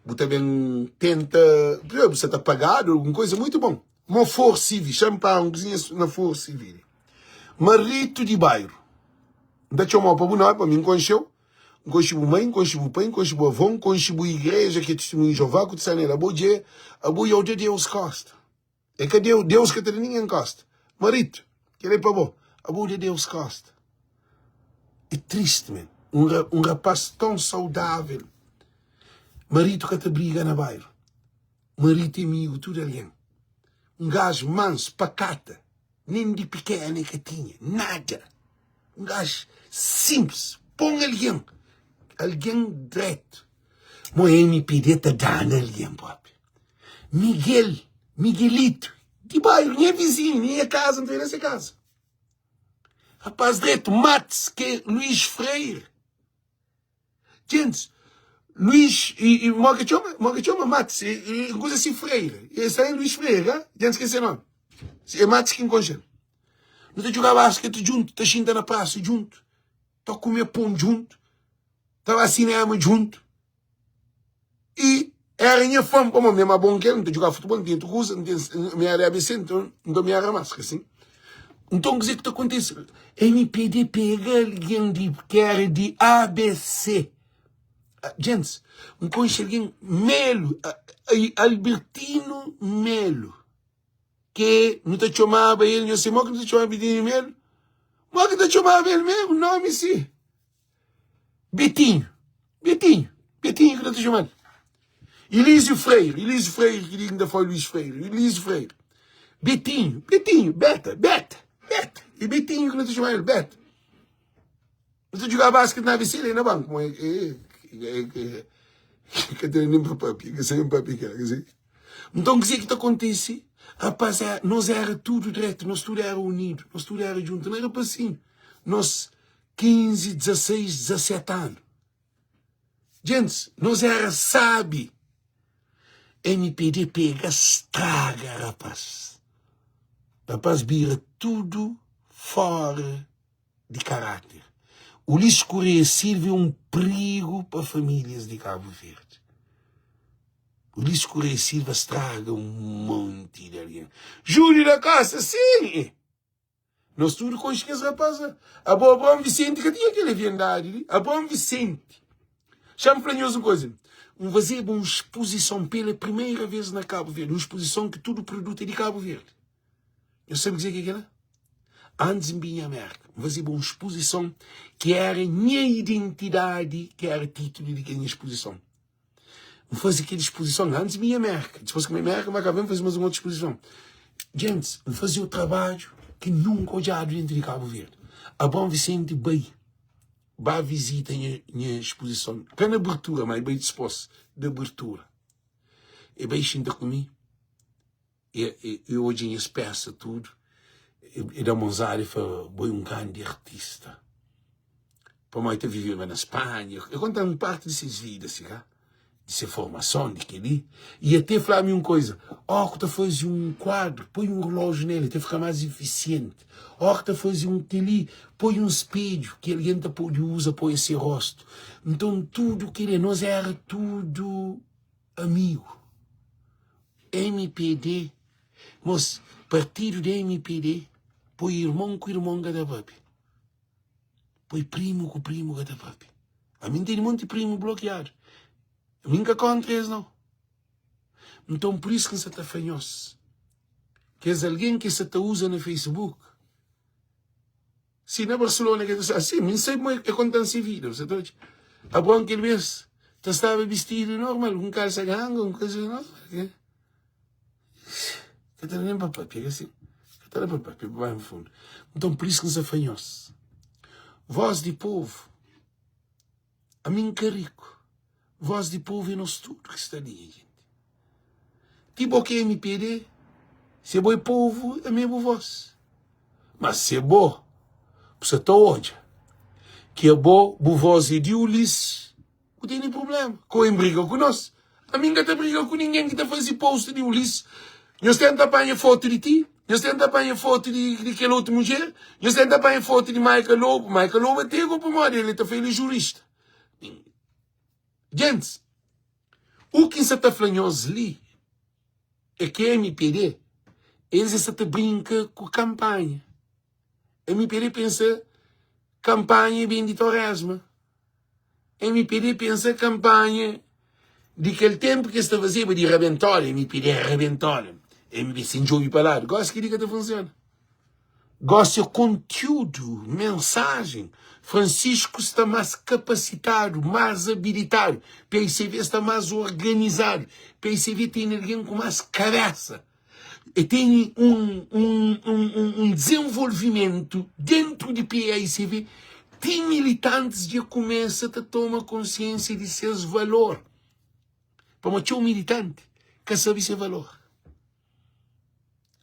Bu ta ben tenta, primeiro, bu sa ta pagadu algun koisa, muito bon. Mo for civil, xa-m para un kuzinha na for civil. Marito di bairu, N ta txoma-u pa bu nomi, pa mi N konxe-u, N konxe bu mai, N konxe bu pai, N konxe bu avó, N konxe bu igreja ki é Tistimunhu di Jeová ku ta sta nel. Abo dje, abo i odia Deus kosta. É ka Deus, Deus ka ta da ningen kosta. Marito, kel é pa bo. Abo da Deus kosta. É triste, man. Um, um rapaz tão saudável. Marito ka ta briga na bairro. Marito é amigo tudo alguém. Un gajo manso, pacata, nem di pikena e ka tinha, nada. Un gajo simples, bom algen, algen dreto. Mo mpd ta dana algen propi. Miguel, Miguelito, di bairro, nha vizinho, nha casa, nta na se casa. Rapaz dreto, Max, que Luís Freire. Djentis, Luís i, i mo ke txoma? Mo ke txoma? Max, i, i, un kuza si Freire. E sta em Luís Freire, ha? Djentis ke se nome. É Max ki N konxe-l. Nu ta djuga basketi djuntu, ta xinta na prasa djuntu, ta kume pon djuntu, ta ba sinema djuntu. I era nha fã, pamodi mi é más bon ki el, N ta djuga futebol, N ten otu kuza, N ten, mi era ABC, nton, nton mi era más, ka sin? Nton kuzê ki ta kontise? MPD pega algen di ki era di ABC. Gentis, N konxe algen, Melu, Albertino Melu, ki nu ta txomaba el, nhos sabe modi ki nu ta txomaba Albertino Melu? Modi ki nu ta txomaba el mesmu? Nomi si. Betinho, Betinho, Betinho ki nu ta txoma-l. Elísio Freire, Elísio Freire ki di N ta fla Luís Freire, Elísio Freire. Betinho, Betinho, Beta, Beta, Beta. É Betinho ki nu ta txoma-l, Beta. Nu ta djuga basket na ABC, el é na banku, ma é, é, é, é, ka ten nen pa papia, ka sabe papia kela, ka sabe. Nton, kuzê ki ta kontise? Rapaz, é, nos era tudu dretu, nos tudu era unidu, nos tudu era djuntu, na rapasinhu. Nos 15, 16, 17 anu. Gentis, nos era sabi. MPD pega straga rapaz. Rapaz bira tudu fora di karáter. Ulisses Correia Silva é un prigu pa famílias di Cabo Verde. Ulisses Correia Silva straga un monti di algen. Júlio da Costa, sim! Nos tudu konxe kes rapaz la. Abo Abraão Vicente ka tinha kel leviandadi li. Abraão Vicente. Xa-m fla nhos un koza. N fazeba un spozison pela primeira vez na Kabu Verdi. Un spozison ki tudu produtu é di Kabu Verdi. Nhos sabe kuzê ki é kel-la? Antis N binha Amérika, N fazeba un spozison ki éra nha identidadi, ki éra titulu di kel nha spozison. N faze kel spozison antis mi ia Merka. Dipôs ki mi Merka, ma ka ben faze mais un otu spozison. Gentis, N faze un trabadju ki nunka odjadu dentru di Kabu Verdi. Abraão Vicente bai, ba vizita nha, nha spozison. Ka na abertura, ma e bai dipôs di abertura. E bai xinta ku mi, e, e, e odja nhas pesa tudu. E, e da monzada e fla, bo é un grandi artista. Pamodi ta viveba na Spanha. El konta-m un párti di ses vida, si ka? Di se formason, di kel-li. I até fla-m un koza, Óki ku ta faze un kuadru, poi un relójiu na el, el ta fika más ifisienti. Óki ta faze un kel-li, poi un spedju ki algen ta pode uza pa odja se róstu. Nton, tudu kel-li, nos éra tudu amigu. Mpd, mos, partidu di mpd poi irmon ku irmon ka ta papia. Poi primu ku primu ka ta papia. Ami N tene monti primu blokiadu. Ami N ka kontra es nau. Nton pur isu ki N sa ta fla nhos, kes algen ki sa ta uza na Facebook, si na Barcelona ke ta sta, si mi N sabe ma e konta-m se vida, bu sa ta odja. Abraon kel bes ta staba bistidu normal, ku un kalsa ganga, un kuza normal. Ka ta da nen pa papia, ka si? Ka ta da pa papia, pa bai fundu. Nton, pur isu ki N sta fla nhos, vós di povu, ami N ka riku, vós di povu é nos tudu ki sta li, nha jenti. Ti bo ki é mpd, si bo é povu, ami é bu vós. Ma se bo, bu sa ta odja ki abo bu vós é di Ulisses, Bu tene problema ku em briga ku nos? Ami nka ta briga ku ninguém ki ta fazi post di Ulisses. Nhos tenta panha foto di ti, nhos tenta panha foto di, di kel otu mudjer, nhos tenta panha foto di Maica Lobo. Maica Lobo até go pamodi ele ta fla ele é jurista. Gentis, u ki nsa ta fla nhos li é ki MPD eles sa ta brinka ku kampanha. MPD pensa kampanha ben di Toresma. Mpd pensa kampanha di kel tempu ki es ta fazeba di rabentola, mpd rabentola, mpd sen djobi pa ladu, gosi kel-li ka ta funsiona. Gosi é kontiudu, mensajen. Francisco sta más kapasitadu, más abilitadu, PICV sta más organizadu, PICV tene algen ku más kabesa. E tene un, un, un, un, un dezenvolvimentu dentru di PAICV, ti militantis dja kumesa ta toma konsiensia di ses valor. Pamodi txeu militanti ka sabe se valor.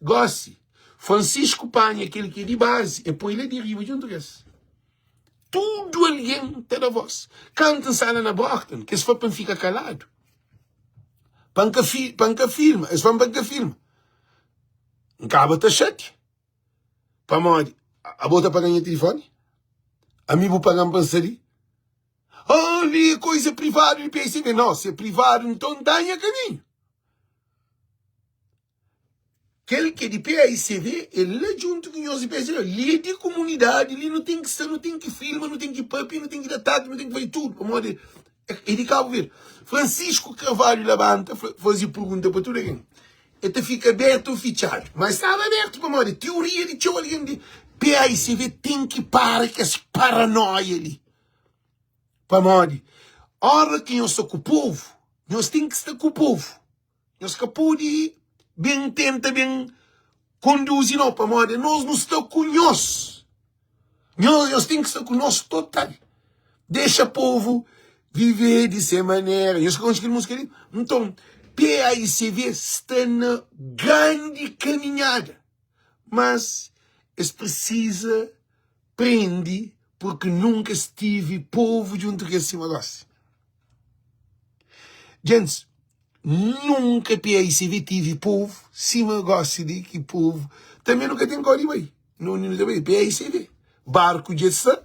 Gósi, Francisco panha kel ki é di bazi, e poi la di riba djuntu ku es. Tudu algen ta da vós. Kantu N sta la na Brockton, kes fla pa N fika kaladu, pa N ka fi, pa N ka filma. Es fla-m pa N ka filma. N kaba ta xatia. Pamodi, abo ta paga nha tilifoni? Ami bu paga-m pa N sta li? Ah, li é koisa privadu di PSB. Nau, si é privadu, nton da nha kaminhu. Kel ki é di PAICV é la djuntu ku nhos di PSB. Li é di kumunidadi, li nu ten ki sta, nu ten ki filma, nu ten ki papia, nu ten ki da tatu, nu ten ki faze tudu, pamodi é di Kabu Verdi. Francisco Carvalho labanta, faze pergunta pa tudu algen. El ta fika abertu ô fitxadu? Mas staba abertu pamodi tioria di txeu algen di PAICV ten ki para kes paranoia li. Pamodi ora ki nhos sta ku povu, nhos ten ki sta ku povu. Nhos ka pode ben tenta ben konduzi no, pamodi nos nu sta ku nhos. Nhos, nhos ten ki sta ku nos total. Dexa povu vive di se manera. Nhos ka konxe kel múzika li? Nton, PAICV sta na grandi kaminhada, mas es prisiza prende porque nunka es tive povu djuntu ku es sima gosi. Gentis, nunka PAICV tive povu sima gosi di ki povu. Tanbe nu ka ten kódi bai. Na undi nu ta bai? PAICV. Barku dja sta,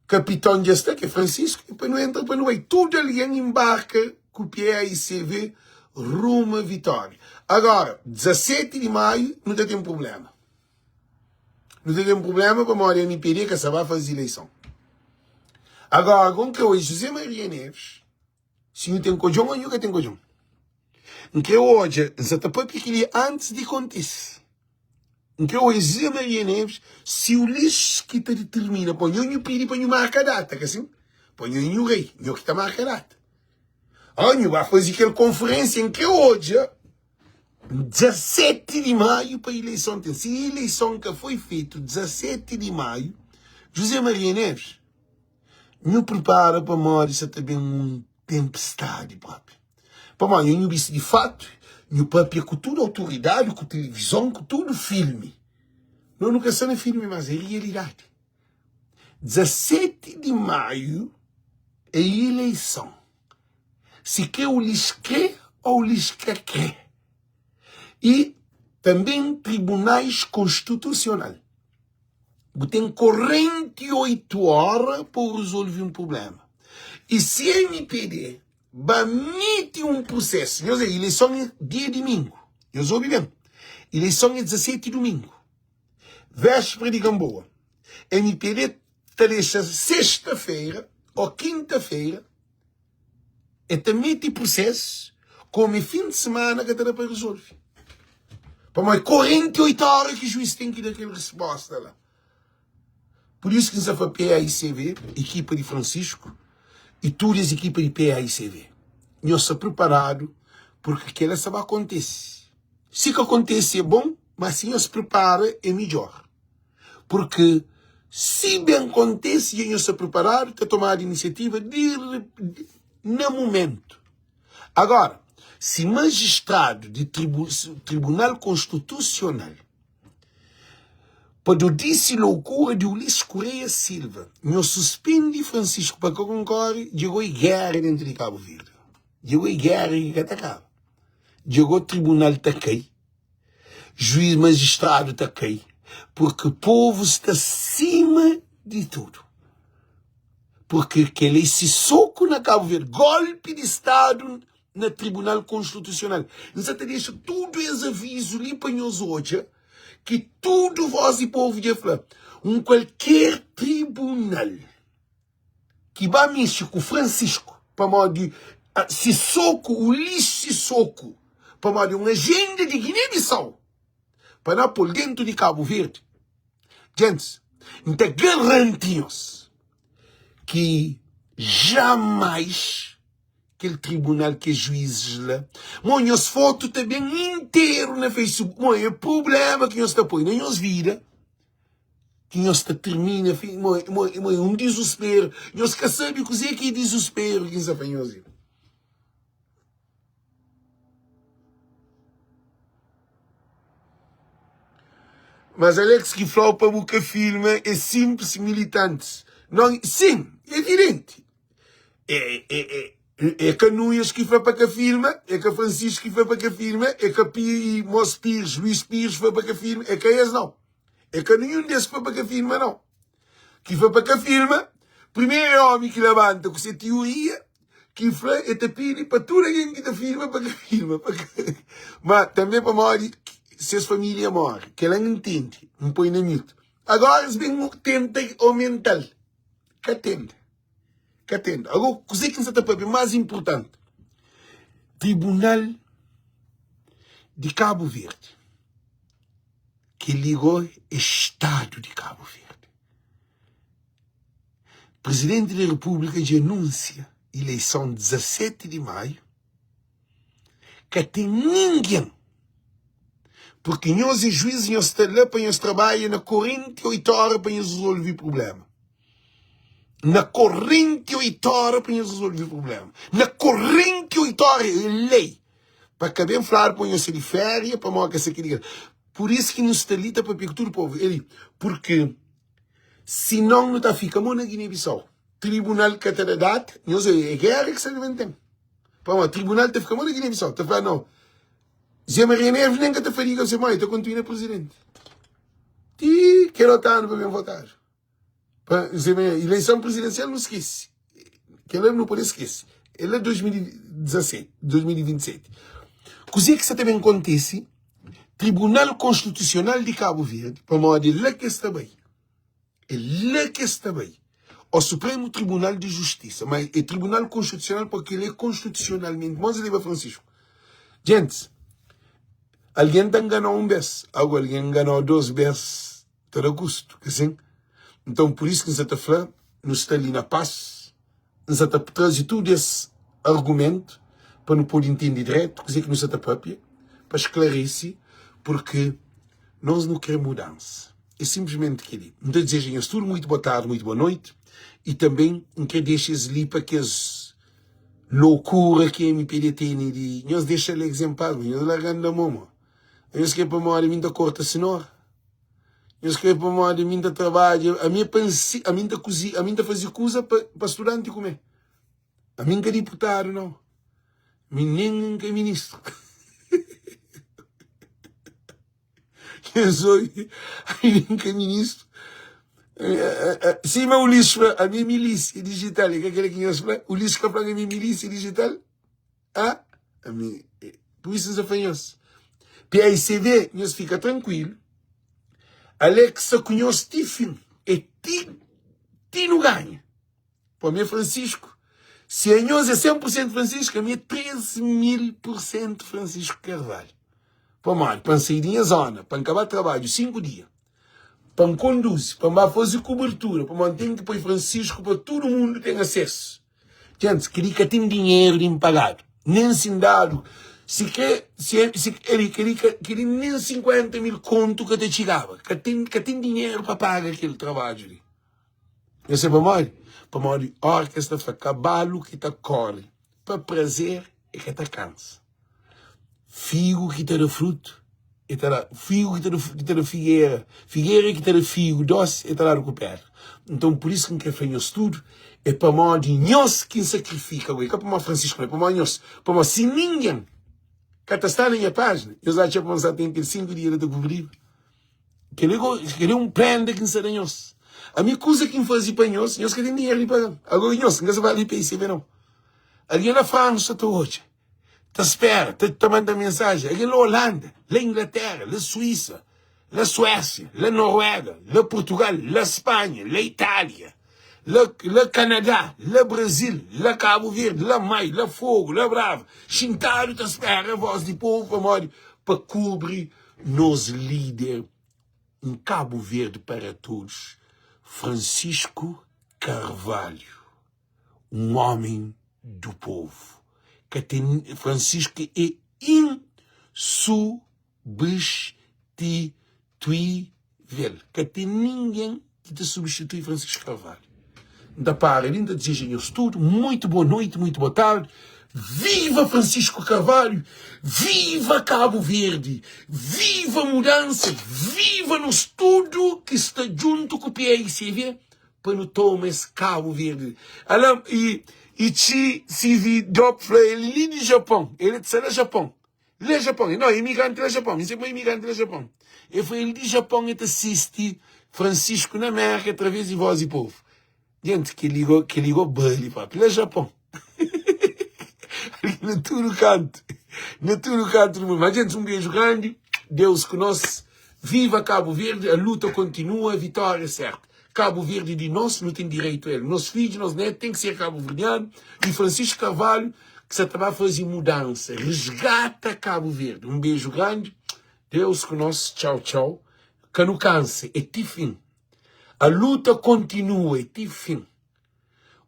kapiton dja sta, ki é Francisco, e pa nu entra pa nu bai. Tudu algen inbarka ku PAICV rumu a Vitória. Agora, 17 di maiu nu ta ten prubléma. Nu ta ten prubléma pamodi mpd ka sa ba faze ileison. Agora, N kre odja José Maria Neves, si nhu ten kodjon o nhu ka ten kodjon. N kre odja, N sa ta papia kel-li antis di kontise. N kre odja José Maria Neves, si Ulisses ki ta ditirmina pa nhu, nhu pidi pa nhu marka data, ka sin? Pa nhu é nhu rei, nhu ki ta marka data. Oh, nhu ba faze kel konferensia, N kre odja 17 di maiu pa ileison ten. Si ileison ka foi fetu 17 di maiu, José Maria Neves, nhu pripara pamodi sa ta ben un tenpestadi propi. Pamodi nhu bisti di fatu, nhu papia ku tudu autoridadi, ku tilivizon, ku tudu filmi. No nu ka sta na filmi mas é rialidadi. 17 di maiu é ileison. Si kre ulis kre ou ulis ka kre. I tanben tribunais konstitusional. Bu ten 48 ora pa bu rezolve un prublema. I si MPD ba miti un prusesu, nhos é, ileison é dia dimingu, nhos obi ben, ileison é 17 dimingu, véspera di Gamboa, MPD ta dexa sexta-feira ou kinta-feira, E ta mete prosesu komu é fin di semana ka ta da pa resolve. Pamodi é 48 ora ki juiz ten ki da kel resposta la. Pur isu ki N sa fla PAICV, ekipa di Francisco i tudu es ekipa di PAICV, nhos sta preparadu purki kela sta ba kontise. Si ka kontise é bon, ma si nhos pripara é midjor. Purki si ben kontise dja nhos sta priparadu ta tomadu inisiativa di na mumentu. Agora, si majistradu di Tribunal Konstitusional pa dodisi loukura di Ulisses Correia Silva, nhos suspendi Francisco pa ka konkore, dja goi géra dentu di Kabu Verdi. Dja goi géra ki ka ta kaba. Dja go tribunal ta kai. Juiz magistrado ta kai porque povo sta sima di tudo porque kel é si soco na Cabo Verde golpe di stado na tribunal constitucional N sa ta dexa tudo es aviso li pa nhos odja ki tudo voz di povo dja fla um qualquer tribunal ki ba mexi ku Francisco pamodi Sissoco, Ulisses Sissoco, pamodi un agenda di Guiné-Bissau pa na pol dentu di Cabo Verde. Gentis, N ta garanti nhos ki jamais. Kel tribunal kes juízes la Mo nhos fotu ta ben interu na Facebook Mo é prublema ki nhos ta poi na nhos vida Ki nhos ta tirmina fi Mo mo mo é un dizusperu Nhos ka sabe kuzê ki é dizusperu ki N sta fla nhos li. Mas Alex ki flau pa bu ka filma é simples militantes não sim evidente é é é é ka Nunes ki fla pa ka filma é ka Francisco ki fla pa ka filma é ka Pi Mos Pires Luís Pires fla pa ka filma é ka es não é ka nenhum des ki fla pa ka filma não ki fla pa ka filma primeiro é homi ki labanta ku se tioria ki fla e ta pidi pa tudu algen ki ta filma pa ka filma pa ka ma tanbe pamodi ses familia more kela N ntende N poi na mute agora es ben tenta aumental ka tenta ka tenta agora kuze ki N sa ta papia mas inpurtanti tribunal di Kabu Verdi kel-li go é stadu di Kabu Verdi. Presidenti di Repúblika dja anúnsia ileison 17 di Maiu, ka ten ningen, purki nhos é juiz, nhos sta la pa nhos trabadja na 48 óra pa nhos rezolve prubléma. Na 48 óra pa nhos rezolve prubléma. Na 48 óra é lei. Pa ka ben fladu pa nhos ser di féria, pamodi ka ser kel-li. Pur isu ki nu sta li ta papia ku tudu povu. É li, purki Sinon nu ta fika mo na Guiné-Bissau. Tribunal ka ta da data, nhos obi, é géra ki sta ben ten. Pamodi tribunal ta fika mo na Guiné-Bissau, ta fla no, Zé Maria Neves nen ka ta fadiga se mai, ta kontinua presidenti. Ti kel otu anu pa ben votadu. Pa Zé Maria, ileison presidensial nu skese. Kel-la nu pode skese. El é 2017, 2027. Kuzê ki sta ta ben kontise? Tribunal Konstitusional di Kabu Verdi, pamodi é la ki es ta bai, é la ki es ta bai, o Supremu Tribunal di Justisa, ma é Tribunal Konstitusional porque el é konstitusionalmenti, mos leba Francisco. Gentis, algen ta nganau un bes, ago algen nganau dos bes, ta da gustu, ka sin? Nton, pur isu ki N sa ta fla, nu sta li na pas. N sa ta traze tudu es argumentu pa nu pode intende dretu kuzê ki nu sa ta papia, pa sklarese, purki nos nu kre mudansa. É sinplismenti kel-li. N ta dizeja nhos tudu muitu boa tardi, muitu boa noiti y tanbe N kre dexa es li pa kes lokura ki mpd tene di nhos dexa Alex en pas, nhos larga-m na mon, nhos kre pamodi mi N ta korta sinora. Nhos kre pamodi mi nta trabadja, ami é pa nsi, ami nta kuzi, ami nta fazi kuza pa, pa studanti kume. Ami nka diputadu nau, mi nen nka ministru. Nhos obi, ami nen nka ministru. Sima Ulisses fla, ami é milísia digital, é ka kila ki nhos fla? Ulisses ka fla ami é milísia digital? Ah, ami, pur isu N sa fla nhos, PAICV, nhos fika trankuilu, Alex sta ku nhos ti fin, é ti, ti nu ganha. Pa mi é Francisco, si a nhos é 100% Francisco, ami é 3000% Francisco Carvalho. Pamodi? Pa N sai di nha zona, pa N ka ba trabadju 5 dia, pa N konduzi, pa N ba faze kubertura, pamodi N ten ki poi Francisco pa tudu mundu ten asesu. Gentis, kel-li ka ten dinheru di inpagadu, nen si N dadu, si kre, si e, si kel-li, kel-li ka, kel-li nen 50 mil kontu ka ta txigaba. Ka ten, ka ten dinheru pa paga kel trabadju li. Nhos sabe pamodi? Pamodi óra ki es ta fla kabalu ki ta kóre pa prazer, e ka ta kansa. Figu ki ta da frutu, e ta da, figu ki ta da, ki ta da figera, figera ki ta da figu dosi, e ta dadu ku pedra. Nton, pur isu ki N kre fla nhos tudu, é pamodi nhos ki N sakrifika goi, ka pamodi Francisco, ma é pamodi nhos. Pamodi si ningen ka ta sta na nha pájina, nhos atxa pa N sa ten kel 5 dia la ta kubriba? Kel-li kel-li é un prenda ki N sta da nhos. Ami kuza ki N faze pa nhos, nhos ka ten dinheru di paga-m. Agora nhos, N ka sta fala di PICB nau. Algen na Fransa ta odja. ta spera, ta, ta manda mensajen. Algen la Holanda, la Inglaterra, la Suíça, la Suécia, la Noruega, la Portugal, la Espanha, la Itália, la, la Canadá, la Brasil, la Cabo Verde, la Mai, la Fogo, la Brava, xintadu ta spera voz di povo pamodi pa kubri nos líder um Cabo Verde para todos, Francisco Carvalho. Um homem do povo. Ka ten Francisco é insubstituível. Ka ten ningen ki ta substitui Francisco Carvalho. N ta para li, N ta dizeja nhos tudu muitu boa noiti, muitu boa tardi. Viva Francisco Carvalho! Viva Cabo Verde! Viva mudansa! Viva nos tudu ki sta djuntu ku PAICV pa nu toma es Cabo Verde. Ala i i txi CV Dop fla el li di Japon, el é sta na Japon. La Japon, no, imigranti la Japon, mi nse kuma imigranti la Japon. El fla el di Japon el ta sisti Francisco na Merka através di Voz di Povo. Gente, kel-li go, kel-li go bali propi. La Japon. Ali na tudu kantu, na tudu kantu do mundo. Mas, gente, um beijo grande. Deus ku nós. Viva Cabo Verde, a luta continua, a vitória é certa. Cabo Verde di nós, nu tem direito a ele. Nos fidjus, nos netos tem que ser cabo-verdiano. E Francisco Carvalho, que sa ta ba faze mudança, resgata Cabo Verde. Um beijo grande. Deus ku nós. Tchau, tchau. Ka nu cansa, é ti fim. A luta continua, é ti fim.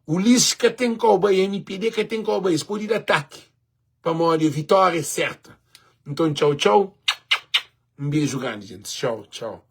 Ulisses ka tem kau bai, MPD ka tem kau bai, es pode da atake, pamodi a vitória é certa. Nton, tchau, tchau. Um beijo grande, gente. Tchau, tchau.